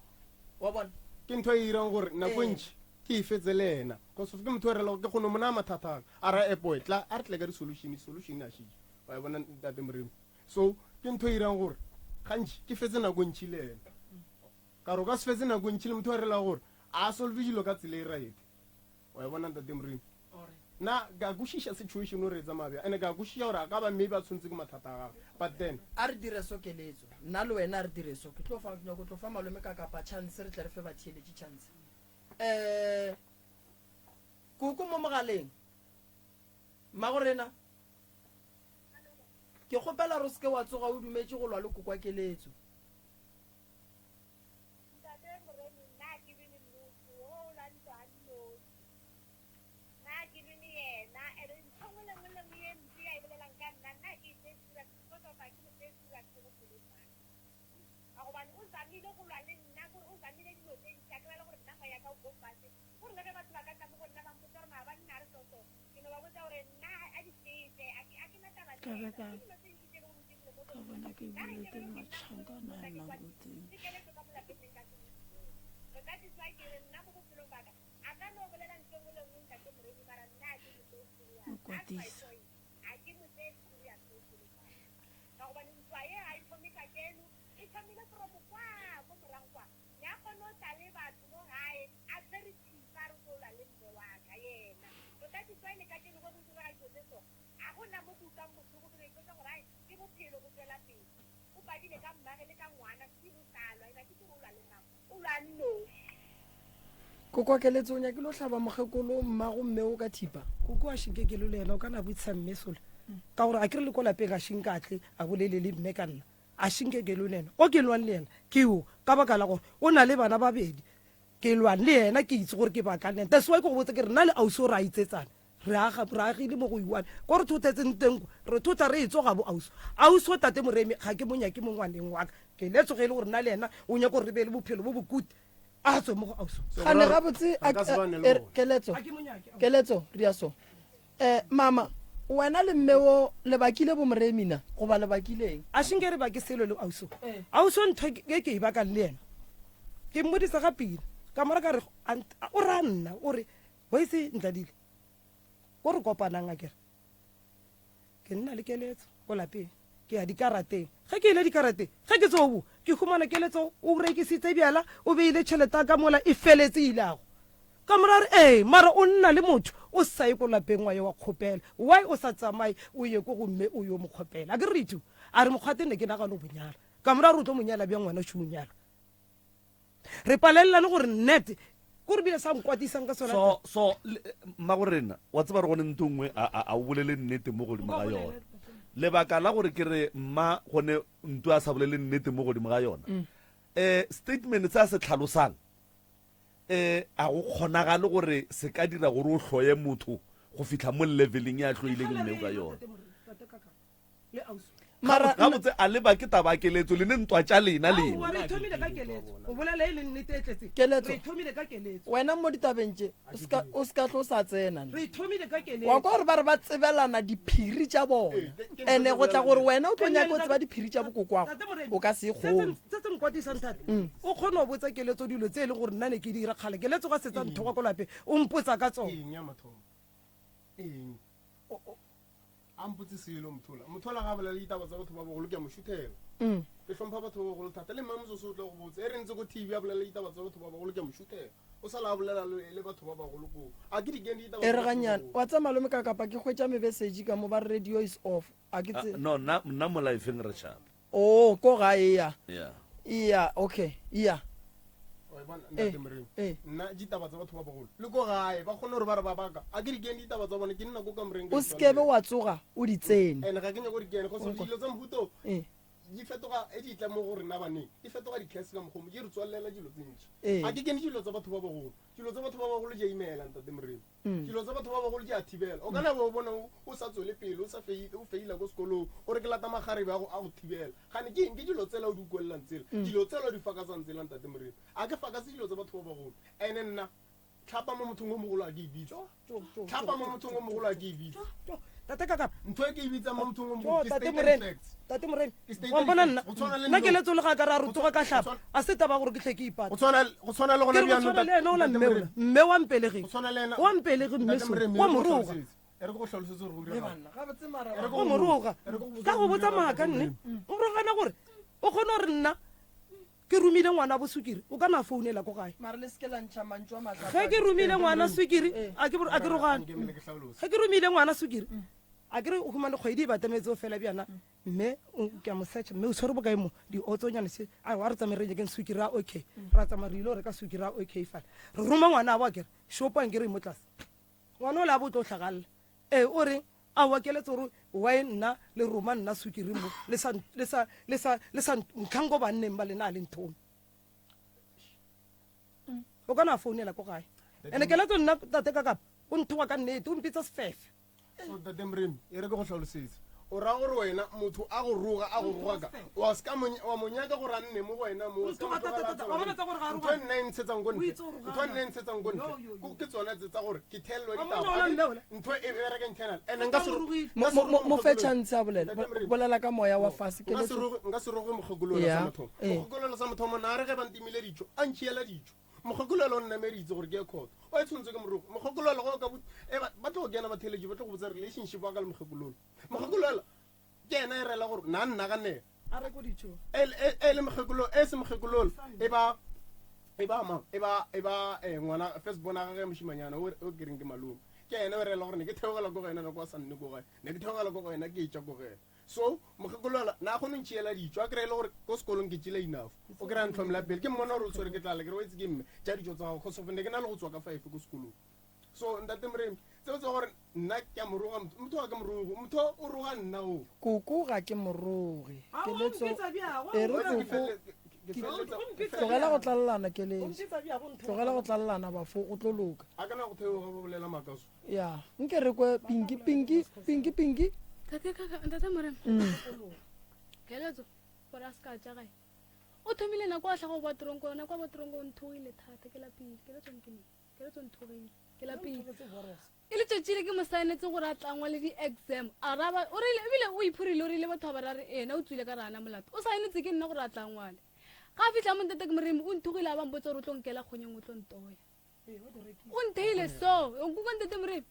wa bona ke ntho e irang gore nako e eh. ntši ke e fetse le ena cause ke motho e rela ke kgone mona mathata a ra epoe tla a re tle ka di-solution solution a šitše wa e bona ntate moremi so ke ntho e irang gore gantši ke fetse nako ntši le ena ka re o ka se fetse nako ntši le motho a rela gore a solve dilo ka tsela e right wa e bona ntate moremi na ka kwešiša situation o re tsamaya bjang ene ka kwešiša gore a ka ba maybe a tshwanetse ke mathata a gagwe but then a re dire so keletso nna le wena a re dire so ke tlo fa nyako tlo fa malome ka kapa chance re tle re fe batheeletši chance um koko mo mogaleng mmago rena ke kgopela re seke wa tsoga o dumetše go lwa le kokwa keletso Ntate Moremi, nna ga ke be le motho wo o lwa ntwa a nnoši. Nna ga ke be le yena. And ntho nngwe le nngwe le nngwe ye mpe a e bolelang ka nna, nna ga ke e tseye serious because of ga ke mo tseye serious mo bophelong bwa ka. Ka gobane o zamile go lwa le nna, kore o zamile dilo tše ntši, a ke bale gore nna moya ka o ko fase. Kore le ge batho ba ka tla mo go nna ba mpotsa gore maabane ne a re so so, ke no ba botsa gore nna a di fete, a ke a ke na taba le Ka be yena. ka Ke dilo tše ntši tše e lego gore o dirile mo ka go bona nna. ke Nna ge ke bolete re ke nna matšhankana motho a ke nnagotseng. kwatile, keletšo ka mo lapeng ne nka se mo dumele. So that is why ke re nna mo bophelong ba ka, a ka no bolela ntho e nngwe le e nngwe Ntate Moremi mara nna a ke mo tseye serious. O That's my kwatisa. point. A ke mo tseye serious mo bophelong ba ka. Ka gobane ntwa ye ga e thome kajeno, e thomile from kwa ko morago kwa. Ne a kgone go tla le batho mo gae a tshwere thipa a re o tlo lwa le mme wa ka yena. So that is why le kajeno ge go direga dilo tse so, ga go na mo ke utlwang bohloko ke no ipotsa gore ai ke bophelo bo tšwela pele. O padile ka mmage le ka ngwana still o sa lwa and a ke tsebe o lwa le mang, o lwa a nnoši. Koko Keletso o nyakile o hlaba mokgekolo mmago mme o ka thipa. Koko a šinke ke le yena o ka na botsa mme sola ka gore a ke re le ko lapeng a šinka a tle a bolele le mme ka nna a šinke ke le yena o ke lwang le yena ke yo ka baka la gore o na le bana babedi ke lwang le yena ke itse gore ke bakang le yena that's why ke go botsa ke re nna le ausi o re a itsetsana re aga re agile mo go iwane ko re thothetseng teng ko re thotha re e tsoga bo ausi ausi o tate moremi ga ke mo nyake mo ngwaneng wa ka ke letso ge e le gore nna le yena o nyako gore re be le bophelo bo bokute a tswe mo go ausi gane gabotse er, keletso keletso riaso um mama wena le mme o le bakile bo moremi na goba le bakileng a shinke re bake selo le auso eh. auso ntho e ke e bakang le yena ke mmodisa ga pila ka mora ka re o ra nna o re Boise Ntladile, ko re kopanang akere? Ke nna le keletso ko lapeng, ke ya dikarateng. Ge ke ile dikarateng, ge ke tso bo, ke humana keletso o rekisitse bjala, o beile tšhelete ya ka mola e feletse ile ago. Ka mora re, ee, mara o nna le motho o sa ye ko lapeng wa ye wa kgopela. Why o sa tsamaye o ye ko go mme o yo mo kgopela? Akere re ithu? A re mokgwate ne ke nagana go mo nyala. Ka mora re o tlo mo nyala bjang ngwana o šo o nyalwa? Re palelelane gore nnete ko re bile sa nkwatisang ka sona. So so mmago rena wa tseba re gone ntho nngwe a a o bolele nnete mo godimo ga yona. Lebaka la gore ke re mma gone ntho a sa bolele nnete mo godimo ga yona. Mm. Um statement se a se tlhalosang um a go kgonagale gore se ka dira gore o hloye motho go fihla mo leveleng ya hloileng mme o ka yona. Mara Gabotse a le ba ke taba ya keletso le ne ntwa tša lena lena. Aowa, re ithomile ka keletso. O bolela e le nnete e tletseng. Keletso. Re ithomile ka keletso. Wena mo ditabeng tše o se ka- o se ka tlo sa tsena ne. Re ithomile ka keletso. Wa kwa gore ba re ba tsebelana diphiri tša bona. Ene go tla gore wena o tlo nyaka o tseba diphiri tša bokokwago Tate Morena, o ka se e se kgone. se se nkwatisang thata o kgone go botsa keletso dilo tse e le gore nna ne ke di dira kgale. Keletso ga setsa nthoga ko lapeng o mpotsa ka tsona. Eng ya mathomo? Eng? A mpotse selo Mothola. Mothola ga a bolela ditaba tsa batho ba bagolo ke a mo šuthela. Mm. Ke hlompha batho ba bagolo thata. Le mma Motsotso o tla go botsa. E re ntse ko TV a bolela ditaba tsa batho ba bagolo ke a mo šuthela. O sala a bolela le, le batho ba bagolo koo. A ke di kene ditaba E tsa re batho ba gannyane. bagolo. Wa tseba malome ka kapa ke hwetša mebesetši ka mo ba re radio is off. A ke Ah, tse. no, nna, nna mo lifeng re sharp. Oh, ko gae ya. Yeah. Iya, okay. Iya. Wa e bona, Eh, Ntate Moremi. eh. Nna ditaba tsa batho ba bagolo. Le ko gae ba kgone gore ba re ba baka. A ke di kene ditaba tsa bone ke nna ko kamoreng ka O di sekebe tswalela. wa tsoga o di tsene. And ga ke nyako di kene go Nko. dilo tsa mohuta o Eh. di fetoga e di tla mo go rena baneng di fetoga di-curse ka mokgomo di re tswalela dilo tse ntši. Eh. A ke kene dilo tsa batho ba bagolo. Dilo tsa batho ba bagolo di a imela Ntate Moremi. Mm. Dilo tsa batho ba bagolo di a thibela. O ka na ba bona o sa tswele pele, o sa o feila ko sekolong, o re ke lata makgarebe a go a go thibela. Gane ke eng? Ke dilo tsela o di utlwelelang tsela. Dilo tsela o di fakasang tsela Ntate Moremi. A ke fakase dilo tsa batho ba bagolo. Ene nna tlhapa mo mothong o mogolo a ke e bitse. Tlhapa mo mothong o mogolo a ke e bitse. Tate Kakapa. Ntho e ke e bitsang mo mothong o mogolo ke Tate stated Moremi. facts. Tate Moremi. Ke stated Wa mpona facts. nna. Go tshwana le Nna nno. ke letso le ga ka ra re Go tsoga ka tshwana- hlapa. A se taba gore ke hle ke ipata. Go tshwana go tshwana le gona Ke re go bjang tshwana le ena ola Ntate mme ola. Moremi. Mme wa mpelegeng. Go tshwana le ena. Wa mpelege mme Ntate so. Moremi, Wa e re ke go moroga. hlalosetse. E re ke go hlalosetse gore go Ee diragala. banna, gabotse mara E re ke ba- O go moroga. e re ke go botse Ka go gore botsa go maaka diragala, nne. Ntate O rogana gore o kgone gore nna ke romile ngwana bo sukiri o ka na founela ko gae. Mara le se ke la ntšha mantšu a mahlapa. Ge ke romile ngwana sukiri Eh. a ke a ke rogane. Moremi. Ke hlalose. Ge ke romile ngwana sukiri a ke re o humane kgwedi e batametse o fela bjana mme ke a mo search mme o tshwere bokae mo diotsonyane se a wa re tsamaye re nyakeng sukiri a okay ra tsamaya re ile go reka sukiri a okay fale re roma ngwana a bo a kere shopang ke re mo tlase ngwana o le a bo o tlo hlagalela ee o reng a wa keletso gore why nna le roma nna sukiri mo le sa le sa le sa le sa ntlhanko banneng ba lena a le nthome o ka na founela ko gae ene keletso nna tate ka kapa o nthoga ka nnete o mpitsa sefefe So Ntate Moremi, e re ke go hlalosetse. O ra gore wena motho a go roga a go roga ka wa se ka mo wa mo nyaka gore a nne mo go wena mo o se ka mo Nthoga tlogela a thata, tswela wa bona tsa gore ga a Ntho e rogana. nna e ntshetsang ko O ntle. itse go Ntho e nna e ntshetsang ko ntle. Yo, yo, yo. Ko- Ke tsona tse tsa gore ke thellwa Wa ditaba. monna ola mme ola. Ntho e bereka internal. And nka se ro- Morogile. nka se Mo- mo- roge mo fe mokgekolo. chance a bolela. Ntate Moremi. Bolela ka moya wa fase. Nka se Keletso. roge- nka se roge mokgekolo ola Yeah. sa mathomo. Eh. Mokgekolo ola sa mathomo na re ge ba ntimile dijo, a ntšhiela dijo. Mokgekolo ola o nnameditse gore ke ye court. O e tshwanetse ke morogo. Mokgekolo ola ge o ka bo- e ba- ba tlo go kena batheeletši, ba tlo go botsa relationship wa ka le mokgekolo ola. Mokgekolo ola ke yena e rela gore na nna ganela. A re ko dijo. E e e le mokgekolo, e se mokgekolo ola, e ba e ba mang? E ba e ba eh, ngwana first born a gagwe mošimanyana o o ke reng ke malome. Ke yena o rela gore ne ke theogela ko go yena nako a sa nne ko gae. Ne ke theogela ko go yena ke etša ko go yena. So mokgekolo ola na kgone ntšhiela dijo, a kry-e le gore ko sekolong ke tšile enough. O kry-a ntlhomela pele ke mmona gore o tshwere ke tlala ke re o itse ke mme tša dijo tsa gago cause of ne ke na le go tswa ka 5 ko sekolong. So Ntate Moremi, tseo tsa gore nna ke a mo roga motho, motho ga ke mo roge, motho o roga nna o. Koko ga ke mo roge. A o Keletso. mpitsa bjang? E re Wa itse ke koko. fele- ke feleletsa- ke Tlogela go feleletsa- tlalelana O keletso. mpitsa bjang, o nthoga. Tlogela go tlalelana bafo o tlo loka. A ka na go theoga ba bolela maaka so. Ya, nke re kwe pinki pinki pinki pinki. Tate kaka, ntate Moremi. Keletso gore a se ka tša gae. O thomile nako a hlago ba tronko, nako a ba tronko o nthogile thata ke lapile. Keletso nke Keletso nthogile. Ke lapile. E letšatši le ke mo saenetse gore a tlangwa le di-exam. A raba, o rile, ebile o iphurile, o rile batho ba ba ra re ena o tswile ka re ana molato. O saenetse ke nna gore a tlangwale. Ga a fihla mo ntate ke Moremi, o nthogile a ba mpotsa gore o tlo nkela kgonyeng o tlo ntoya. O ntheile so, o nkuka ntate Moremi.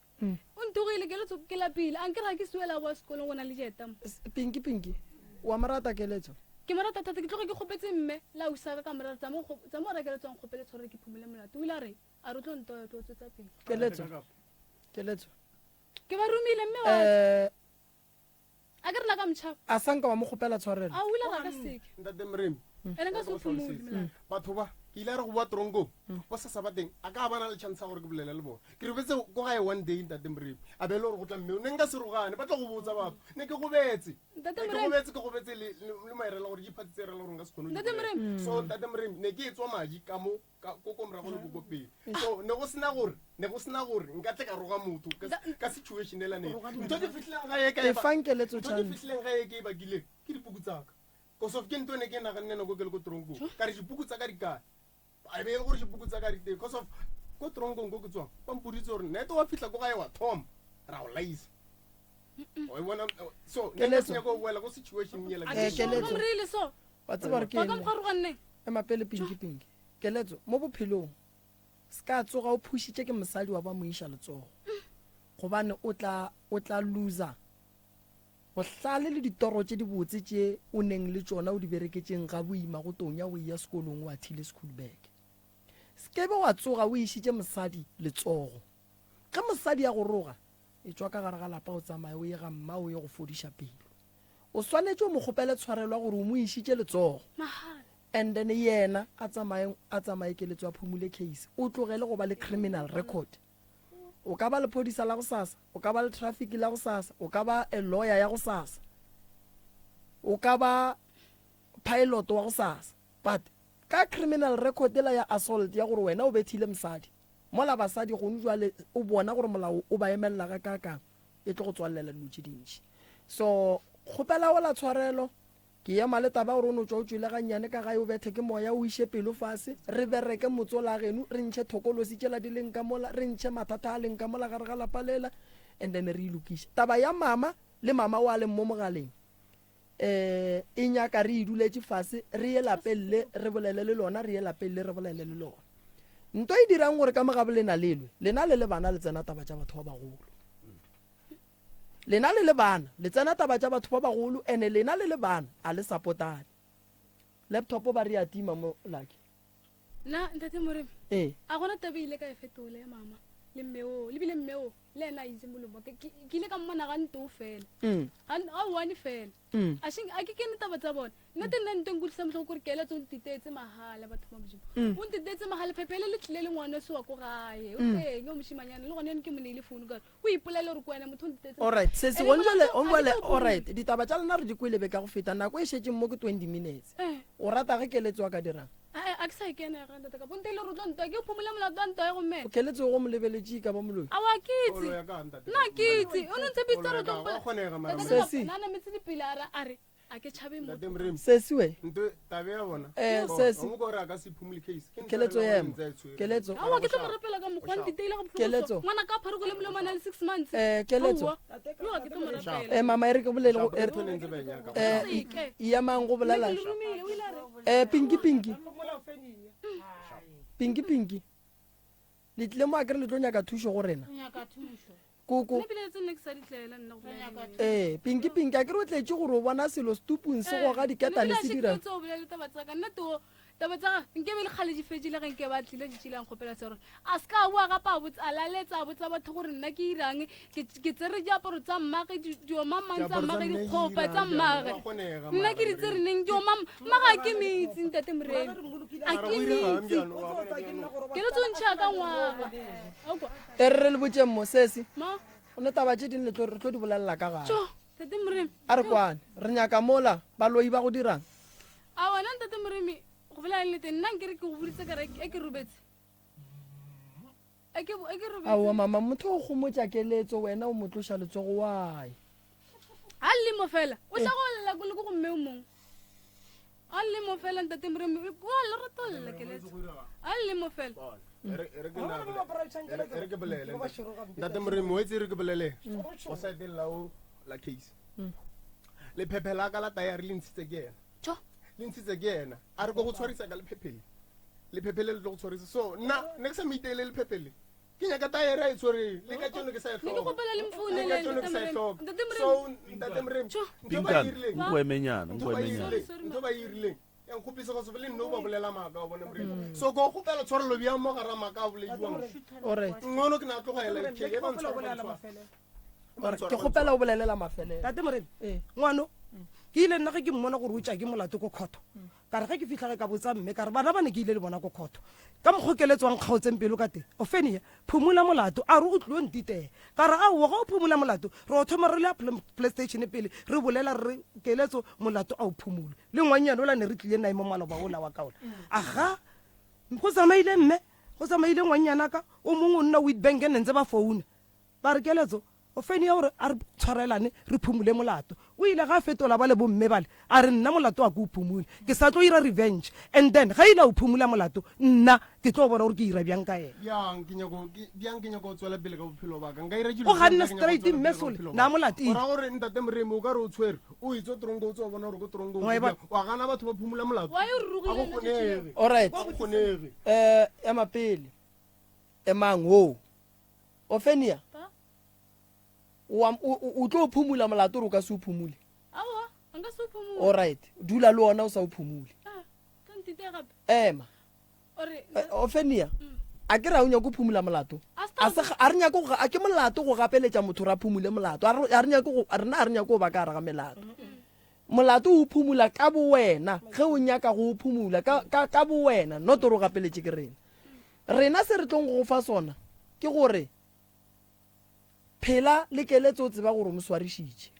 O nthogile keletso ke lapile. A nkere ga ke suela boa sekolong go na le dieta mo. Pinki pinki. Wa mo rata keletso? Ke mo rata thata ke tloge ke kgopetse mme la ausaka ka morara tsa mo tsa mo reka tswang kgopele tshware ke phumole molato. O ile a re a re tlo ntoya tlo tswetsa pele. Keletso. Keletso. Ke ba romile mme wa a ke re la ka motšhaba. A sanka wa mo kgopela tshwarelo. A o ile ga ka seke. Ntate Moremi, Ene nka se o phumule melato. Batho ba, ke ile a re go boa tronkong, bo sasa ba teng, a ka ba na le chance ya gore ke bolele le bona. Ke robetse ko gae one day, Ntate Moremi, a be e le gore go tla mme, ne nka se rogane, ba tlo go botsa batho. Ne ke gobetse. Ntate Ne ke Moremi. gobetse, ke gobetse le, le, le mairela gore ke diphatsi tse rela gore nka se kgone go di Ntate bolela. Moremi. So, Ntate Moremi, ne ke etswa madi ka mo, ka ko ko morago le ko ko pele. So, ne go sena gore, ne go sena gore nka tle ka roga motho ka, ka situation ela ne. Ntho ke fihlileng gae ka e ba- Efang keletso ntho ke chance. fihlileng gae ke e bakileng, ke dipuku tsa ka. Cause of ke ntho e ne ke naganne nako ke le ko tronkong. Ka re dipuku tsa ka di kae? A be e le gore dipuku tsa ka di teng. Cause of ko tronkong ko ke tswang, ba mpoditse gore nete wa fihla ko gae wa thoma, ra o laisa. Wa e bona, so ne nka se Keletso. nyake go boela ko situation yela. A Eh, ke sure, keletso. ba moreile so. Wa tseba gore ke Ba ka eng? mokgwa roganneng. Ema pele Pinky Pinky. Keletso, mo bophelong se ka tsoga o phušitše ke mosadi wa ba mo iša letsogo. Gobane o tla o tla loser bohlale le ditoro tše dibotse tše o neng le tšona o di bereketšeng ga boima go tonya o eya sekolong o athile school bag. Se ke be wa tsoga o išitše mosadi letsogo. Ge mosadi a go roga, etšwa ka gare ga lapa o tsamaye o ye ga mma o ye go fodiša pelo. O swanetše o mo kgopele tshwarelo ya gore o mo išitše letsogo. And then yena a tsamaye a tsamaye keletso a phumule case. O tlogele go ba le criminal record. O ka ba lephodisa la gosasa, o ka ba le traffic la gosasa, o ka ba a lawyer ya gosasa, o ka ba pilot wa gosasa. But ka criminal record ela ya assault ya gore wena o bethile mosadi, mola basadi gonu jwale o bona gore molao o ba emelela gakaakang, e tlo go tswallela dilo tše dintši. So kgopela ola tshwarelo. Ke ema le taba ya gore o no tšwa o tšwele gannyane ka gae o bethe ke moya o iše pelo fase, re bereke motsola geno, re ntšhe thokolosi tšela di leng ka mola, re ntšhe mathata a leng ka mola gare ga lapa lela and then re e lokiše. Taba ya mama le mama o a leng mo mogaleng um e nyaka re e duletše fase, re ye lapeng le re bolele le lona, re ye lapeng le re bolele le lona. Nto e dirang gore ka mo gabo lena le lwe, lena le le bana le tsena taba tša batho ba bagolo. Lena le le bana le tsena taba tša batho ba bagolo ene lena le le bana a le sapotane. Laptop ba re ya tima mo Lucky. Nna ntate Moremi. Ee. A gona taba e ile ka e fetola ya mama le mme o le bile mme o le ena a itse molomo ke ke ile ka mmona ga ntoo fela. Ga ga one fela. A sheng a ke kene taba tsa bona. Nna te nna nto nkutlwisa motlhoko kore keletso o ntitetse mahala batho ba modimo. O ntitetse mahala phephele le tlile le ngwana se wa ko gae. O teng o moshimanyana le gone ke mo neile phone ka o ipolele gore ke wena motho o ntitetse. Alright, sesi Ene gone jwale molato, gone jwale a ke tlo alright, ditaba tša lena re di kwele be ka go feta nako e šetšeng mo ke 20 minutes. Eh. O rata ge keletso a ka dirang? A ke sa e kena ga ntate ka bonte le re tlo ntwa ke phumula molato wa ntwa ya go mme. Keletso go mo lebeletše e ka ba moloi. A wa ke itse. Nna ke itse. O no ntshepisa re tlo mpola. Sesi. Nna nametse dipele a re a re a ke tšhabe motho. Sesi we. Nto tabe ya bona. Eh sesi. O mo gore a ka se phumule case. Ke Keletso ema. Keletso. Aowa ke tlo mo rapela ka mokgwa ntiteile ga bohloko. Keletso. Ngwana ka phare go le molomo a na le 6 months. Eh keletso. Aowa. Yo ke tlo mo rapela. Eh mama e re ke bolele go e re eh emang go bolela. Ke le romile o ile a re Eh Pinky Pinky. Pinky Pinky. Le tlile mo akere le tlo nyaka thušo go rena. Koko. Nna pele tse nne ke sa di tlela nna go bolela nnete. Eh Pinky Pinky akere o tletše gore o bona selo setupung se goga diketane se dira. Nna o bolela taba tsa ka nna to taba tsa nke be le kgale di fedile ge nke ba tlile di tšile nkgopela se gore a se ka boa gape a botsa a laletsa a botsa batho gore nna ke irang ke ke tsere diaparo tsa mmage diomamang tsa mmage dikgopa tsa mmage nna ke di tsere neng diomam mmaga a ke metsi ntate moremi a ke metsi ke le tsontšha ka ngwaga E re re le botšeng mo sesi. Ma Go ne taba tše ding le tlo re tlo di bolelela ka gae. tšo tate moremi A re kwane re nyaka mola baloi ba go dirang. A wena ntate moremi go bolela nnete nna nkere ke go boditse ka re e ke robetse e ke e ke robetse Aowa mama motho o gomotša keletso wena o mo tloša letsogo why? A lle mo fela o tla go lla ko le ko go mme o mongwe a lle mo fela ntate moremi o a lerato lla keletso a lle mo fela re ke bolele ntate moremi o etse re ke bolele o sa etelela o la case lephephe la ka la tayari le ntshitse ke ena le ntshitse ke ena a re ko go tshwarisa ka lephephele lephephele le tlo go tshwarisa so nna ne ke sa mo iteele lephephele ke nyaka tayari a e tshwereng le ka tseno ke sa e Ne ke kgopela le mfounele, Le ka tseno ke sa e Ntate hloka. Ntate Moremi. so ntate moremi ntho ba e Pinkane, dirileng- nko emenyana, ntho nko ba e emenyana. dirileng- ntho ba e irileng ya nkgopisa go se le nne o ba bolela maaka wa bone moremi so ko kgopela tshwarelo bjang mo gara maaka a bolediwang Alright. ngono ke na tlogela ke e ba ntshwara ba ntshwara. Alright, ke kgopela o bolelela mafelelo. Tate Moremi, ngwano. Ke ile nna ge ke mmona gore o tša ke molato ko khotho. Ka re ge ke fihla ge ka botsa mme ka re bana ba ne ke ile le bona ko khotho. Ka mokgo keletso a nkgaotseng pelo ka teng. Ofenia, phumula molato. A re o tlilo ntiteya. Ka re aowa ga o phumula molato re o thoma re le ya playstation pele re bolela re re keletso molato a o phumulwe. Le ngwannyane ola ne re tlile nae mo maloba ola wa ka ola. Aga go tsamaile mme go tsamaile ngwannyana ka o mongwe o nna Witbank ne ntse ba founa. Ba re keletso Ofenia o re, A re tshwarelane re phumule molato. O ile ga a fetola bale bomme bale, a re, Nna molato wa ke o phumule. Ke sa tlo ira revenge. And then ge ile a o phumula molato, nna ke tlo bona gore ke ira bjang ka yena. Bjang ke nyako, ke, bjang ke nyako go tswela pele ka bophelo ba ka. Nka ira dilo O tše ganne nna ke nyako go straight tswela mme pele ka Sole, bophelo na ba mo ka. latile. O ra gore Ntate Moremi o ka re o tshwerwe, o etswa toronkong, o tso bona gore ko toronkong Wa e go bona? bjang. Wa gana batho ba phumula molato? Why o Ga rurugile go yena tšatši leo? kgonege. Alright. Ga go kgonege. Eh, ema pele. Emang wo. Ofenia. Pa? O, o, o tlo phumula molato gore o ka se o phumule? Aowa, nka se o phumule. Alright, dula le ona o sa o phumule. Ah, tlo ntite gape. Ema. Ore, eh, Ofenia. Mm. A ke ra o nyako phumula molato? A se a re nyako a ke molato go gapeletša motho ra phumule molato. A re nyako go rena a re nyako go ba ka gare ga melato. Molato o phumula ka bo wena ge o nyaka go o phumula ka ka ka bo wena not gore o gapeletše ke rena. Rena se re tlong go go fa sona ke gore phela le keletso o tseba gore o mo swarišitše.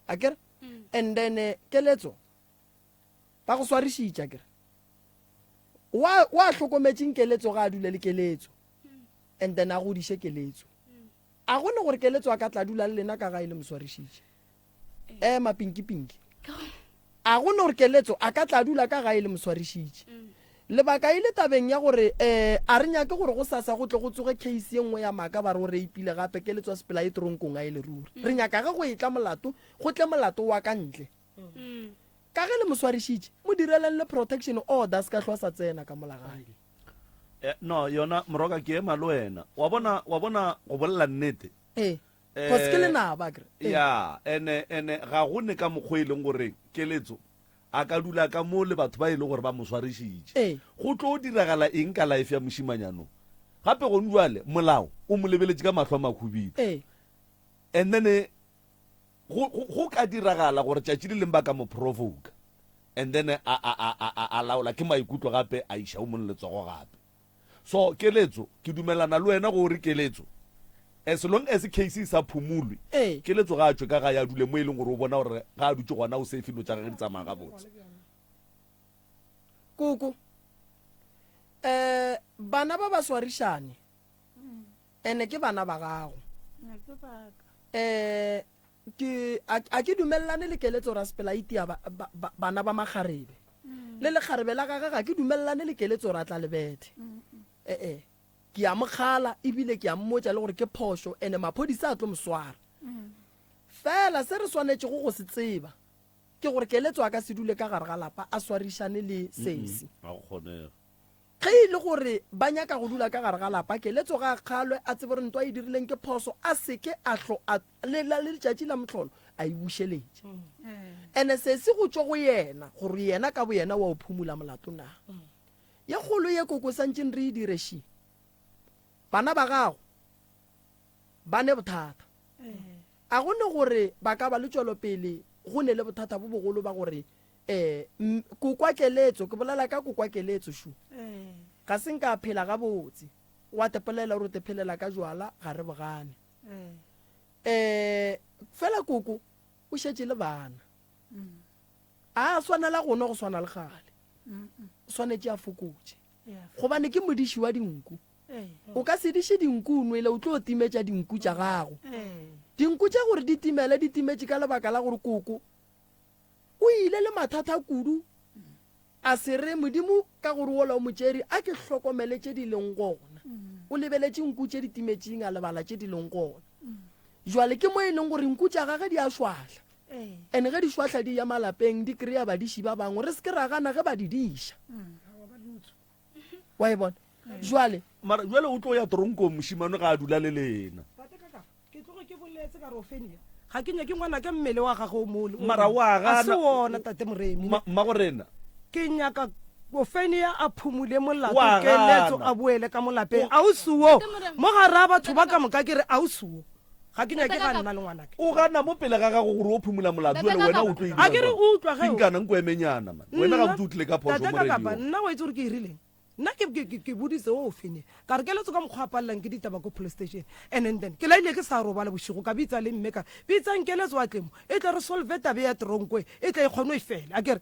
Akere? And then eh, keletso ba go swarišitše akere? Wa wa hlokometšeng keletso ga a dule le keletso. And then a godiše keletso. A go ne gore keletso a ka tla dula le lena ka ga e le mo swarišitše. Ema pinki pinki. A go ne gore keletso a ka tla dula ka gae le moswarišitše. Lebaka e le tabeng ya gore um a re nyake gore go sasa go tle go tsoge case ye nngwe ya maaka ba re o reipile gape keletso a sepela a ye tronkong a ye le ruri. Re nyaka ge go etla molato go tle molato wa ka ntle. Ka ge le moswarišitše mo direleng le protection order a se ka hlwa sa tsena ka mola gae. Eh, no yona moroka ke ema le wena wa bona wa bona go bolela nnete Ee. Cause ke lenaba akere. Ee. Ya, ene, ene ga go ne ka mokgwa e leng gore keletso a ka dula ka mo le batho ba e leng gore ba mo swarišitše. Ee. Go tlo diragala eng ka life ya mošimanyano? Gape gone jwale molao o mo lebeletše ka mahlo a mahubidu. Ee. And then go, go, go ka diragala gore tšatši le leng ba ka mo provoke and then a, a, a, a, a, a laola ke maikutlo gape a iša o mong letsogo gape. So keletso, ke dumelana le wena go re keletso as long as case e sa phumulwe, Ee. keletso ga a tšwe ka gae a dule mo e leng gore o bona gore ga a dutše gona o safe dilo tša gage di tsamaya gabotse. Koko, eh bana ba ba swarišane ene ke bana ba gago. Ke baka. Eh ke a ke dumelelane le keletso ra sepela itia ba, ba, ba, bana ba makgarebe. Le lekgarebe la gagwe ga ke dumelelane le keletso ra tla lebethe. Ee, ke a mo kgala ebile ke a mmotša le gore ke phošo ene maphodisa a tlo mo swara. Fela se re swanetšego go se tseba ke gore keletso a ka se dule ka gare ga lapa a swarišane le sesi. Ga go kgonege. Ge e le gore ba nyaka go dula ka gare ga lapa, Keletso ga a kgalwe, a tsebe gore ntwa a e dirileng ke phoso, a se ke a hlo a le la le letšatši la mohlolo a e bušeletše. Ene sesi go tšwe go yena gore yena ka boyena wa o phumula molato na. Ye kgolo ye koko santšeng re e dire ši. Bana ba gago ba ne bothata. A go ne gore ba ka ba le tšwelopele go ne le bothata bo bogolo ba gore Eh, m, kokwa keletso, ke bolela ka kokwa keletso šu. Ga se nka phela gabotse. Wa te polela gore o te phelela ka jwala, ga re bogane. Eh, fela koko o šetše le bana. A swanela go nwa go swana le gale. O swanetše a fokotše. Gobane ke modiši wa dinku. O ka se diše dinku o nwele, o tlo timetša dinku tša gago. Dinku tša gore di timele, di timetše ka lebaka la gore koko O ile le mathata kudu, a se re, Modimo, ka gore wola o mo tšere, a ke hlokomele tše di leng gona. O lebeletše nku tše di timetšeng, a lebala tše di leng gona. Jwale ke mo e leng gore nku tša gage di a šwahla. And ge di šwahla di ya malapeng, di kry-a badiši ba bangwe. Re se ke ra gana ge ba di diša. Wa e bona? Jwale. Mara jwale o tlo ya toronkong mošemane ga a dula le lena. Tate Kakapa, ke tloge ke boletse ka re Ofenia, ga ke nyake ngwanake mmele wa gagwe o mole. Mara o a A se gana. wona tate Moremi. Ma, mmago rena. Ke nyaka Ofenia a phumule molato O a keletso gana. a boele ka mo lapeng. Ausi wo, Tate Moremi. mo gare a batho ba ka moka ke re ausi wo. Ga ke nyake ga nna le ngwanake. O gana mo pele ga gago gore o phumula molato le wena o tlo e A ke re o utlwa ge o. Pinkana nko emenyana man. Wena ga botse o tlile ka phoso Tate mo ka kapa radio. nna wa itse gore ke irileng. Nna ke ke ke ke boditse o fene. Ka re keletso ka mokgwa a palelang ke ditaba ko police station. And then then ke laile ke sa robala bošego ka bitsa le mme ka bitsang keletso a tle mo. E tle re solve tabe ya tronko e e tle e kgone e fele. A ke re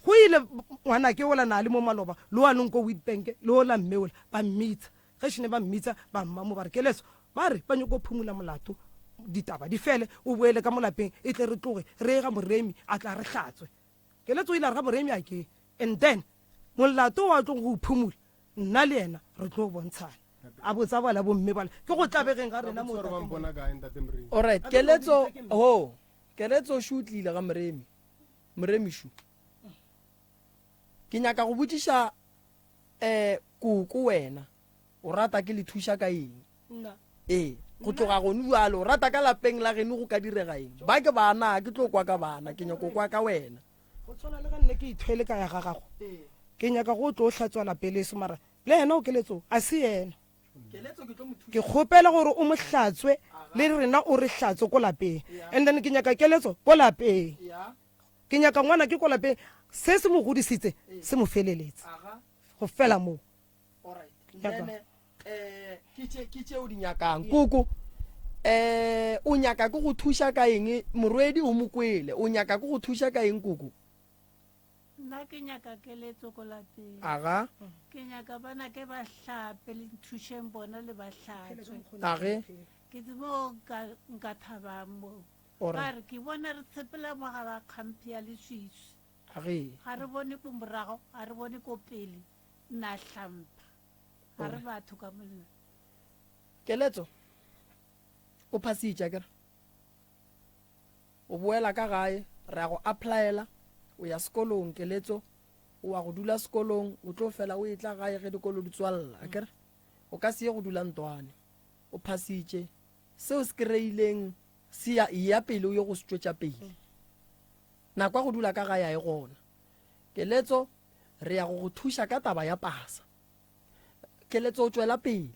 go ile ngwanake ola na le mo maloba le wa leng ko Witbank le ola mme ola ba mmitsa. Ge šene ba mmitsa ba mma mo ba re keletso ba re ba nyoko phumula molato ditaba di fele o boele ka mo lapeng e tle re tloge re ye ga Moremi a tla re hlatswe. Keletso o ile a re ga Moremi a ke and then molato wa tlong go o phumula nna le yena re tlo bontshana. A botsa bala bomme bala ke go tlabegeng ga rena mo tate Moremi. Alright, keletso ho keletso shu tlile ga Moremi. Moremi shu. Ke nyaka go botšiša um koko wena o rata ke le thuša ka eng? Nna. Ee, go tloga gone bjalo o rata ka lapeng la geno go ka direga eng? Ba ke bana, ke tlo kwa ka bana, ke nyako kwa ka wena. Go tshwana le ge nne ke ithwele ka ya ga gago, ke nyaka go tlo hlatswa lape leso mara le yena o keletso a se yena. Ke kgopela gore o mo hlatswe le rena o re hlatswe ko lapeng and then ke nyaka keletso ko lapeng. Ke nyaka ngwana ke ko lapeng se se mo godisitse se mo feleletse go fela moo. Ke tše o di nyakang koko um o nyaka ke go thuša ka eng morwedi o mo kwele o nyaka ke go thuša ka eng koko? Nna ke nyaka keletso ko lapeng. Aga. Ke nyaka bana ke ba hlape le nthušeng bona le ba hlatswe. Age. Ke tsebe mo nka thabang moo. Ba re, Ke bona re tshepela mo gare ga kgamphi ya leswiswi. Age. Ga re bone ko morago, ga re bone ko pele. Nna hlampha. Ga re batho ka monna. Keletso, o phasitše akere? O boela ka gae, re a go applyela, o ya sekolong, Keletso, o wa go dula sekolong, o tlo fela o etla gae ge dikolo di tswalla, akere? O ka se ye go dula ntwane. O phasitše. Seo se kreileng se ya, eya pele o ye go se tšwetša pele. Nako ya go dula ka gae a e gona. Keletso, re ya go go thuša ka taba ya pasa. Keletso, o tšwela pele.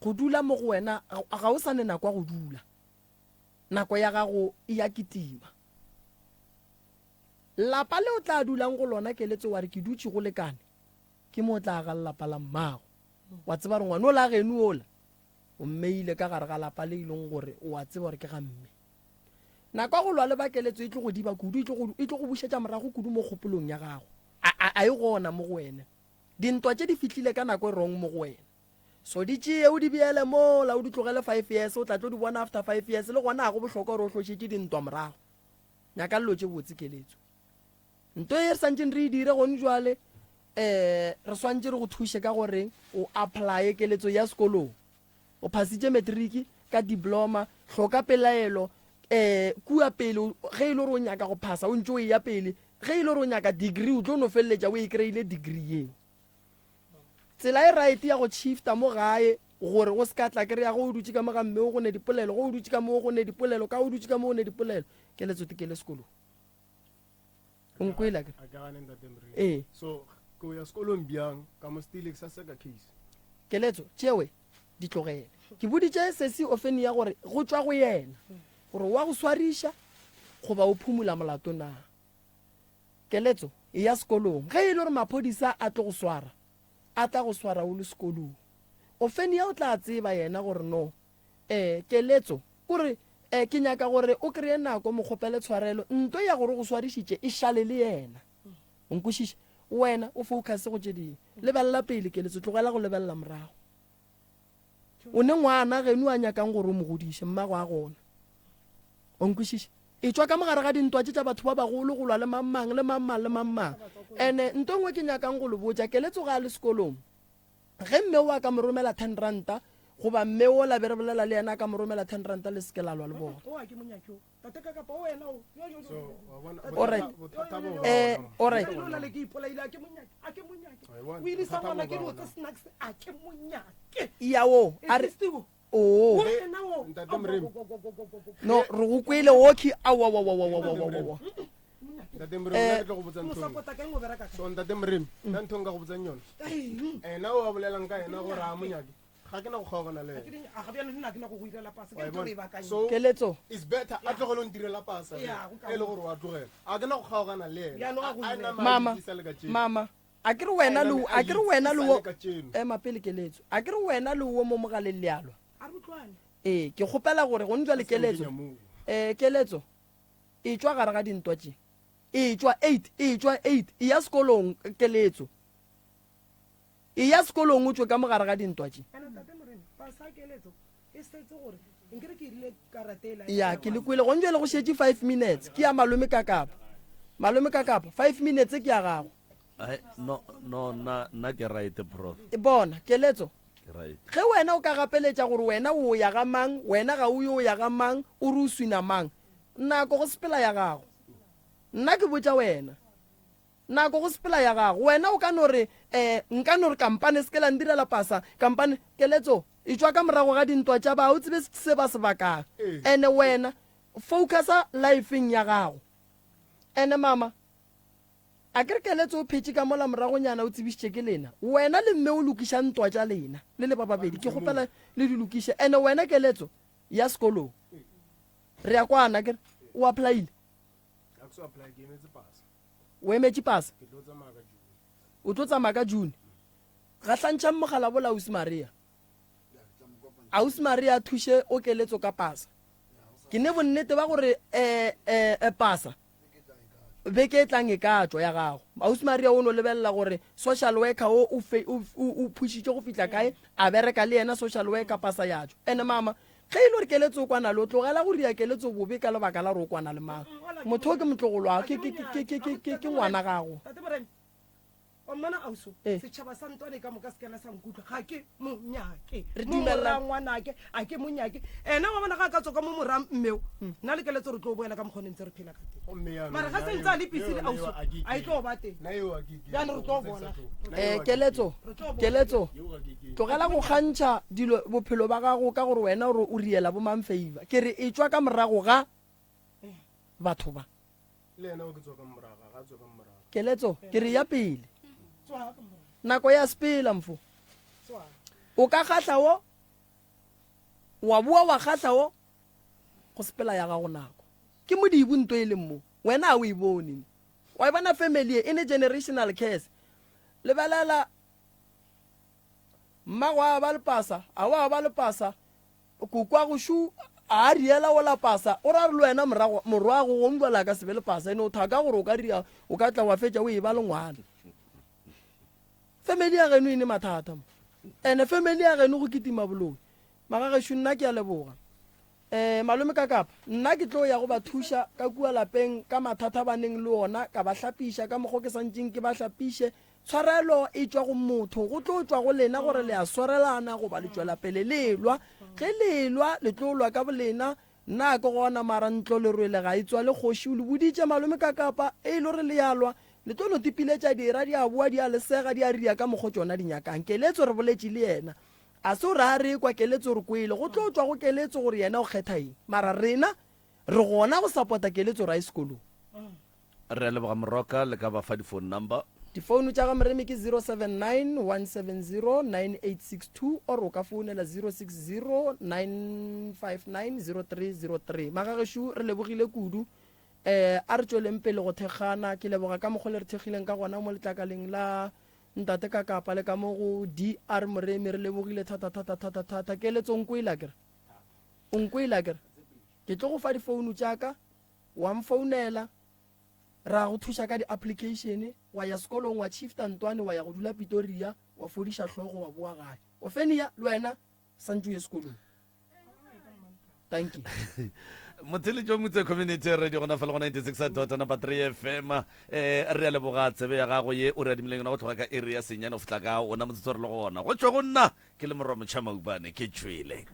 Go dula mo go wena, ga o sa ne nako ya go dula. Nako ya gago e ya kitima. Lapa le o tla dulang go lona, Keletso, wa re ke dutše go lekane, ke mo o tla aga lelapa la mmago. Wa tseba gore ngwana ola geno ola, O mmeile ka gare ga lapa le e leng gore o a tseba gore ke ga mme. Nako ya go lwa le ba keletso e tlo go diba kudu, e tlo go, e tlo go bušetša morago kudu mo kgopolong ya gago. A, a, a e gona mo go wena. Dintwa tše di fihlile ka nako e wrong mo go wena. So di tšee o di beele mola, o di tlogele five years, o tla tlo di bona after five years. Le gona ga go bohlokwa gore o hlošetše dintwa morago. Nyaka dilo tše botse keletso. Nto ye re santšeng re e dire gone jwale, um re swantše re go thuše ka gore o applye keletso ya sekolong. O phasitše matric ka diploma, hloka pelaelo um kua pele ge e le gore o nyaka go phasa o ntše o eya pele, ge e le gore o nyaka degree o tlo no feleletša o e kry-ile degree yeo. Tsela e right ya go shifta mo gae gore o se ka tla kry-a ge o dutše ka mo ga mme o go ne dipolelo, ge o dutše ka mo go ne dipolelo, ka o dutše ka mo go ne dipolelo, keletso tekele sekolong. O nkwele akere? A ke gane ntate Mremi. Ee. So ke o ya sekolong bjang ka mo stile ke sa seka case. Keletso, tšewe di tlogele. Ke boditše sesi Ofenia gore go tšwa go yena gore wa go swariša goba o phumula molato na. Keletso, eya sekolong. Ge e le gore maphodisa a tlo go swara, a tla go swara o le sekolong. Ofenia o tla tseba yena gore no Ee, keletso, kore, ee, ke nyaka gore o kreye nako, mo kgopele tshwarelo, nto ya gore o go swarišitše e šale le yena. O nkwešiša? Wena o focus go tše dingwe. Lebelela pele, keletso, tlogela go lebelela morago. O ne ngwana geno a nyakang gore o mo godiše, mmago a gona. O nkwešiša? E tšwa ka mogare ga dintwa tše tša batho ba bagolo go lwa le mang mang le mang mang le mang mang. Ene nto nngwe ke nyakang go le botša, keletso ga a le sekolong, Ge mme o a ka mo romela ten ranta, goba mme wola be re bolela le yena a ka mo romela ten ranta, le se ke la lwa le bona. Alright. Eh, alright. Ya wo, a re oo. No, re go kwele okhi awa wa wa wa wa wa wa wa. Ntate Moremi, nna ke tlo go botsa ntho nngwe. So ntate Moremi, nna ntho nka go botsang yone. Ena o a bolelang ka yena gore a monyake. Ga ke na go kgaogana le ena. A ga bjalo nna ke na go go irela pasa ke Wa e ntho re bona? e bakanya. So, Keletso. It's better a tlogele go ntirela pasa ge Yeah, go e le gore wa tlogela. A ke na go kgaogana le ena. Bjalo ga go A- a irela. nama a Mama, itse sa le kajeno. mama, a ke re wena A le name a a ke re itse wena le sa wo le kajeno. ema pele keletso. A ke re wena le wo mo mogaleng le a lwa. A re utlwane. Ee, ke kgopela gore go njwa le A se keletso. nkenya moo. Eh, keletso. E tšwa gare ga dintwa tše. E tšwa 8, e tšwa 8. E ya sekolong keletso. Eya sekolong o tšwe ka mo gare ga dintwa tše. Kana tate Morena, pasa keletso e setse gore nkere ke irile karata ela. Ya, ke le kwele. Gone jwale go šetše 5 minutes. Ke ya malome Kakapa. Malome Kakapa, 5 minutes ke ya gago. Ai, no, no, nna, nna ke right, prof. Bona, keletso. Ke right. Ge wena o ka gapeletša gore wena o ya ga mang, wena ga o yo o ya ga mang, o re o swina mang, nako go sepela ya gago. Nna ke botša wena. Nako go sepela ya gago. Wena o ka no re, Eh, nka no re kampane se ke la ndirela pasa, kampane. Keletso, etšwa ka morago ga dintwa tša ba, o tsebe se ba se bakang. Ene wena, focusa lifeng ya gago. Ene mama, a ke re keletso o phetše ka mola moragonyana o tsebišitše ke lena. Wena le mme o lokiša ntwa tša lena, le le ba babedi. Ke kgopela le di lokiše. Ene wena keletso, ya sekolong. Re a kwana, ke re, o applyile? O emetše pasa? O tlo tsamaya ka June. Gahlantšhang mogala bola Ausi Maria. Ausi Maria a thuše o keletso ka pasa. Ke ne bonnete ba gore eh, eh, eh, pasa beke e tlang e ka tšwa ya gago. Ausi Maria o no lebelela gore social worker o o fe, o, o, o phušitše go fihla kae, a bereka le yena social worker pasa ya tšwa. Ene mama, Ge e le gore keletso o kwana le, o tlogela go ria keletso bobe ka lebaka la gore o kwana le mang. Motho o ke motlogolo wa, ke, ke, ke, ke, ke, ke, ke ngwana gago. Tate Moremi, wa mmona auso, Eh. setšhaba sa ntwane ka moka se kana sa nkutlwa, ga ke mo nyake. Re Mo dumella- morang ngwanake, a ke mo nyake. Ena wa bona ga a ka tswa ka mo morang mmeo, nna le keletso re tlo boela ka mokgwa o ne ntse re phela ka teng. Gomme jaanong Mara ga nna se eo- ntse a le busy le le yona auso, eo a ke a e ikele. tlo ba teng. Nna eo a ke ikele. Bjale re tlo bona. Nna Eh, eo a ke keletso, Re tlo bona. keletso, Eo ga ke ikele. tlogela go kgantšha dilo bophelo ba gago ka gore wena gore o riela bo mang favor. Ke re e tšwa ka morago ga batho ba. Le yena o ke tswa ka morago, ga a tswe ka morago. Keletso, ke re ya pele. Tswa ka morago. Nako ya sepela mfo. Tswa. O ka kgahla wo, wa boa wa kgahla wo, go sepela ya gago nako. Ke modibo nto e leng mo. Wena a o e bone. Wa e bona family e, e ne generational curse. Lebelela mmago a ba lepasa, a wa ba lepasa, kokwa go shu a riela o la pasa, o ra re le wena morago morwago go mbala ka sebe lepasa ene o thaka gore o ka ria o ka tla wa fetša o e ba le ngwana. Family ya geno e ne mathata mo. Ene family ya geno go kitima boloi. Magagešo nna ke a leboga. Eh, malome Kakapa, nna ke tlo ya go ba thuša ka kua lapeng ka mathata ba neng le ona, ka ba hlapiša ka mokgo ke santšeng ke ba hlapiše. Tshwarelo e tšwa go motho, go tlo tšwa go lena gore le a swarelana goba le tšwela pele le elwa. Ge le elwa, le tlo lwa ka bolena. Nna ke gona mara ntlo lerwele ga e tswale kgoši o le boditše malome Kakapa, e le gore le ya lwa, le tlo no tipiletša dira di a boa di a le sega di a ria ka mokgo tšona di nyakang. Keletso re boletše le yena. A se o re a re kwa keletso re kwele. Go tlo tšwa go keletso gore yena o kgetha eng. Mara rena re gona go sapota keletso ra ye sekolong. Re a leboga Moroka, le ka ba fa di phone number. Difounu tša ga Moremi ke 079 170 9862 or o ka founela 060 959 0303. Magagešo re lebogile kudu. Eh a re tšweleng pele go thekgana. Ke leboga ka mokgo le re thekgileng ka gona mo letlakaleng la Ntate Kakapa le ka mo go DR Moremi re lebogile thata thata thata thata. Keletso o nkwele akere? O nkwele akere? Ke tlo go fa difounu tša ka, wa mfounela, ra go thuša ka di-application, wa ya sekolong wa shifta ntwane wa ya go dula Pitoria, wa fodiša hlogo wa boa gae. Ofenia le wena santše o ye sekolong. Thank you. Motheletši wa Motse Community Radio gona fela go 96 dot number 3 FM. Eh re a leboga tsebe ya gago ye o re adimileng yona go tloga ka iri ya senyane go fihla ka ona motsotso re le gona. Go tšwa go nna ke le morwa Motšha Maubane ke tšwele.